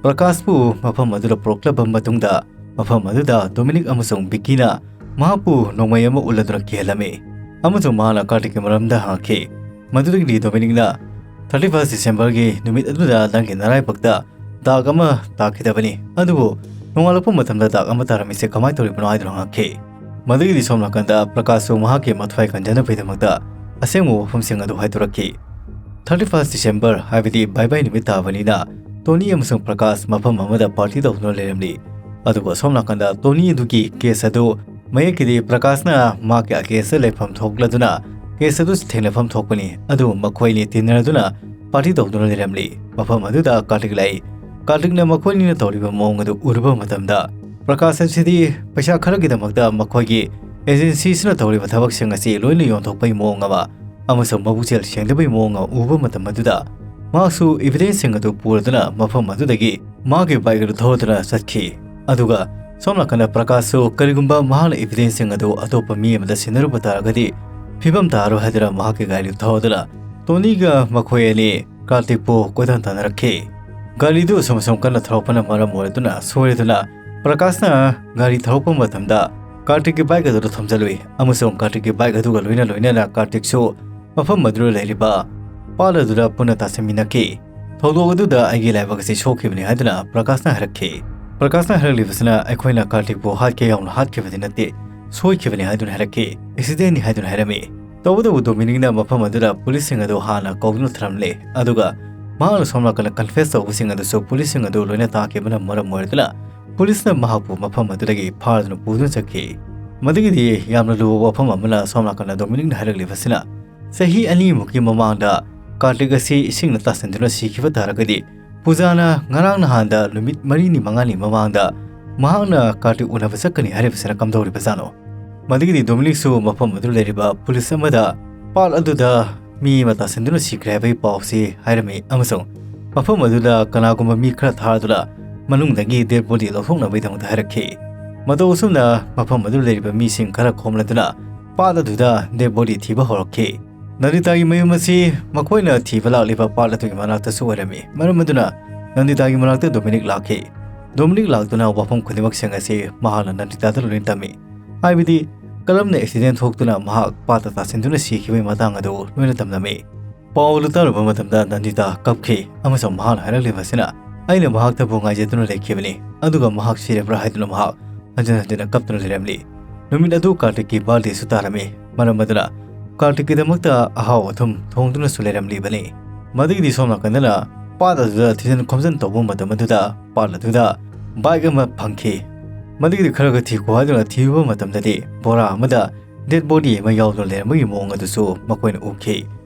ꯄ꯭ꯔꯀꯥꯁꯄꯨ ꯃꯐꯝ ꯑꯗꯨꯗ ꯄꯨꯔꯛꯂꯕ ꯃꯇꯨꯡꯗ, ꯃꯐꯝ ꯑꯗꯨꯗ ꯗꯣꯃꯤꯅꯤꯛ ꯑꯃꯁꯨꯡ ꯕꯤꯀꯤꯅ ꯃꯍꯥꯛꯄꯨ ꯅꯣꯡꯃꯩ ꯑꯃ ꯎꯠꯂꯗꯨꯅ ꯀꯤꯍꯜꯂꯝꯃꯤ ꯑꯃꯁꯨꯡ ꯃꯍꯥꯛꯅ ꯀꯥꯔꯇꯤꯛꯀꯤ ꯃꯔꯝꯗ ꯍꯪꯉꯛꯈꯤ꯫ ꯃꯗꯨꯗꯒꯤꯗꯤ ꯗꯣꯃꯤꯅꯤꯛꯅ "ꯊꯥꯔꯇꯤ ꯐꯥꯔꯁ ꯗꯤꯁꯦꯝꯕꯔꯒꯤ ꯅꯨꯃꯤꯠ ꯑꯗꯨꯗ ꯅꯪꯒꯤ ꯅꯔꯥꯏꯕꯛꯇ ꯗꯥꯛ ꯑꯃ ꯇꯥꯈꯤꯗꯕꯅꯤ, ꯑꯗꯨꯕꯨ ꯅꯣꯡꯉꯥꯜꯂꯛꯄ ꯃꯇꯝꯗ ꯗꯥꯛ ꯑꯃ ꯇꯥꯔꯝꯃꯤꯁꯦ ꯀꯃꯥꯏꯅ ꯇꯧꯔꯤꯕꯅꯣ?" ꯍꯥꯏꯗꯨꯅ ꯍꯪꯉꯛꯈꯤ꯫ ꯃꯗꯨꯒꯤꯗꯤ ꯁꯣꯝ ꯅꯥꯀꯟꯗ ꯄ꯭ꯔꯀꯥꯁꯁꯨ ꯃꯍꯥꯛꯀꯤ ꯃꯊ꯭ꯋꯥꯏ ꯀꯟꯖꯅꯕꯒꯤꯗꯃꯛꯇ ꯑꯁꯦꯡꯕ ꯋꯥꯐꯝꯁꯤꯡ ꯑꯗꯨ ꯍꯥꯏꯗꯣꯔꯛꯈꯤ꯫ ꯊꯥꯔꯇꯤ ꯐꯥꯔꯁ ꯗꯤꯁꯦꯝꯕꯔ, ꯍꯥꯏꯕꯗꯤ ꯕꯥꯏ ꯕꯥꯏ ꯅꯨꯃꯤꯠ ꯇꯥꯕꯅꯤꯅ, ꯇꯣꯅꯤ ꯑꯃꯁꯨꯡ ꯄ꯭ꯔꯀꯥꯁ ꯃꯐꯝ ꯑꯃꯗ ꯄꯥꯔꯇꯤ ꯇꯧꯗꯨꯅ ꯂꯩꯔꯝꯂꯤ꯫ ꯑꯗꯨꯒ ꯁꯣꯝ ꯅꯥꯀꯟꯗ ꯇꯣꯅꯤ ꯑꯗꯨꯒꯤ ꯀꯦꯁ ꯑꯗꯨ ꯃꯌꯦꯛꯀꯤꯗꯤ ꯄ꯭ꯔꯀꯥꯁꯅ ꯃꯍꯥꯛꯀꯤ ꯑꯒꯦꯟꯁꯇ ꯂꯩꯐꯝ ꯊꯣꯛꯂꯗꯨꯅ ꯀꯦꯁ ꯑꯗꯨ ꯊꯦꯡꯅꯐꯝ ꯊꯣꯛꯄꯅꯤ꯫ ꯑꯗꯨ ꯃꯈꯣꯏ ꯑꯅꯤ ꯇꯤꯟꯅꯔꯗꯨꯅ ꯄꯥꯔꯇꯤ ꯇꯧꯗꯨꯅ ꯂꯩꯔꯝꯂꯤ꯫ ꯃꯐꯝ ꯑꯗꯨꯗ ꯀꯥꯔꯇꯤꯛ ꯂꯥꯛꯏ꯫ ꯀꯥꯔꯇꯤꯛꯅ ꯃꯈꯣꯏ ꯑꯅꯤꯅ ꯇꯧꯔꯤꯕ ꯃꯑꯣꯡ ꯑꯗꯨ ꯎꯔꯨꯕ ꯃꯇꯝꯗ, ꯄ꯭ꯔꯀꯥꯁ ꯑꯁꯤꯗꯤ ꯄꯩꯁꯥ ꯈꯔꯒꯤꯗꯃꯛꯇ ꯃꯈꯣꯏꯒꯤ ꯑꯦꯖꯦꯟꯁꯤꯁꯤꯅ ꯇꯧꯔꯤꯕ ꯊꯕꯛꯁꯤꯡ ꯑꯁꯤ ꯂꯣꯏꯅ ꯌꯣꯟꯊꯣꯛꯄꯒꯤ ꯃꯑꯣꯡ ꯑꯃ ꯑꯃꯁꯨꯡ ꯃꯕꯨꯛꯆꯦꯜ ꯁꯦꯡꯗꯕꯒꯤ ꯃꯑꯣꯡ ꯑꯃ ꯎꯕ ꯃꯇꯝ ꯑꯗꯨꯗ, ꯃꯍꯥꯛꯁꯨ ꯏꯚꯤꯗꯦꯟꯁꯁꯤꯡ ꯑꯗꯨ ꯄꯨꯔꯗꯨꯅ ꯃꯐꯝ ꯑꯗꯨꯗꯒꯤ ꯃꯍꯥꯛꯀꯤ ꯕꯥꯏꯛ ꯑꯗꯨ ꯊꯧꯗꯨꯅ ꯆꯠꯈꯤ꯫ ꯑꯗꯨꯒ ꯁꯣꯝ ꯅꯥꯀꯟꯗ ꯄ꯭ꯔꯀꯥꯁꯁꯨ ꯀꯔꯤꯒꯨꯝꯕ ꯃꯍꯥꯛꯅ ꯏꯚꯤꯗꯦꯟꯁꯁꯤꯡ ꯑꯗꯨ ꯑꯇꯣꯞꯄ ꯃꯤ ꯑꯃꯗ ꯁꯤꯟꯅꯔꯨꯕ ꯇꯥꯔꯒꯗꯤ ꯐꯤꯕꯝ ꯇꯥꯔꯣꯏ ꯍꯥꯏꯗꯨꯅ ꯃꯍꯥꯛꯀꯤ ꯒꯥꯔꯤ ꯊꯧꯗꯨꯅ ꯇꯣꯅꯤꯒ ꯃꯈꯣꯏ ꯑꯅꯤ ꯀꯥꯔꯇꯤꯛꯄꯨ ꯀꯣꯏꯇꯥꯟ ꯇꯥꯟꯅꯔꯛꯈꯤ꯫ ꯒꯥꯔꯤꯗꯨ ꯑꯁꯨꯝ ꯑꯁꯨꯝ ꯀꯟꯅ ꯊꯧꯔꯛꯄꯅ ꯃꯔꯝ ꯑꯣꯏꯔꯗꯨꯅ ꯁꯣꯏꯔꯗꯨꯅ ꯄ꯭ꯔꯀꯥꯁꯅ ꯒꯥꯔꯤ ꯊꯧꯔꯛꯄ ꯃꯇꯝꯗ ꯀꯥꯔꯇꯤꯛꯀꯤ ꯕꯥꯏꯛ ꯑꯗꯨꯗ ꯊꯣꯝꯖꯤꯜꯂꯨꯏ ꯑꯃꯁꯨꯡ ꯀꯥꯔꯇꯤꯛꯀꯤ ꯕꯥꯏꯛ ꯑꯗꯨꯒ ꯂꯣꯏꯅ ꯂꯣꯏꯅꯅ ꯀꯥꯔꯇꯤꯛꯁꯨ ꯃꯐꯝ ꯑꯗꯨꯗ ꯂꯩꯔꯤꯕ ꯄꯥꯠ ꯑꯗꯨꯗ ꯄꯨꯟꯅ ꯇꯥꯁꯤꯟꯃꯤꯟꯅꯈꯤ꯫ "ꯊꯧꯗꯣꯛ ꯑꯗꯨꯗ ꯑꯩꯒꯤ ꯂꯥꯏꯕꯛ ꯑꯁꯤ ꯁꯣꯛꯈꯤꯕꯅꯤ" ꯍꯥꯏꯗꯨꯅ ꯄ꯭ꯔꯀꯥꯁꯅ ꯍꯥꯏꯔꯛꯈꯤ꯫ ꯄ꯭ꯔꯀꯥꯁꯅ ꯍꯥꯏꯔꯛꯂꯤꯕꯁꯤꯅ ꯑꯩꯈꯣꯏꯅ ꯀꯥꯔꯇꯤꯛꯄꯨ ꯍꯥꯠꯀꯦ ꯌꯥꯎꯅ ꯍꯥꯠꯈꯤꯕꯗꯤ ꯅꯠꯇꯦ, ꯁꯣꯏꯈꯤꯕꯅꯤ ꯍꯥꯏꯗꯨꯅ ꯍꯥꯏꯔꯛꯈꯤ, ꯑꯦꯛꯁꯤꯗꯦꯟꯅꯤ ꯍꯥꯏꯗꯨꯅ ꯍꯥꯏꯔꯝꯃꯤ꯫ ꯇꯧꯕꯇꯕꯨ ꯗꯣꯃꯤꯅꯤꯛꯅ ꯃꯐꯝ ꯑꯗꯨꯗ ꯄꯨꯂꯤꯁꯁꯤꯡ ꯑꯗꯨ ꯍꯥꯟꯅ ꯀꯧꯗꯨꯅ ꯊꯝꯂꯝꯂꯦ, ꯑꯗꯨꯒ ꯃꯍꯥꯛꯅ ꯁꯣꯝ ꯅꯥꯀꯟꯗ ꯀꯟꯐꯦꯁ ꯇꯧꯕꯁꯤꯡ ꯑꯗꯨꯁꯨ ꯄꯨꯂꯤꯁꯁꯤꯡ ꯑꯗꯨ ꯂꯣꯏꯅ ꯇꯥꯈꯤꯕꯅ ꯃꯔꯝ ꯑꯣꯏꯔꯗꯨꯅ ꯄꯨꯂꯤꯁꯅ ꯃꯍꯥꯛꯄꯨ ꯃꯐꯝ ꯑꯗꯨꯗꯒꯤ ꯐꯥꯗꯨꯅ ꯄꯨꯗꯨꯅ ꯆꯠꯈꯤ꯫ ꯃꯗꯨꯒꯤꯗꯤ ꯌꯥꯝꯅ ꯂꯨꯕ ꯋꯥꯐꯝ ꯑꯃꯅ ꯁꯣꯝ ꯅꯥꯀꯟꯗ ꯗꯣꯃꯤꯅꯤꯛꯅ ꯍꯥꯏꯔꯛꯂꯤꯕꯁꯤꯅ, ꯆꯍꯤ ꯑꯅꯤꯃꯨꯛꯀꯤ ꯃꯃꯥꯡꯗ ꯀꯥꯔꯇꯤꯛ ꯑꯁꯤ ꯏꯁꯤꯡꯅ ꯇꯥꯁꯤꯟꯗꯨꯅ ꯁꯤꯈꯤꯕ ꯇꯥꯔꯒꯗꯤ, ꯄꯨꯖꯥꯅ ꯉꯔꯥꯡ ꯅꯍꯥꯟꯗ ꯅꯨꯃꯤꯠ ꯃꯔꯤꯅꯤ ꯃꯉꯥꯅꯤ ꯃꯃꯥꯡꯗ ꯃꯍꯥꯛꯅ ꯀꯥꯔꯇꯤꯛ ꯎꯅꯕ ꯆꯠꯀꯅꯤ ꯍꯥꯏꯔꯤꯕꯁꯤꯅ ꯀꯝꯗꯧꯔꯤꯕꯖꯥꯠꯅꯣ? ꯃꯗꯨꯒꯤꯗꯤ ꯗꯣꯃꯤꯅꯤꯛꯁꯨ ꯃꯐꯝ ꯑꯗꯨꯗ ꯂꯩꯔꯤꯕ ꯄꯨꯂꯤꯁ ꯑꯃꯗ ꯄꯥꯠ ꯑꯗꯨꯗ ꯃꯤ ꯑꯃ ꯇꯥꯁꯤꯟꯗꯨꯅ ꯁꯤꯈ꯭ꯔꯦ ꯍꯥꯏꯕꯒꯤ ꯄꯥꯎꯁꯤ ꯍꯥꯏꯔꯝꯃꯤ ꯑꯃꯁꯨꯡ ꯃꯐꯝ ꯑꯗꯨꯗ ꯀꯅꯥꯒꯨꯝꯕ ꯃꯤ ꯈꯔ ꯊꯥꯗꯨꯅ ꯃꯅꯨꯡꯗꯒꯤ ꯗꯦꯗ ꯕꯣꯗꯤ ꯂꯧꯊꯣꯛꯅꯕꯒꯤꯗꯃꯛꯇ ꯍꯥꯏꯔꯛꯈꯤ꯫ ꯃꯇꯧ ꯑꯁꯨꯝꯅ ꯃꯐꯝ ꯑꯗꯨꯗ ꯂꯩꯔꯤꯕ ꯃꯤꯁꯤꯡ ꯈꯔ ꯈꯣꯝꯂꯗꯨꯅ ꯄꯥꯠ ꯑꯗꯨꯗ ꯗꯦꯗ ꯕꯣꯗꯤ ꯊꯤꯕ ꯍꯧꯔꯛꯈꯤ꯫ ꯅꯟꯗꯤꯇꯥꯒꯤ ꯃꯌꯨꯝ ꯑꯁꯤ ꯃꯈꯣꯏꯅ ꯊꯤꯕ ꯂꯥꯛꯂꯤꯕ ꯄꯥꯠ ꯑꯗꯨꯒꯤ ꯃꯅꯥꯛꯇꯁꯨ ꯑꯣꯏꯔꯝꯃꯤ꯫ ꯃꯔꯝ ꯑꯗꯨꯅ ꯅꯟꯗꯤꯇꯥꯒꯤ ꯃꯅꯥꯛꯇ ꯗꯣꯃꯤꯅꯤꯛ ꯂꯥꯛꯈꯤ꯫ ꯗꯣꯃꯤꯅꯤꯛ ꯂꯥꯛꯇꯨꯅ ꯋꯥꯐꯝ ꯈꯨꯗꯤꯡꯃꯛꯁꯤꯡ ꯑꯁꯤ ꯃꯍꯥꯛꯅ ꯅꯟꯗꯤꯇꯥꯗ ꯂꯣꯏꯅ ꯇꯝꯃꯤ꯫ ꯍꯥꯏꯕꯗꯤ ꯀꯔꯝꯅ ꯑꯦꯛꯁꯤꯗꯦꯟ ꯊꯣꯛꯇꯨꯅ ꯃꯍꯥꯛ ꯄꯥꯠꯇ ꯇꯥꯁꯤꯟꯗꯨꯅ ꯁꯤꯈꯤꯕꯒꯤ ꯃꯇꯥꯡ ꯑꯗꯨ ꯂꯣꯏꯅ ꯇꯝꯂꯝꯃꯤ꯫ ꯄꯥꯎ ꯑꯗꯨ ꯇꯥꯔꯨꯕ ꯃꯇꯝꯗ ꯅꯟꯗꯤꯇꯥ ꯀꯞꯈꯤ ꯑꯃꯁꯨꯡ ꯃꯍꯥꯛꯅ ꯍꯥꯏꯔꯛꯂꯤꯕ ꯑꯁꯤꯅ, "ꯑꯩꯅ ꯃꯍꯥꯛꯇꯕꯨ ꯉꯥꯏꯖꯗꯨꯅ ꯂꯩꯈꯤꯕꯅꯤ, ꯑꯗꯨꯒ ꯃꯍꯥꯛ ꯁꯤꯔꯕ꯭ꯔꯥ?" ꯍꯥꯏꯗꯨꯅ ꯃꯍꯥꯛ ꯍꯟꯖꯤꯟ ꯍꯟꯖꯤꯟꯅ ꯀꯞꯇꯨꯅ ꯂꯩꯔꯝꯂꯤ꯫ ꯅꯨꯃꯤꯠ ꯑꯗꯨ ꯀꯥꯔꯇꯤꯛꯀꯤ ꯕꯥꯔꯗꯦꯁꯨ ꯇꯥꯔꯝꯃꯤ꯫ ꯃꯔꯝ ꯑꯗꯨꯅ ꯀꯥꯔꯇꯤꯛꯀꯤꯗꯃꯛꯇ ꯑꯍꯥꯎ ꯑꯊꯨꯝ ꯊꯣꯡꯗꯨꯅꯁꯨ ꯂꯩꯔꯝꯂꯤꯕꯅꯤ꯫ ꯃꯗꯨꯒꯤꯗꯤ ꯁꯣꯝ ꯅꯥꯀꯟꯗꯅ ꯄꯥꯠ ꯑꯗꯨꯗ ꯊꯤꯖꯤꯟ ꯈꯣꯝꯖꯤꯟ ꯇꯧꯕ ꯃꯇꯝ ꯑꯗꯨꯗ ꯄꯥꯠ ꯑꯗꯨꯗ ꯕꯥꯏꯛ ꯑꯃ ꯐꯪꯈꯤ꯫ ꯃꯗꯨꯒꯤꯗꯤ ꯈꯔ ꯈꯔ ꯊꯤꯈꯣ ꯍꯥꯏꯗꯨꯅ ꯊꯤꯔꯨꯕ ꯃꯇꯝꯗꯗꯤ ꯕꯣꯔꯥ ꯑꯃꯗ ꯗꯦꯗ ꯕꯣꯗꯤ ꯑꯃ ꯌꯥꯎꯗꯨꯅ ꯂꯩꯔꯝꯕꯒꯤ ꯃꯑꯣꯡ ꯑꯗꯨꯁꯨ ꯃꯈꯣꯏꯅ ꯎꯈꯤ꯫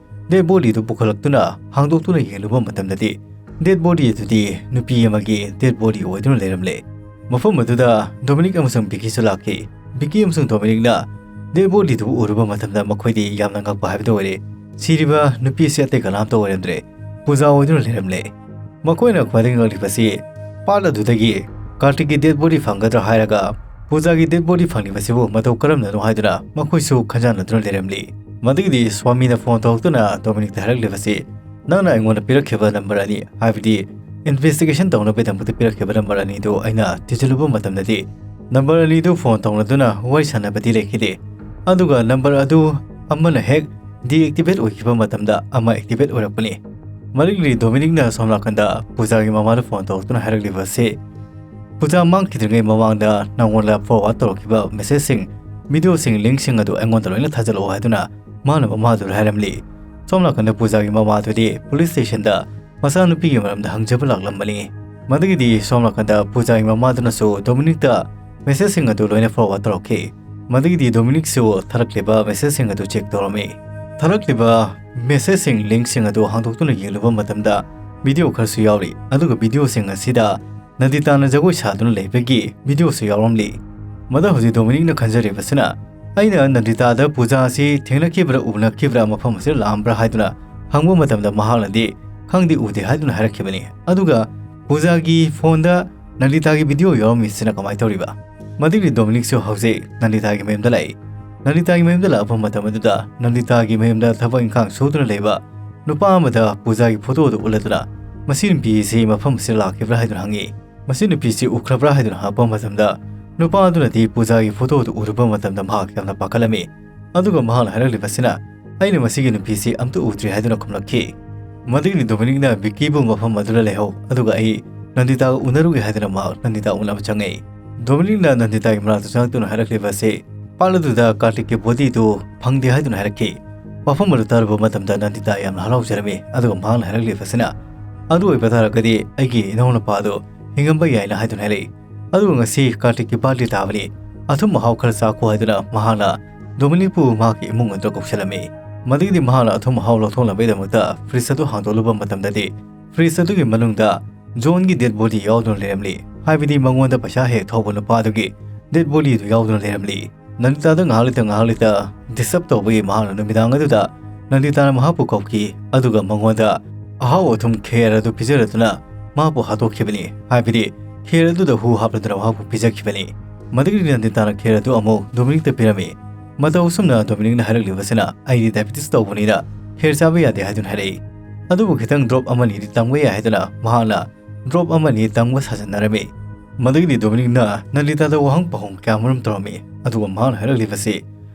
ꯗꯦꯗ ꯕꯣꯗꯤꯗꯨ ꯄꯨꯈꯠꯂꯛꯇꯨꯅ ꯍꯥꯡꯗꯣꯛꯇꯨꯅ ꯌꯦꯡꯂꯨꯕ ꯃꯇꯝꯗꯗꯤ ꯗꯦꯗ ꯕꯣꯗꯤ ꯑꯗꯨꯗꯤ ꯅꯨꯄꯤ ꯑꯃꯒꯤ ꯗꯦꯗ ꯕꯣꯗꯤ ꯑꯣꯏꯗꯨꯅ ꯂꯩꯔꯝꯂꯦ꯫ ꯃꯐꯝ ꯑꯗꯨꯗ ꯗꯣꯃꯤꯅꯤꯛ ꯑꯃꯁꯨꯡ ꯕꯤꯀꯤꯁꯨ ꯂꯥꯛꯈꯤ꯫ ꯕꯤꯀꯤ ꯑꯃꯁꯨꯡ ꯗꯣꯃꯤꯅꯤꯛꯅ ꯗꯦꯗ ꯕꯣꯗꯤꯗꯨ ꯎꯔꯨꯕ ꯃꯇꯝꯗ ꯃꯈꯣꯏꯗꯤ ꯌꯥꯝꯅ ꯉꯛꯄ ꯍꯥꯏꯕꯗꯨ ꯑꯣꯏꯔꯦ꯫ ꯁꯤꯔꯤꯕ ꯅꯨꯄꯤ ꯑꯁꯤ ꯑꯇꯩ ꯀꯅꯥꯝꯇ ꯑꯣꯏꯔꯝꯗ꯭ꯔꯦ, ꯄꯨꯖꯥ ꯑꯣꯏꯗꯨꯅ ꯂꯩꯔꯝꯂꯦ꯫ ꯃꯈꯣꯏꯅ ꯈ꯭ꯋꯥꯏꯗꯒꯤ ꯉꯛꯂꯤꯕꯁꯤ ꯄꯥꯠ ꯑꯗꯨꯗꯒꯤ ꯀꯥꯔꯇꯤꯛꯀꯤ ꯗꯦꯗ ꯕꯣꯗꯤ ꯐꯪꯒꯗ꯭ꯔꯥ ꯍꯥꯏꯔꯒ ꯄꯨꯖꯥꯒꯤ ꯗꯦꯗ ꯕꯣꯗꯤ ꯐꯪꯂꯤꯕꯁꯤꯕꯨ ꯃꯇꯧ ꯀꯔꯝꯅꯅꯣ ꯍꯥꯏꯗꯨꯅ ꯃꯈꯣꯏꯁꯨ ꯈꯟꯖꯥꯟꯅꯗꯨꯅ ꯂꯩꯔꯝꯂꯤ꯫ ꯃꯗꯨꯒꯤꯗꯤ ꯁ꯭ꯋꯥꯃꯤꯅ ꯐꯣꯟ ꯇꯧꯔꯛꯇꯨꯅ ꯗꯣꯃꯤꯅꯤꯛꯇ ꯍꯥꯏꯔꯛꯂꯤꯕꯁꯤ, "ꯅꯪꯅ ꯑꯩꯉꯣꯟꯗ ꯄꯤꯔꯛꯈꯤꯕ ꯅꯝꯕꯔ ꯑꯅꯤ, ꯍꯥꯏꯕꯗꯤ ꯏꯟꯚꯦꯁꯇꯤꯒꯦꯁꯟ ꯇꯧꯅꯕꯒꯤꯗꯃꯛꯇ ꯄꯤꯔꯛꯈꯤꯕ ꯅꯝꯕꯔ ꯑꯅꯤꯗꯨ ꯑꯩꯅ ꯊꯤꯖꯤꯜꯂꯨꯕ ꯃꯇꯝꯗꯗꯤ ꯅꯝꯕꯔ ꯑꯅꯤꯗꯨ ꯐꯣꯟ ꯇꯧꯅꯗꯨꯅ ꯋꯥꯔꯤ ꯁꯥꯟꯅꯕꯗꯤ ꯂꯩꯈꯤꯗꯦ, ꯑꯗꯨꯒ ꯅꯝꯕꯔ ꯑꯗꯨ ꯑꯃꯅ ꯍꯦꯛ ꯗꯤꯑꯦꯛꯇꯤꯚꯦꯠ ꯑꯣꯏꯈꯤꯕ ꯃꯇꯝꯗ ꯑꯃ ꯑꯦꯛꯇꯤꯚꯦꯠ ꯑꯣꯏꯔꯛꯄꯅꯤ"꯫ ꯃꯔꯤꯛꯂꯤ ꯗꯣꯃꯤꯅꯤꯛꯅ ꯁꯣꯝ ꯅꯥꯀꯟꯗ ꯄꯨꯖꯥꯒꯤ ꯃꯃꯥꯗ ꯐꯣꯟ ꯇꯧꯔꯛꯇꯨꯅ ꯍꯥꯏꯔꯛꯂꯤꯕ ꯑꯁꯤ, ꯄꯨꯖꯥ ꯃꯥꯡꯈꯤꯗ꯭ꯔꯤꯉꯩ ꯃꯃꯥꯡꯗ ꯅꯉꯣꯟꯗ ꯐꯣꯔꯋꯥꯔꯗ ꯇꯧꯔꯛꯈꯤꯕ ꯃꯦꯁꯦꯖꯁꯤꯡ, ꯚꯤꯗꯤꯑꯣꯁꯤꯡ, ꯂꯤꯡꯁꯤꯡ ꯑꯗꯨ ꯑꯩꯉꯣꯟꯗ ꯂꯣꯏꯅ ꯊꯥꯖꯤꯜꯂꯛꯑꯣ ꯍꯥꯏꯗꯨꯅ ꯃꯥꯅ ꯃꯃꯥꯗꯨꯗ ꯍꯥꯏꯔꯝꯂꯤ꯫ ꯁꯣꯝ ꯅꯥꯀꯟꯗ ꯄꯨꯖꯥꯒꯤ ꯃꯃꯥꯗꯨꯗꯤ ꯄꯨꯂꯤꯁ ꯁ꯭ꯇꯦꯁꯟꯗ ꯃꯆꯥꯅꯨꯄꯤꯒꯤ ꯃꯔꯝꯗ ꯍꯪꯖꯕ ꯂꯥꯛꯂꯝꯕꯅꯤ꯫ ꯃꯗꯨꯒꯤꯗꯤ ꯁꯣꯝ ꯅꯥꯀꯟꯗ ꯄꯨꯖꯥꯒꯤ ꯃꯃꯥꯗꯨꯅꯁꯨ ꯗꯣꯃꯤꯅꯤꯛꯇ ꯃꯦꯁꯦꯖꯁꯤꯡ ꯑꯗꯨ ꯂꯣꯏꯅ ꯐꯣꯔꯋꯥꯔꯗ ꯇꯧꯔꯛꯈꯤ꯫ ꯃꯗꯨꯒꯤꯗꯤ ꯗꯣꯃꯤꯅꯤꯛꯁꯨ ꯊꯥꯔꯛꯂꯤꯕ ꯃꯦꯁꯦꯖꯁꯤꯡ ꯑꯗꯨ ꯆꯦꯛ ꯇꯧꯔꯝꯃꯤ꯫ ꯊꯥꯔꯛꯂꯤꯕ ꯃꯦꯁꯦꯖꯁꯤꯡ, ꯂꯤꯡꯁꯤꯡ ꯑꯗꯨ ꯍꯥꯡꯗꯣꯛꯇꯨꯅ ꯌꯦꯡꯂꯨꯕ ꯃꯇꯝꯗ ꯚꯤꯗꯤꯑꯣ ꯈꯔꯁꯨ ꯌꯥꯎꯔꯤ꯫ ꯑꯗꯨꯒ ꯚꯤꯗꯤꯑꯣꯁꯤꯡ ꯑꯁꯤꯗ ꯅꯟꯗꯤꯇꯥꯅ ꯖꯒꯣꯏ ꯁꯥꯗꯨꯅ ꯂꯩꯕꯒꯤ ꯚꯤꯗꯤꯑꯣꯁꯨ ꯌꯥꯎꯔꯝꯂꯤ꯫ ꯃꯗꯨ ꯍꯧꯖꯤꯛ ꯗꯣꯃꯤꯅꯤꯛꯅ ꯈꯟꯖꯔꯤꯕꯁꯤꯅ, "ꯑꯩꯅ ꯅꯟꯗꯤꯇꯥꯗ ꯄꯨꯖꯥ ꯑꯁꯤ ꯊꯦꯡꯅꯈꯤꯕ꯭ꯔꯥ, ꯎꯅꯈꯤꯕ꯭ꯔꯥ, ꯃꯐꯝ ꯑꯁꯤꯗ ꯂꯥꯛꯑꯝꯕ꯭ꯔꯥ?" ꯍꯥꯏꯗꯨꯅ ꯍꯪꯕ ꯃꯇꯝꯗ ꯃꯍꯥꯛꯅꯗꯤ "ꯈꯪꯗꯤ ꯎꯗꯦ" ꯍꯥꯏꯗꯨꯅ ꯍꯥꯏꯔꯛꯈꯤꯕꯅꯤ꯫ ꯑꯗꯨꯒ ꯄꯨꯖꯥꯒꯤ ꯐꯣꯟꯗ ꯅꯟꯗꯤꯇꯥꯒꯤ ꯚꯤꯗꯤꯑꯣ ꯌꯥꯎꯔꯝꯃꯤꯁꯤꯅ ꯀꯃꯥꯏꯅ ꯇꯧꯔꯤꯕ? ꯃꯗꯨꯒꯤ ꯗꯣꯃꯤꯅꯤꯛꯁꯨ ꯍꯧꯖꯤꯛ ꯅꯟꯗꯤꯇꯥꯒꯤ ꯃꯌꯨꯝꯗ ꯂꯥꯛꯏ꯫ ꯅꯟꯗꯤꯇꯥꯒꯤ ꯃꯌꯨꯝꯗ ꯂꯥꯛꯄ ꯃꯇꯝ ꯑꯗꯨꯗ ꯅꯟꯗꯤꯇꯥꯒꯤ ꯃꯌꯨꯝꯗ ꯊꯕꯛ ꯏꯪꯈꯥꯡ ꯁꯨꯗꯨꯅ ꯂꯩꯕ ꯅꯨꯄꯥ ꯑꯃꯗ ꯄꯨꯖꯥꯒꯤ ꯐꯣꯇꯣ ꯑꯗꯨ ꯎꯠꯂꯗꯨꯅ, "ꯃꯁꯤ ꯅꯨꯄꯤ ꯑꯁꯤ ꯃꯐꯝ ꯑꯁꯤꯗ ꯂꯥꯛꯈꯤꯕ꯭ꯔꯥ?" ꯍꯥꯏꯗꯨꯅ ꯍꯪꯉꯤ꯫ "ꯃꯁꯤ ꯅꯨꯄꯤꯁꯤ ꯎꯈ꯭ꯔꯕ꯭ꯔꯥ?" ꯍꯥꯏꯗꯨꯅ ꯍꯪꯉꯛꯄ ꯃꯇꯝꯗ ꯅꯨꯄꯥ ꯑꯗꯨꯅꯗꯤ ꯄꯨꯖꯥꯒꯤ ꯐꯣꯇꯣ ꯑꯗꯨ ꯎꯔꯨꯕ ꯃꯇꯝꯗ ꯃꯍꯥꯛ ꯌꯥꯝꯅ ꯄꯥꯈꯠꯂꯝꯃꯤ꯫ ꯑꯗꯨꯒ ꯃꯍꯥꯛꯅ ꯍꯥꯏꯔꯛꯂꯤꯕꯁꯤꯅ, "ꯑꯩꯅ ꯃꯁꯤꯒꯤ ꯅꯨꯄꯤꯁꯤ ꯑꯝꯇ ꯎꯗ꯭ꯔꯤ" ꯍꯥꯏꯗꯨꯅ ꯈꯨꯝꯂꯛꯈꯤ꯫ ꯃꯗꯨꯒꯤꯗꯤ ꯗꯣꯃꯤꯅꯤꯛꯅ ꯕꯤꯛꯀꯤꯕꯨ ꯃꯐꯝ ꯑꯗꯨꯗ ꯂꯩꯍꯧ, ꯑꯗꯨꯒ ꯑꯩ ꯅꯟꯗꯤꯇꯥꯒ ꯎꯅꯔꯨꯒꯦ ꯍꯥꯏꯗꯨꯅ ꯃꯍꯥꯛ ꯅꯟꯗꯤꯇꯥ ꯎꯅꯕ ꯆꯪꯉꯛꯏ꯫ ꯗꯣꯃꯤꯅꯤꯛꯅ ꯅꯟꯗꯤꯇꯥꯒꯤ ꯃꯅꯥꯛꯇ ꯆꯪꯂꯛꯇꯨꯅ ꯍꯥꯏꯔꯛꯂꯤꯕ ꯑꯁꯤ, ꯄꯥꯠ ꯑꯗꯨꯗ ꯀꯥꯔꯇꯤꯛꯀꯤ ꯕꯣꯗꯤꯗꯨ ꯐꯪꯗꯦ ꯍꯥꯏꯗꯨꯅ ꯍꯥꯏꯔꯛꯈꯤ꯫ ꯋꯥꯐꯝ ꯑꯗꯨ ꯇꯥꯔꯨꯕ ꯃꯇꯝꯗ ꯅꯟꯗꯤꯇꯥ ꯌꯥꯝꯅ ꯍꯔꯥꯎꯖꯔꯝꯃꯤ, ꯑꯗꯨꯒ ꯃꯍꯥꯛꯅ ꯍꯥꯏꯔꯛꯂꯤꯕꯁꯤꯅ, "ꯑꯗꯨ ꯑꯣꯏꯕ ꯇꯥꯔꯒꯗꯤ ꯑꯩꯒꯤ ꯏꯅꯥꯎꯅꯨꯄꯥ ꯑꯗꯨ ꯍꯤꯡꯉꯝꯕ ꯌꯥꯏꯅ" ꯍꯥꯏꯗꯨꯅ ꯍꯥꯏꯔꯛꯏ꯫ ꯑꯗꯨꯒ ꯉꯁꯤ ꯀꯥꯔꯇꯤꯛꯀꯤ ꯕꯥꯔꯗꯦ ꯇꯥꯕꯅꯤ, ꯑꯊꯨꯝ ꯑꯍꯥꯎ ꯈꯔ ꯆꯥꯈꯣ ꯍꯥꯏꯗꯨꯅ ꯃꯍꯥꯛꯅ ꯗꯣꯃꯤꯅꯤꯛꯄꯨ ꯃꯍꯥꯛꯀꯤ ꯏꯃꯨꯡ ꯑꯗꯨꯗ ꯀꯧꯁꯤꯜꯂꯝꯃꯤ꯫ ꯃꯗꯨꯒꯤꯗꯤ ꯃꯍꯥꯛꯅ ꯑꯊꯨꯝ ꯑꯍꯥꯎ ꯂꯧꯊꯣꯛꯅꯕꯒꯤꯗꯃꯛꯇ ꯐ꯭ꯔꯤꯖ ꯑꯗꯨ ꯍꯥꯡꯗꯣꯛꯂꯨꯕ ꯃꯇꯝꯗꯗꯤ, ꯐ꯭ꯔꯤꯖ ꯑꯗꯨꯒꯤ ꯃꯅꯨꯡꯗ ꯖꯣꯟꯒꯤ ꯗꯦꯗ ꯕꯣꯗꯤ ꯌꯥꯎꯗꯨꯅ ꯂꯩꯔꯝꯂꯤ, ꯍꯥꯏꯕꯗꯤ ꯃꯉꯣꯟꯗ ꯄꯩꯁꯥ ꯍꯦꯛ ꯊꯧꯕ ꯅꯨꯄꯥ ꯑꯗꯨꯒꯤ ꯗꯦꯗ ꯕꯣꯗꯤ ꯑꯗꯨ ꯌꯥꯎꯗꯨꯅ ꯂꯩꯔꯝꯂꯤ꯫ ꯅꯟꯗꯤꯇꯥꯗ ꯉꯥꯏꯍꯥꯛ ꯂꯩꯇ ꯉꯥꯏꯍꯥꯛ ꯂꯩꯇ ꯗꯤꯁꯇꯔꯕ ꯇꯧꯕꯒꯤ ꯃꯍꯥꯛꯅ ꯅꯨꯃꯤꯗꯥꯡ ꯑꯗꯨꯗ ꯅꯟꯗꯤꯇꯥꯅ ꯃꯍꯥꯛꯄꯨ ꯀꯧꯈꯤ, ꯑꯗꯨꯒ ꯃꯉꯣꯟꯗ ꯑꯍꯥꯎ ꯑꯊꯨꯝ ꯈꯦꯔ ꯑꯗꯨ ꯄꯤꯖꯔꯗꯨꯅ ꯃꯍꯥꯛꯄꯨ ꯍꯥꯠꯇꯣꯛꯈꯤꯕꯅꯤ, ꯍꯥꯏꯕꯗꯤ ꯈꯦꯔ ꯑꯗꯨꯗ ꯍꯨ ꯍꯥꯞꯂꯗꯨꯅ ꯃꯍꯥꯛꯄꯨ ꯄꯤꯖꯈꯤꯕꯅꯤ꯫ ꯃꯗꯨꯒꯤ ꯅꯟꯗꯤꯇꯥꯅ ꯈꯦꯔ ꯑꯗꯨ ꯑꯃꯨꯛ ꯗꯣꯃꯤꯅꯤꯛꯇ ꯄꯤꯔꯝꯃꯤ꯫ ꯃꯇꯧ ꯑꯁꯨꯝꯅ ꯗꯣꯃꯤꯅꯤꯛꯅ ꯍꯥꯏꯔꯛꯂꯤꯕꯁꯤꯅ, "ꯑꯩꯗꯤ ꯗꯥꯏꯕꯤꯇꯤꯁ ꯇꯧꯕꯅꯤꯅ ꯈꯦꯔ ꯆꯥꯕ ꯌꯥꯗꯦ" ꯍꯥꯏꯗꯨꯅ ꯍꯥꯏꯔꯛꯏ꯫ ꯑꯗꯨꯕꯨ ꯈꯤꯇꯪ ꯗ꯭ꯔꯣꯞ ꯑꯃꯅꯤꯗꯤ ꯇꯝꯕ ꯌꯥꯏ ꯍꯥꯏꯗꯨꯅ ꯃꯍꯥꯛꯅ ꯗ꯭ꯔꯣꯞ ꯑꯃꯅꯤ ꯇꯝꯕ ꯁꯥꯖꯟꯅꯔꯝꯃꯤ꯫ ꯃꯗꯨꯒꯤꯗꯤ ꯗꯣꯃꯤꯅꯤꯛꯅ ꯅꯟꯗꯤꯇꯥꯗ ꯋꯥꯍꯪ ꯄꯥꯎꯍꯪ ꯀꯌꯥꯃꯔꯨꯝ ꯇꯧꯔꯝꯃꯤ, ꯑꯗꯨꯒ ꯃꯍꯥꯛꯅ ꯍꯥꯏꯔꯛꯂꯤꯕꯁꯤ,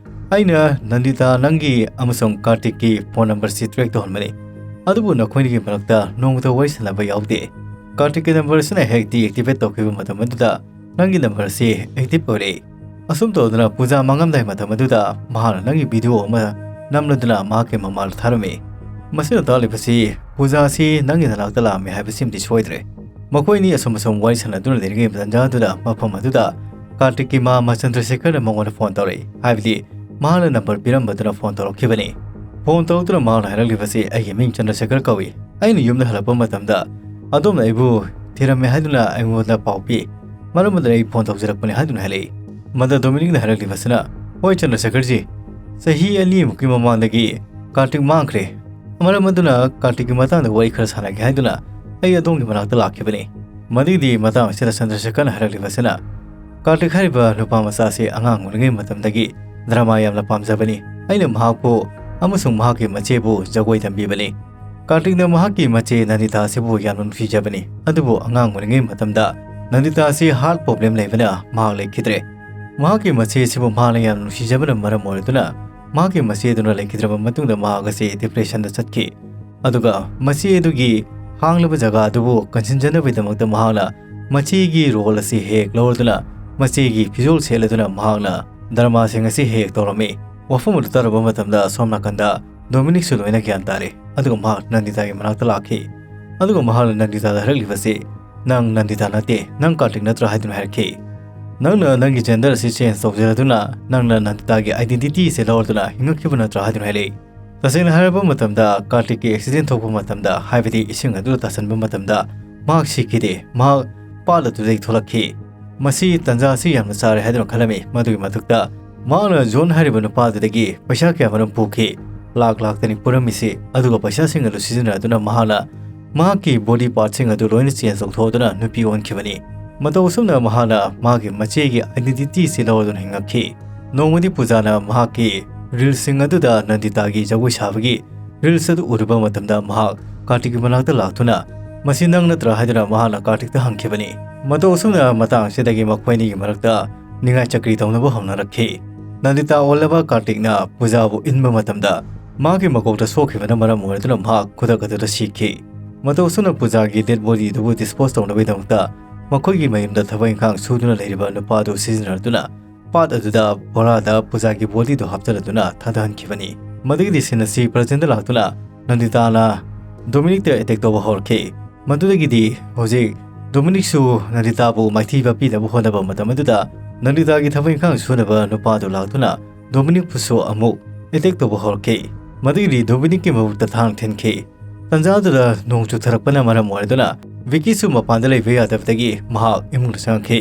"ꯑꯩꯅ ꯅꯟꯗꯤꯇꯥ ꯅꯪꯒꯤ ꯑꯃꯁꯨꯡ ꯀꯥꯔꯇꯤꯛꯀꯤ ꯐꯣꯟ ꯅꯝꯕꯔꯁꯤ ꯇ꯭ꯔꯦꯛ ꯇꯧꯍꯟꯕꯅꯤ, ꯑꯗꯨꯕꯨ ꯅꯈꯣꯏꯅꯤꯒꯤ ꯃꯔꯛꯇ ꯅꯣꯡꯃꯇ ꯋꯥꯔꯤ ꯁꯥꯟꯅꯕ ꯌꯥꯎꯗꯦ꯫ ꯀꯥꯔꯇꯤꯛꯀꯤ ꯅꯝꯕꯔ ꯑꯁꯤꯅ ꯍꯦꯛ ꯗꯤꯑꯦꯛꯇꯤꯚꯦꯠ ꯇꯧꯈꯤꯕ ꯃꯇꯝ ꯑꯗꯨꯗ ꯅꯪꯒꯤ ꯅꯝꯕꯔ ꯑꯁꯤ ꯑꯦꯛꯇꯤꯚ ꯑꯣꯏꯔꯦ꯫ ꯑꯁꯨꯝ ꯇꯧꯗꯨꯅ ꯄꯨꯖꯥ ꯃꯥꯡꯉꯝꯗꯥꯏ ꯃꯇꯝ ꯑꯗꯨꯗ ꯃꯍꯥꯛꯅ ꯅꯪꯒꯤ ꯚꯤꯗꯤꯑꯣ ꯑꯃ ꯅꯝꯂꯗꯨꯅ ꯃꯍꯥꯛꯀꯤ ꯃꯃꯥꯗ ꯊꯥꯔꯝꯃꯤ꯫ ꯃꯁꯤꯅ ꯇꯥꯛꯂꯤꯕꯁꯤ ꯄꯨꯖꯥ ꯑꯁꯤ ꯅꯪꯒꯤ ꯅꯅꯥꯛꯇ ꯂꯥꯛꯂꯝꯃꯤ ꯍꯥꯏꯕꯁꯤꯃꯗꯤ ꯁꯣꯏꯗ꯭ꯔꯦ꯫ ꯃꯈꯣꯏꯅꯤ ꯑꯁꯨꯝ ꯑꯁꯨꯝ ꯋꯥꯔꯤ ꯁꯥꯟꯅꯗꯨꯅ ꯂꯩꯔꯤꯉꯩ ꯇꯟꯖꯥ ꯑꯗꯨꯗ ꯃꯐꯝ ꯑꯗꯨꯗ ꯀꯥꯔꯇꯤꯛꯀꯤ ꯃꯃꯥ ꯆꯟꯗ꯭ꯔꯁꯦꯈꯔꯅ ꯃꯉꯣꯟꯗ ꯐꯣꯟ ꯇꯧꯔꯛꯏ, ꯍꯥꯏꯕꯗꯤ ꯃꯍꯥꯛꯅ ꯅꯝꯕꯔ ꯄꯤꯔꯝꯕꯗꯨꯅ ꯐꯣꯟ ꯇꯧꯔꯛꯈꯤꯕꯅꯤ꯫ ꯐꯣꯟ ꯇꯧꯔꯛꯇꯨꯅ ꯃꯍꯥꯛꯅ ꯍꯥꯏꯔꯛꯂꯤꯕꯁꯤ, "ꯑꯩꯒꯤ ꯃꯤꯡ ꯆꯟꯗ꯭ꯔꯁꯦꯈꯔ ꯀꯧꯏ꯫ ꯑꯩꯅ ꯌꯨꯝꯗ ꯍꯜꯂꯛꯄ ꯃꯇꯝꯗ ꯑꯗꯣꯝꯅ ꯑꯩꯕꯨ ꯊꯤꯔꯝꯃꯦ ꯍꯥꯏꯗꯨꯅ ꯑꯩꯉꯣꯟꯗ ꯄꯥꯎ ꯄꯤ꯫ ꯃꯔꯝ ꯑꯗꯨꯅ ꯑꯩ ꯐꯣꯟ ꯇꯧꯖꯔꯛꯄꯅꯤ" ꯍꯥꯏꯗꯨꯅ ꯍꯥꯏꯔꯛꯏ꯫ ꯃꯗ ꯗꯣꯃꯤꯅꯤꯛꯅ ꯍꯥꯏꯔꯛꯂꯤꯕꯁꯤꯅ, "ꯍꯣꯏ ꯆꯟꯗ꯭ꯔꯁꯦꯈꯔꯖꯤ, ꯆꯍꯤ ꯑꯅꯤꯃꯨꯛꯀꯤ ꯃꯃꯥꯡꯗꯒꯤ ꯀꯥꯔꯇꯤꯛ ꯃꯥꯡꯈ꯭ꯔꯦ꯫ ꯃꯔꯝ ꯑꯗꯨꯅ ꯀꯥꯔꯇꯤꯛꯀꯤ ꯃꯇꯥꯡꯗ ꯋꯥꯔꯤ ꯈꯔ ꯁꯥꯟꯅꯒꯦ ꯍꯥꯏꯗꯨꯅ ꯑꯩ ꯑꯗꯣꯝꯒꯤ ꯃꯅꯥꯛꯇ ꯂꯥꯛꯈꯤꯕꯅꯤ꯫" ꯃꯗꯨꯒꯤ ꯃꯇꯥꯡ ꯑꯁꯤꯗ ꯆꯟꯗ꯭ꯔꯁꯦꯈꯔꯅ ꯍꯥꯏꯔꯛꯂꯤꯕꯁꯤꯅ, "ꯀꯥꯔꯇꯤꯛ ꯍꯥꯏꯔꯤꯕ ꯅꯨꯄꯥ ꯃꯆꯥ ꯑꯁꯤ ꯑꯉꯥꯡ ꯑꯣꯏꯔꯤꯉꯩ ꯃꯇꯝꯗꯒꯤ ꯗ꯭ꯔꯃꯥ ꯌꯥꯝꯅ ꯄꯥꯝꯖꯕꯅꯤ꯫ ꯑꯩꯅ ꯃꯍꯥꯛꯄꯨ ꯑꯃꯁꯨꯡ ꯃꯍꯥꯛꯀꯤ ꯃꯆꯦꯕꯨ ꯖꯒꯣꯏ ꯇꯝꯕꯤꯕꯅꯤ꯫ ꯀꯥꯔꯇꯤꯛꯅ ꯃꯍꯥꯛꯀꯤ ꯃꯆꯦ ꯅꯟꯗꯤꯇꯥ ꯑꯁꯤꯕꯨ ꯌꯥꯝꯅ ꯅꯨꯡꯁꯤꯖꯕꯅꯤ, ꯑꯗꯨꯕꯨ ꯑꯉꯥꯡ ꯑꯣꯏꯔꯤꯉꯩ ꯃꯇꯝꯗ ꯅꯟꯗꯤꯇꯥ ꯑꯁꯤ heart problem ꯂꯩꯕꯅ ꯃꯍꯥꯛ ꯂꯩꯈꯤꯗ꯭ꯔꯦ꯫ ꯃꯍꯥꯛꯀꯤ ꯃꯆꯦ ꯑꯁꯤꯕꯨ ꯃꯍꯥꯛꯅ ꯌꯥꯝꯅ ꯅꯨꯡꯁꯤꯖꯕꯅ ꯃꯔꯝ ꯑꯣꯏꯔꯗꯨꯅ ꯃꯍꯥꯛꯀꯤ ꯃꯆꯦ ꯑꯗꯨꯅ ꯂꯩꯈꯤꯗ꯭ꯔꯕ ꯃꯇꯨꯡꯗ ꯃꯍꯥꯛ ꯑꯁꯤ depressionꯗ ꯆꯠꯈꯤ꯫ ꯑꯗꯨꯒ ꯃꯆꯦ ꯑꯗꯨꯒꯤ ꯍꯥꯡꯂꯕ ꯖꯒꯥ ꯑꯗꯨꯕꯨ ꯀꯟꯁꯤꯟꯖꯅꯕꯒꯤꯗꯃꯛꯇ ꯃꯍꯥꯛꯅ ꯃꯆꯦꯒꯤ role ꯑꯁꯤ ꯍꯦꯛ ꯂꯧꯔꯗꯨꯅ ꯃꯆꯦꯒꯤ ꯐꯤꯖꯣꯜ ꯁꯦꯠꯂꯗꯨꯅ ꯃꯍꯥꯛꯅ dramaꯁꯤꯡ ꯑꯁꯤ ꯍꯦꯛ ꯇꯧꯔꯝꯃꯤ꯫ ꯋꯥꯐꯝ ꯑꯗꯨ ꯇꯥꯔꯨꯕ ꯃꯇꯝꯗ ꯁꯣꯝ ꯅꯥꯀꯟꯗ ꯗꯣꯃꯤꯅꯤꯛꯁꯨ ꯂꯣꯏꯅ ꯒ꯭ꯌꯥꯟ ꯇꯥꯔꯦ꯫ ꯑꯗꯨꯒ ꯃꯍꯥꯛ ꯅꯟꯗꯤꯇꯥꯒꯤ ꯃꯅꯥꯛꯇ ꯂꯥꯛꯈꯤ꯫ ꯑꯗꯨꯒ ꯃꯍꯥꯛꯅ ꯅꯟꯗꯤꯇꯥꯗ ꯍꯥꯏꯔꯛꯂꯤꯕꯁꯤ, "ꯅꯪ ꯅꯟꯗꯤꯇꯥ ꯅꯠꯇꯦ, ꯅꯪ ꯀꯥꯔꯇꯤꯛ ꯅꯠꯇ꯭ꯔꯥ?" ꯍꯥꯏꯗꯨꯅ ꯍꯥꯏꯔꯛꯈꯤ꯫ "ꯅꯪꯅ ꯅꯪꯒꯤ gender ꯑꯁꯤ change ꯇꯧꯖꯔꯗꯨꯅ ꯅꯪꯅ ꯅꯟꯗꯤꯇꯥꯒꯤ identity ꯑꯁꯤ ꯂꯧꯔꯗꯨꯅ ꯍꯤꯡꯉꯛꯈꯤꯕ ꯅꯠꯇ꯭ꯔꯥ?" ꯍꯥꯏꯗꯨꯅ ꯍꯥꯏꯔꯛꯏ꯫ ꯇꯁꯦꯡꯅ ꯍꯥꯏꯔꯕ ꯃꯇꯝꯗ ꯀꯥꯔꯇꯤꯛꯀꯤ accident ꯊꯣꯛꯄ ꯃꯇꯝꯗ, ꯍꯥꯏꯕꯗꯤ ꯏꯁꯤꯡ ꯑꯗꯨꯗ ꯇꯥꯁꯟꯕ ꯃꯇꯝꯗ ꯃꯍꯥꯛ ꯁꯤꯈꯤꯗꯦ, ꯃꯍꯥꯛ ꯄꯥꯠ ꯑꯗꯨꯗꯒꯤ ꯊꯣꯛꯂꯛꯈꯤ꯫ ꯃꯁꯤ ꯇꯟꯖꯥ ꯑꯁꯤ ꯌꯥꯝꯅ ꯆꯥꯔꯦ ꯍꯥꯏꯗꯨꯅ ꯈꯜꯂꯝꯃꯤ꯫ ꯃꯗꯨꯒꯤ ꯃꯊꯛꯇ ꯃꯍꯥꯛꯅ ꯖꯣꯟ ꯍꯥꯏꯔꯤꯕ ꯅꯨꯄꯥꯗꯨꯗꯒꯤ ꯄꯩꯁꯥ ꯀꯌꯥ ꯃꯔꯨꯝ ꯄꯨꯈꯤ, ꯂꯥꯛ ꯂꯥꯛꯇꯅꯤ ꯄꯨꯔꯝꯃꯤꯁꯤ꯫ ꯑꯗꯨꯒ ꯄꯩꯁꯥꯁꯤꯡ ꯑꯗꯨ ꯁꯤꯖꯤꯟꯅꯗꯨꯅ ꯃꯍꯥꯛꯅ ꯃꯍꯥꯛꯀꯤ body partꯁꯤꯡ ꯑꯗꯨ ꯂꯣꯏꯅ change ꯇꯧꯊꯣꯛꯇꯨꯅ ꯅꯨꯄꯤ ꯑꯣꯟꯈꯤꯕꯅꯤ꯫ ꯃꯇꯧ ꯑꯁꯨꯝꯅ ꯃꯍꯥꯛꯅ ꯃꯍꯥꯛꯀꯤ ꯃꯆꯦꯒꯤ identity ꯑꯁꯤ ꯂꯧꯔꯗꯨꯅ ꯍꯤꯡꯉꯛꯈꯤ꯫ ꯅꯣꯡꯃꯗꯤ ꯄꯨꯖꯥꯅ ꯃꯍꯥꯛꯀꯤ reelsꯁꯤꯡ ꯑꯗꯨꯗ ꯅꯟꯗꯤꯇꯥꯒꯤ ꯖꯒꯣꯏ ꯁꯥꯕꯒꯤ reels ꯑꯗꯨ ꯎꯔꯨꯕ ꯃꯇꯝꯗ ꯃꯍꯥꯛ ꯀꯥꯔꯇꯤꯛꯀꯤ ꯃꯅꯥꯛꯇ ꯂꯥꯛꯇꯨꯅ, "ꯃꯁꯤ ꯅꯪ ꯅꯠꯇ꯭ꯔꯥ?" ꯍꯥꯏꯗꯨꯅ ꯃꯍꯥꯛꯅ ꯀꯥꯔꯇꯤꯛꯇ ꯍꯪꯈꯤꯕꯅꯤ꯫ ꯃꯇꯧ ꯑꯁꯨꯝꯅ ꯃꯇꯥꯡ ꯑꯁꯤꯗꯒꯤ ꯃꯈꯣꯏ ꯑꯅꯤꯒꯤ ꯃꯔꯛꯇ ꯅꯤꯡꯉꯥꯏ ꯆꯀ꯭ꯔꯤ ꯇꯧꯅꯕ ꯍꯧꯅꯔꯛꯈꯤ꯫ ꯅꯟꯗꯤꯇꯥ ꯑꯣꯜꯂꯕ ꯀꯥꯔꯇꯤꯛꯅ ꯄꯨꯖꯥꯕꯨ ꯏꯟꯕ ꯃꯇꯝꯗ ꯃꯍꯥꯛꯀꯤ ꯃꯀꯣꯛꯇ ꯁꯣꯛꯈꯤꯕꯅ ꯃꯔꯝ ꯑꯣꯏꯔꯗꯨꯅ ꯃꯍꯥꯛ ꯈꯨꯗꯛ ꯑꯗꯨꯗ ꯁꯤꯈꯤ꯫ ꯃꯇꯧ ꯑꯁꯨꯝꯅ ꯄꯨꯖꯥꯒꯤ dead bodyꯗꯨꯕꯨ dispose ꯇꯧꯅꯕꯒꯤꯗꯃꯛꯇ ꯃꯈꯣꯏꯒꯤ ꯃꯌꯨꯝꯗ ꯊꯕꯛ ꯏꯪꯈꯥꯡ ꯁꯨꯗꯨꯅ ꯂꯩꯔꯤꯕ ꯅꯨꯄꯥꯗꯨ ꯁꯤꯖꯤꯟꯅꯗꯨꯅ ꯄꯥꯠ ꯑꯗꯨꯗ ꯕꯣꯔꯥꯗ ꯄꯨꯖꯥꯒꯤ bodyꯗꯨ ꯍꯥꯞꯆꯤꯜꯂꯗꯨꯅ ꯊꯥꯗꯍꯟꯈꯤꯕꯅꯤ꯫ ꯃꯗꯨꯒꯤꯗꯤ scene ꯑꯁꯤ presentꯗ ꯂꯥꯛꯇꯨꯅ ꯅꯟꯗꯤꯇꯥꯅ ꯗꯣꯃꯤꯅꯤꯛꯇ attack ꯇꯧꯕ ꯍꯧꯔꯛꯈꯤ꯫ ꯃꯗꯨꯗꯒꯤꯗꯤ ꯍꯧꯖꯤꯛ ꯗꯣꯃꯤꯅꯤꯛꯁꯨ ꯅꯟꯗꯤꯇꯥꯕꯨ ꯃꯥꯏꯊꯤꯕ ꯄꯤꯅꯕ ꯍꯣꯠꯅꯕ ꯃꯇꯝ ꯑꯗꯨꯗ ꯅꯟꯗꯤꯇꯥꯒꯤ ꯊꯕꯛ ꯏꯪꯈꯥꯡ ꯁꯨꯅꯕ ꯅꯨꯄꯥꯗꯨ ꯂꯥꯛꯇꯨꯅ ꯗꯣꯃꯤꯅꯤꯛꯄꯨꯁꯨ ꯑꯃꯨꯛ attack ꯇꯧꯕ ꯍꯧꯔꯛꯈꯤ꯫ ꯃꯗꯨꯒꯤꯗꯤ ꯗꯣꯃꯤꯅꯤꯛꯀꯤ ꯃꯕꯨꯛꯇ ꯊꯥꯡ ꯊꯤꯟꯈꯤ꯫ ꯇꯟꯖꯥꯗꯨꯗ ꯅꯣꯡ ꯆꯨꯊꯔꯛꯄꯅ ꯃꯔꯝ ꯑꯣꯏꯔꯗꯨꯅ ꯚꯤꯀꯤꯁꯨ ꯃꯄꯥꯟꯗ ꯂꯩꯕ ꯌꯥꯗꯕꯗꯒꯤ ꯃꯍꯥꯛ ꯏꯃꯨꯡꯗ ꯆꯪꯉꯛꯈꯤ꯫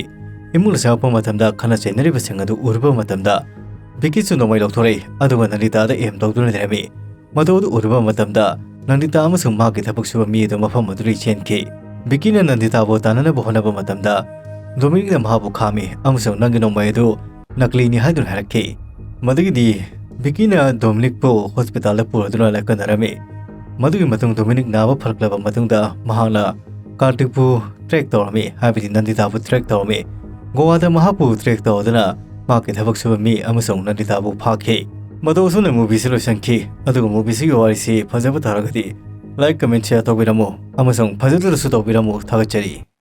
ꯏꯃꯨꯡꯗ ꯆꯪꯉꯛꯄ ꯃꯇꯝꯗ ꯈꯠꯅ ꯆꯩꯅꯔꯤꯕꯁꯤꯡ ꯑꯗꯨ ꯎꯔꯨꯕ ꯃꯇꯝꯗ ꯚꯤꯀꯤꯁꯨ ꯅꯣꯡꯃꯩ ꯂꯧꯊꯣꯔꯛꯏ, ꯑꯗꯨꯒ ꯅꯟꯗꯤꯇꯥꯗ aim ꯇꯧꯗꯨꯅ ꯂꯩꯔꯝꯃꯤ꯫ ꯃꯗꯨ ꯑꯗꯨ ꯎꯔꯨꯕ ꯃꯇꯝꯗ ꯅꯟꯗꯤꯇꯥ ꯑꯃꯁꯨꯡ ꯃꯍꯥꯛꯀꯤ ꯊꯕꯛ ꯁꯨꯕ ꯃꯤ ꯑꯗꯨ ꯃꯐꯝ ꯑꯗꯨꯗꯒꯤ ꯆꯦꯟꯈꯤ꯫ ꯚꯤꯀꯤꯅ ꯅꯟꯗꯤꯇꯥꯕꯨ ꯇꯥꯟꯅꯅꯕ ꯍꯣꯠꯅꯕ ꯃꯇꯝꯗ ꯗꯣꯃꯤꯅꯤꯛꯅ ꯃꯍꯥꯛꯄꯨ ꯈꯥꯝꯃꯤ ꯑꯃꯁꯨꯡ "ꯅꯪꯒꯤ ꯅꯣꯡꯃꯩ ꯑꯗꯨ ꯅꯀꯂꯤꯅꯤ" ꯍꯥꯏꯗꯨꯅ ꯍꯥꯏꯔꯛꯈꯤ꯫ ꯃꯗꯨꯒꯤꯗꯤ ꯚꯤꯀꯤꯅ ꯗꯣꯃꯤꯅꯤꯛꯄꯨ ꯍꯣꯁꯄꯤꯇꯥꯜꯗ ꯄꯨꯔꯗꯨꯅ ꯂꯥꯏꯀꯠꯅꯔꯝꯃꯤ꯫ ꯃꯗꯨꯒꯤ ꯃꯇꯨꯡ ꯗꯣꯃꯤꯅꯤꯛ ꯅꯥꯕ ꯐꯔꯛꯂꯕ ꯃꯇꯨꯡꯗ ꯃꯍꯥꯛꯅ ꯀꯥꯔꯇꯤꯛꯄꯨ ꯇ꯭ꯔꯦꯛ ꯇꯧꯔꯝꯃꯤ, ꯍꯥꯏꯕꯗꯤ ꯅꯟꯗꯤꯇꯥꯕꯨ ꯇ꯭ꯔꯦꯛ ꯇꯧꯔꯝꯃꯤ꯫ ꯒꯣꯋꯥꯗ ꯃꯍꯥꯛꯄꯨ ꯇ꯭ꯔꯦꯛ ꯇꯧꯗꯨꯅ ꯃꯍꯥꯛꯀꯤ ꯊꯕꯛ ꯁꯨꯕ ꯃꯤ ꯑꯃꯁꯨꯡ ꯅꯟꯗꯤꯇꯥꯕꯨ ꯐꯥꯈꯤ꯫ ꯃꯇꯧ ꯑꯁꯨꯝꯅ ꯃꯨꯚꯤꯁꯤ ꯂꯣꯏꯁꯤꯟꯈꯤ꯫ ꯑꯗꯨꯒ ꯃꯨꯚꯤꯁꯤꯒꯤ ꯋꯥꯔꯤꯁꯤ ꯐꯖꯕ ꯇꯥꯔꯒꯗꯤ ꯂꯥꯏꯛ, ꯀꯃꯦꯟ, ꯁꯤꯌꯔ ꯇꯧꯕꯤꯔꯝꯃꯨ ꯑꯃꯁꯨꯡ ꯐꯖꯗ꯭ꯔꯁꯨ ꯇꯧꯕꯤꯔꯝꯃꯨ꯫ ꯊꯥꯒꯠꯆꯔꯤ꯫